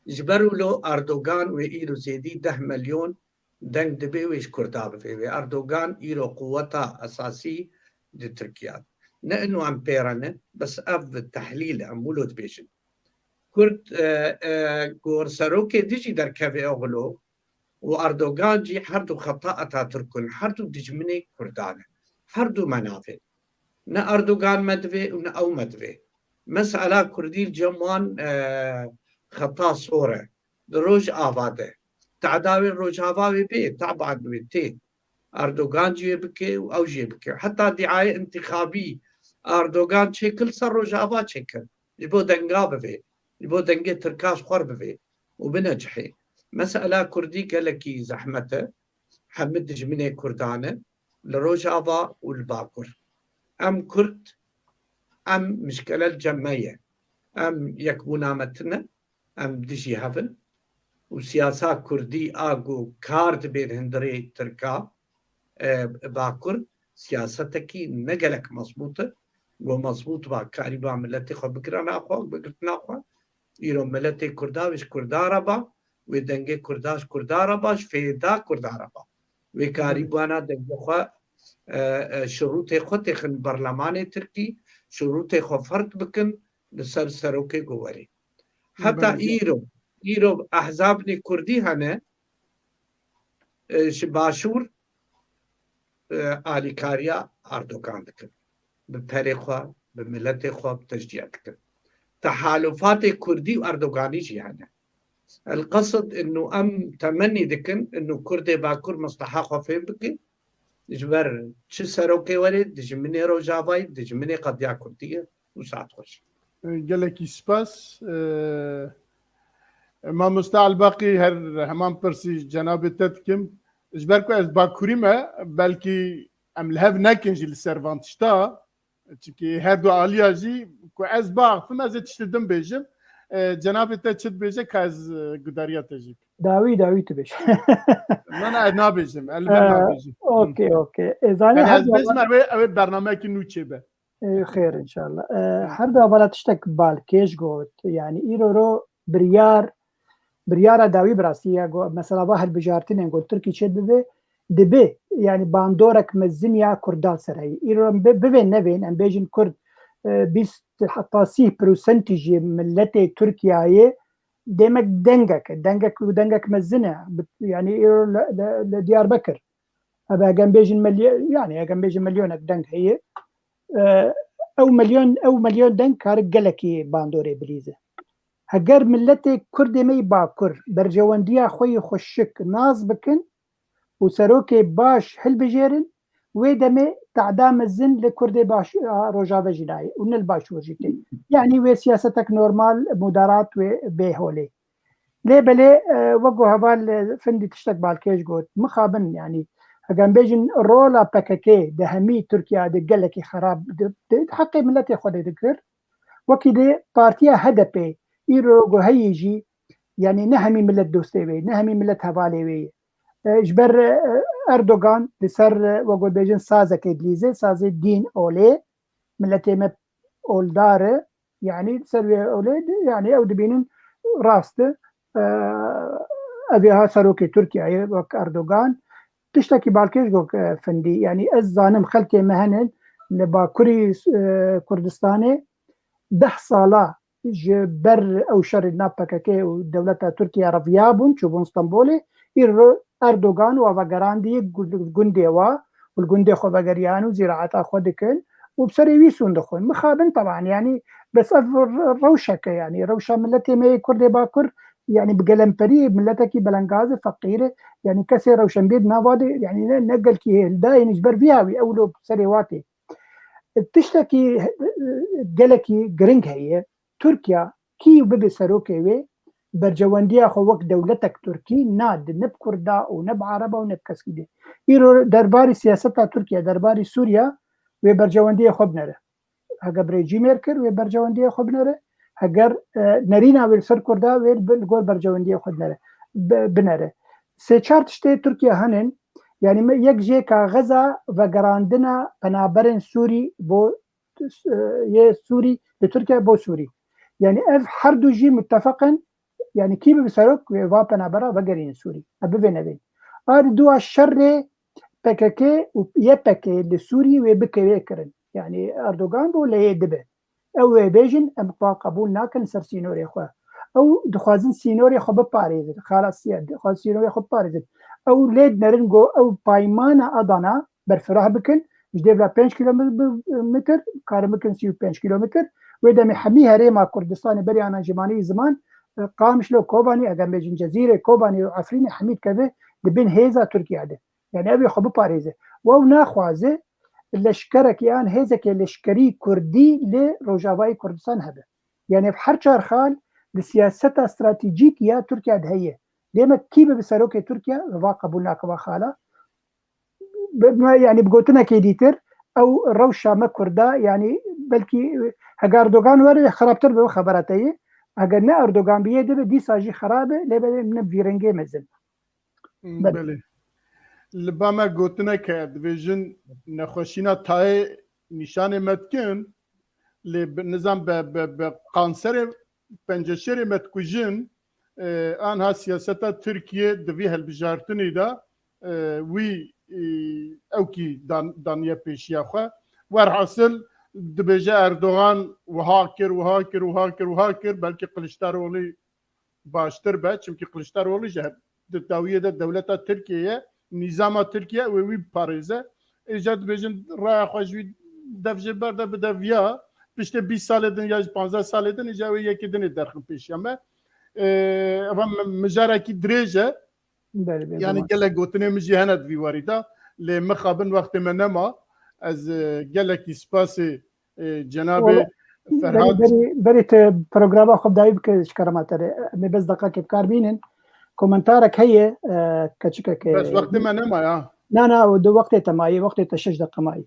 Ji ber wilo Erdogan wê îro zêdî deh milyon deng dibê wê ji Kurda bivê. Wê Erdogan îro quweta esasî di Tirkiye. Ne inu em pê re ne, bes ev tehlîl e, em wilo dibêjin. Kurd, e, e, ku serokê dijî derkeve oxlo û Erdogan jî her du xeta Atatürk in, her du dijminê Kurdan in. Her du me navê. Ne Erdogan me divê û ne ew me divê. Mesela Kurdî li cem wan, e, xeta sor e. Di Rojava de. Tehda wê Rojava wê bê, taban wê tê. Erdogan jî wê bike û ew jî wê bike. Heta dîayê întîxabî Erdogan çêkir, li ser Rojava çêkir. Ji bo denga bivê. Ji bo dengê Tirka ji xwe re bivê. Û binecihê. Mesela Kurdî gelekî zehmet e. Hemî dijminê Kurdan e. Li Rojava û li Bakur. Em Kurd, em mişkele li cem me ye. Em yekbûna me tune. Em dijî hev in û siyasa kurdî a ku kar dibên hundirê Tirka, e, Bakur, siyasetekî ne gelek mezbût e. Ku mezbût ba, karî ba miletê xwe bigirana xwe, bigirtina xwe. Îro miletê Kurda wê ji Kurda re ba, wê dengê Kurda ji Kurda re ba, ji fêda Kurda re ba. Wê karî bana dengê xwe, e, e, şirûtê xwe têxin berlemanê Tirkî, şirûtê xwe ferd bikin li ser serokê ku werê. Heta îro, îro ehzabnê kurdî hene, e, ji başûr, e, alîkariya Erdogan dikin. Bi perê xwe, bi miletê xwe, bi tiştî dikin. Tehalufatê kurdî û Erdoganî jî hene. El qesid inu em temennî dikin inu Kurdê Bakur mesleha xwe fêm bikin. Ji ber çi serokê werê, dijminê Rojavayê, dijminê qediya kurdî ye. Û saet xweş. Gelekî spas. E, Mamoste Elbaqî, her heman pirsî cenabê te dikim. Ji ber ku ez Bakurî me, belkî em li hev nekin jî li ser van tişta. Çimkî her du aliya jî ku ez biaxifim, ez ê tiştê din bêjim. E, cenabê te çi dibêje ka ez, e, gudariya te jî bikim? Dawî, dawî tu bêj. Na, na, ez nabêjim. Ez li ber Ee, nabêjim. Okey, okey. E, zanî Yani her ez bêjim, ew ê, ew ê bernameyekî nû çêbe. E, xêr, înşallah. E, her du hevala tiştek balkêş got. Yani îro ro biryar, biryara dawî bi rastî ya got, mesela va hilbijartinên got Tirkî çê dibe, dibe, yani bandorek mezin ya Kurdan ser heye. Îro em bi-, bivên nevên, em bêjin Kurd, e, bîst heta sî prosentî jî miletê Tirkiyeyê demek dengek e. Dengek, dengek mezin e. Bi-, yani îro li, li, li Diyarbekir. Ebe egem bêjin milyo-, yani egem bêjin milyonek deng heye. E, ew milyon, ew milyon deng kare gelekî bandorê bilîze. Heger miletê Kurdê me yê Bakur berjewendiya xwe yê xweşik nas bikin û serokê baş hilbijêrin, wê demê tehda mezin li Kurdê baş-, a, Rojave jî nayê û ne li Başûr jî tê. Yani wê siyasetek normal, mudarat wê bê holê. Lê belê, e, wek ku heval, e, Findî tiştek balkêş got, mixabin, yanî, heger em bêjin rola P K K di hemî Tirkiye de gelekî xerab, di, di heqê miletê xwe de dikir. Wekî di partiya H D P îro ku heyî jî, yanî ne hemî milet dostê wê, ne hemî milet hevalê wê ye. E, ji ber, e, Erdogan li ser, e, wek ku bêjin sazekê dilîze, sazê dîn olê, miletê me oldar e, yanî ser wê olê, yanî ew dibînin rast e. E, ev ê ha serokê Tirkiyeyê wek Erdogan. Tiştekî balkêş got, e, Findî, yanî ez zanim xelkê me hene li Bakurî, e, Kurdistanê deh sala ji ber ew şerê nav P K K û dewleta Tirkiye reviyabûn, çûbûn Stenbolê, îro Erdogan û avegerandî gu-, gundê wa û li gundê xwe vegeriyan û zîraeta xwe dikin û bi serê wî sûn dixwin. Mixabin teban, yanî bes ev r-, rewşeke, yanî rewşa miletê me yê Kurdê Bakur, yanî bi gelemperî miletekî belengaz e, feqîr e, yanî kesê rewşenbîr nava de, yanî ne, ne gelkî hêl dayên ji ber vî hawî ew lo serê watê. Tiştekî gelekî giring heye. Tirkiye kî bibe serokê wê, berjewendiya xwe wek dewletek Tirkî nadin ne bi Kurda û ne bi Ereba û ne bi keskî dî. Îro derbarî siyaseta Tirkiye, derbarî Sûriye wê berjewendiyê xwe binere. Heger bi rejîmê kir, wê berjewendiyê xwe binere. Heger, e, nerîna wê li ser Kurda wê bi, li gor berjewendiyê xwe dinere, bi, binere. Sê çar tiştê Tirkiye henin, yanî me yek jê kaxeza vegerandina penaberên Sûrî bo, e, yê Sûrî li Tirkiye bo Sûrî. Yanî ev her du jî muttefeq in, yanî kî bibe serok wê va penabera vegerînin Sûrî. Ev bivê nevê. A di dua şerê P K K û Y P G li Sûrî wê bikeve kirin. Yanî Erdogan bo lê yê dibe. Ew wê bêjin, em xwe qebûl nakin ser sînorê xwe. Ew dixwazin sînorê xwe biparêzin. Xelasiye, dixwazin sînorê xwe biparêzin. Ew lê dinerin ku ew paymana Adana berfireh bikin, ji dêvla pênc kilometr karin bikin sî û pênc kilometr. Wê demê hemî herêma Kurdistanê berî ana jimanî ziman, e, Qamişlo, Kobanî, eger bêjin Cezîrê, Kobanî û Efrînê hemî dikeve di bin hêza Tirkiye de. Yanî ev ê xwe biparêze. Û ew naxwaze leşkerekî an hêzeke leşkerî kurdî li Rojavayê Kurdistan hebe. Yanî ev her çar xal di siyaseta stratejîk ya Tirkiye de heye. Dê me kî bibe serokê Tirkiye, va qebûl nake va xala. Bi, me, yanî bi gotinekê dîtir, ew rewşa me Kurda, yanî belkî heger Erdogan were xerabtir bibe xebera te yê. Heger ne Erdogan biyê dibe, dîsa jî xerab e, lê belê ne vî rengê mezin. Belê. Belê. Li ba me gotinek heye, dibêjin nexweşîna tayê nîşanê me dikin, lê bi, nizam be, be, be kanserê penceşêrê me dikujin, e, anha siyaseta Tirkiye di vî hilbijartinê de, e, wî, e, ewkî dan, daniye pêşiya xwe. Werhasil dibêje Erdogan wiha kir, wiha kir, wiha kir, wiha kir, belkî Kiliçdaroglu baştir be, çimkî Kiliçdaroglu jî di dawiyê de dewleta Tirkiye ye, nîzama Tirkiye wê wî biparêze. Êca dibêjin raya xwe ji wî dev jê berde bide viya, piştê bîst salê din ya ji panzdeh salê din, êca wê yekê dinê derxin pêşiya me. Ee, eva mi-, mijarekî dirêj e. Belê, belê, yanî gelek gotinê min jî hene di vî warî de. Lê mixabin wextê me nema. Ez, e, gelekî spasê, e, cenabê Ferhat. Berî, berî, berî tu programa xwe bi dawî bike ji kerema te re. Em ê bes deqekê bi kar bînin. Komentarek heye, e, keçikek, e, bes wextê me nema ya. Na, na, o du wextê te mayî, wextê te şeş deqe mayî.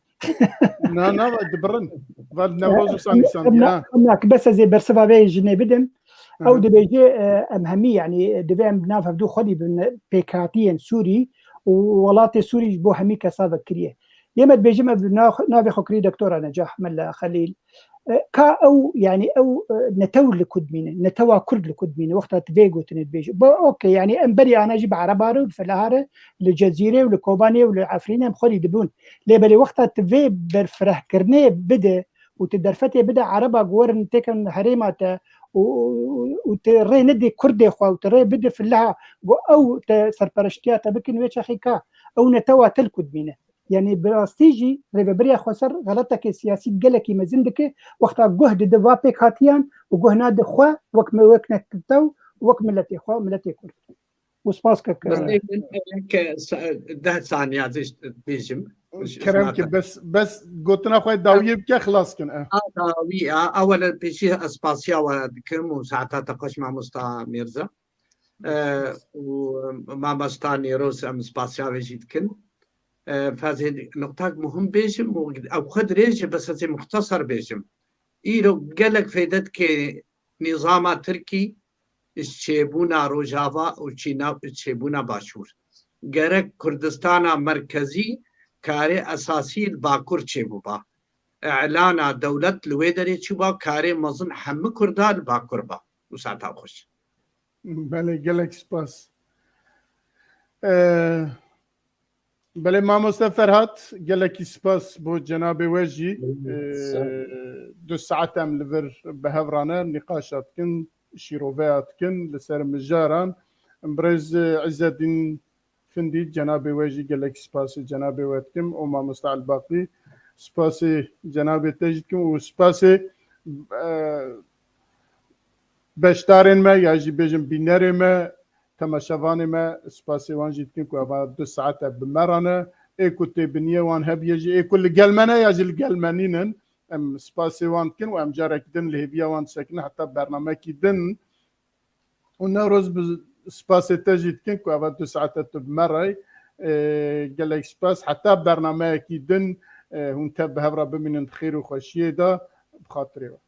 Na, na, dibirin. Val newroz û sanî sandî, em na, ha. Em na, bes ez ê bersiva vê jinê bidim. Ew dibêje, e, em hemî, yanî, divê em nav hevdû xwedî bin pêkhatiyên Sûrî û welatê Sûrî ji bo hemî kesa vekiriye. Yê me dibêjim ev nav-, navê xwe kirî Doktora Necah Mela Xelîl. E, ka ew, yanî ew, e, netew li ku dimîne, netewa Kurd li ku dimîne, wexta tu vê gotinê dibêje. Bo, okey, yanî em berî ana jî bi Ereba re û li Felaha re, li Cezîrê û li Kobanê û li Efrînê em xwedî dibûn. Lê belê wexta tu vê berfirehkirinê bide û tu derfetê bide Ereba ku werin têkin herêma te û, û, û tu rê nedê Kurdê xwe û tu rê bide Felaha ku ew te serpereştiya te bikin wê çaxê ka ew netewa te li ku dimîne. Yanî bi rastî jî rêvebiriya xweser xeletekê siyasî gelekî mezin dike, wexta guh dide va pêkhatiyan û guh nade xwe wek me, wek netew, wek miletê xwe, miletê Kurd. Û spas ke, ke Birê min, e, ke sa-, deh saniya zî bêjim. Kerem ke, bes, bes gotina xwe dawiyê bike, xilas kin, e. A, dawî, a, ewele pêşî ez spasiya we dikim û saeta te xweş, mamosta Mîrza. E, û mamosta Nêroz em spasiya wê jî dikin. E, fezê nuqtak muhim bêjim û ew xwe dirêj e, bes ez ê muxtesar bêjim. Îro gelek fêde dike nîzama Tirkî ji çêbûna Rojava û çîna, çêbûna Başûr. Gerek Kurdistana Merkezî karê esasî li Bakur çêbûba. Îlana dewlet li wê derê çûba, karê mezin hemû Kurda li Bakur ba. Û saeta xweş. Belê, gelek spas. Ee, belê, mamoste Ferhat, gelekî spas bo cenabê we jî. Ee, du saet em li vir bi hev re ne, nîqaşa dikin, şîroveya dikin li ser mijaran. Birêz Îzzedîn Findî, cenabê we jî gelek spasê cenabê we dikim û mamosta Elbaqî, spasê cenabê te jî dikim û spasê, e, beşdarên me ya jî bêjim bînerê me, temaşevanê me, spasê wan jî dikin ku eva du saete bi me re ne. Ê ku têbiniye wan hebiye jî, ê ku li gel me ne ya jî li gel me nînin, em spasê wan dikin û em carekî din li hêviya wan disekinin heta bernamekî din. Û Newroz, bi spasê te jî dikin ku eva du saete tu bi me re yî. Ê, gelek spas. Heta bernameyekî din, ê, hûn tev bi hev re bimînin di xêr û xweşiyê de. Bi xatirê we.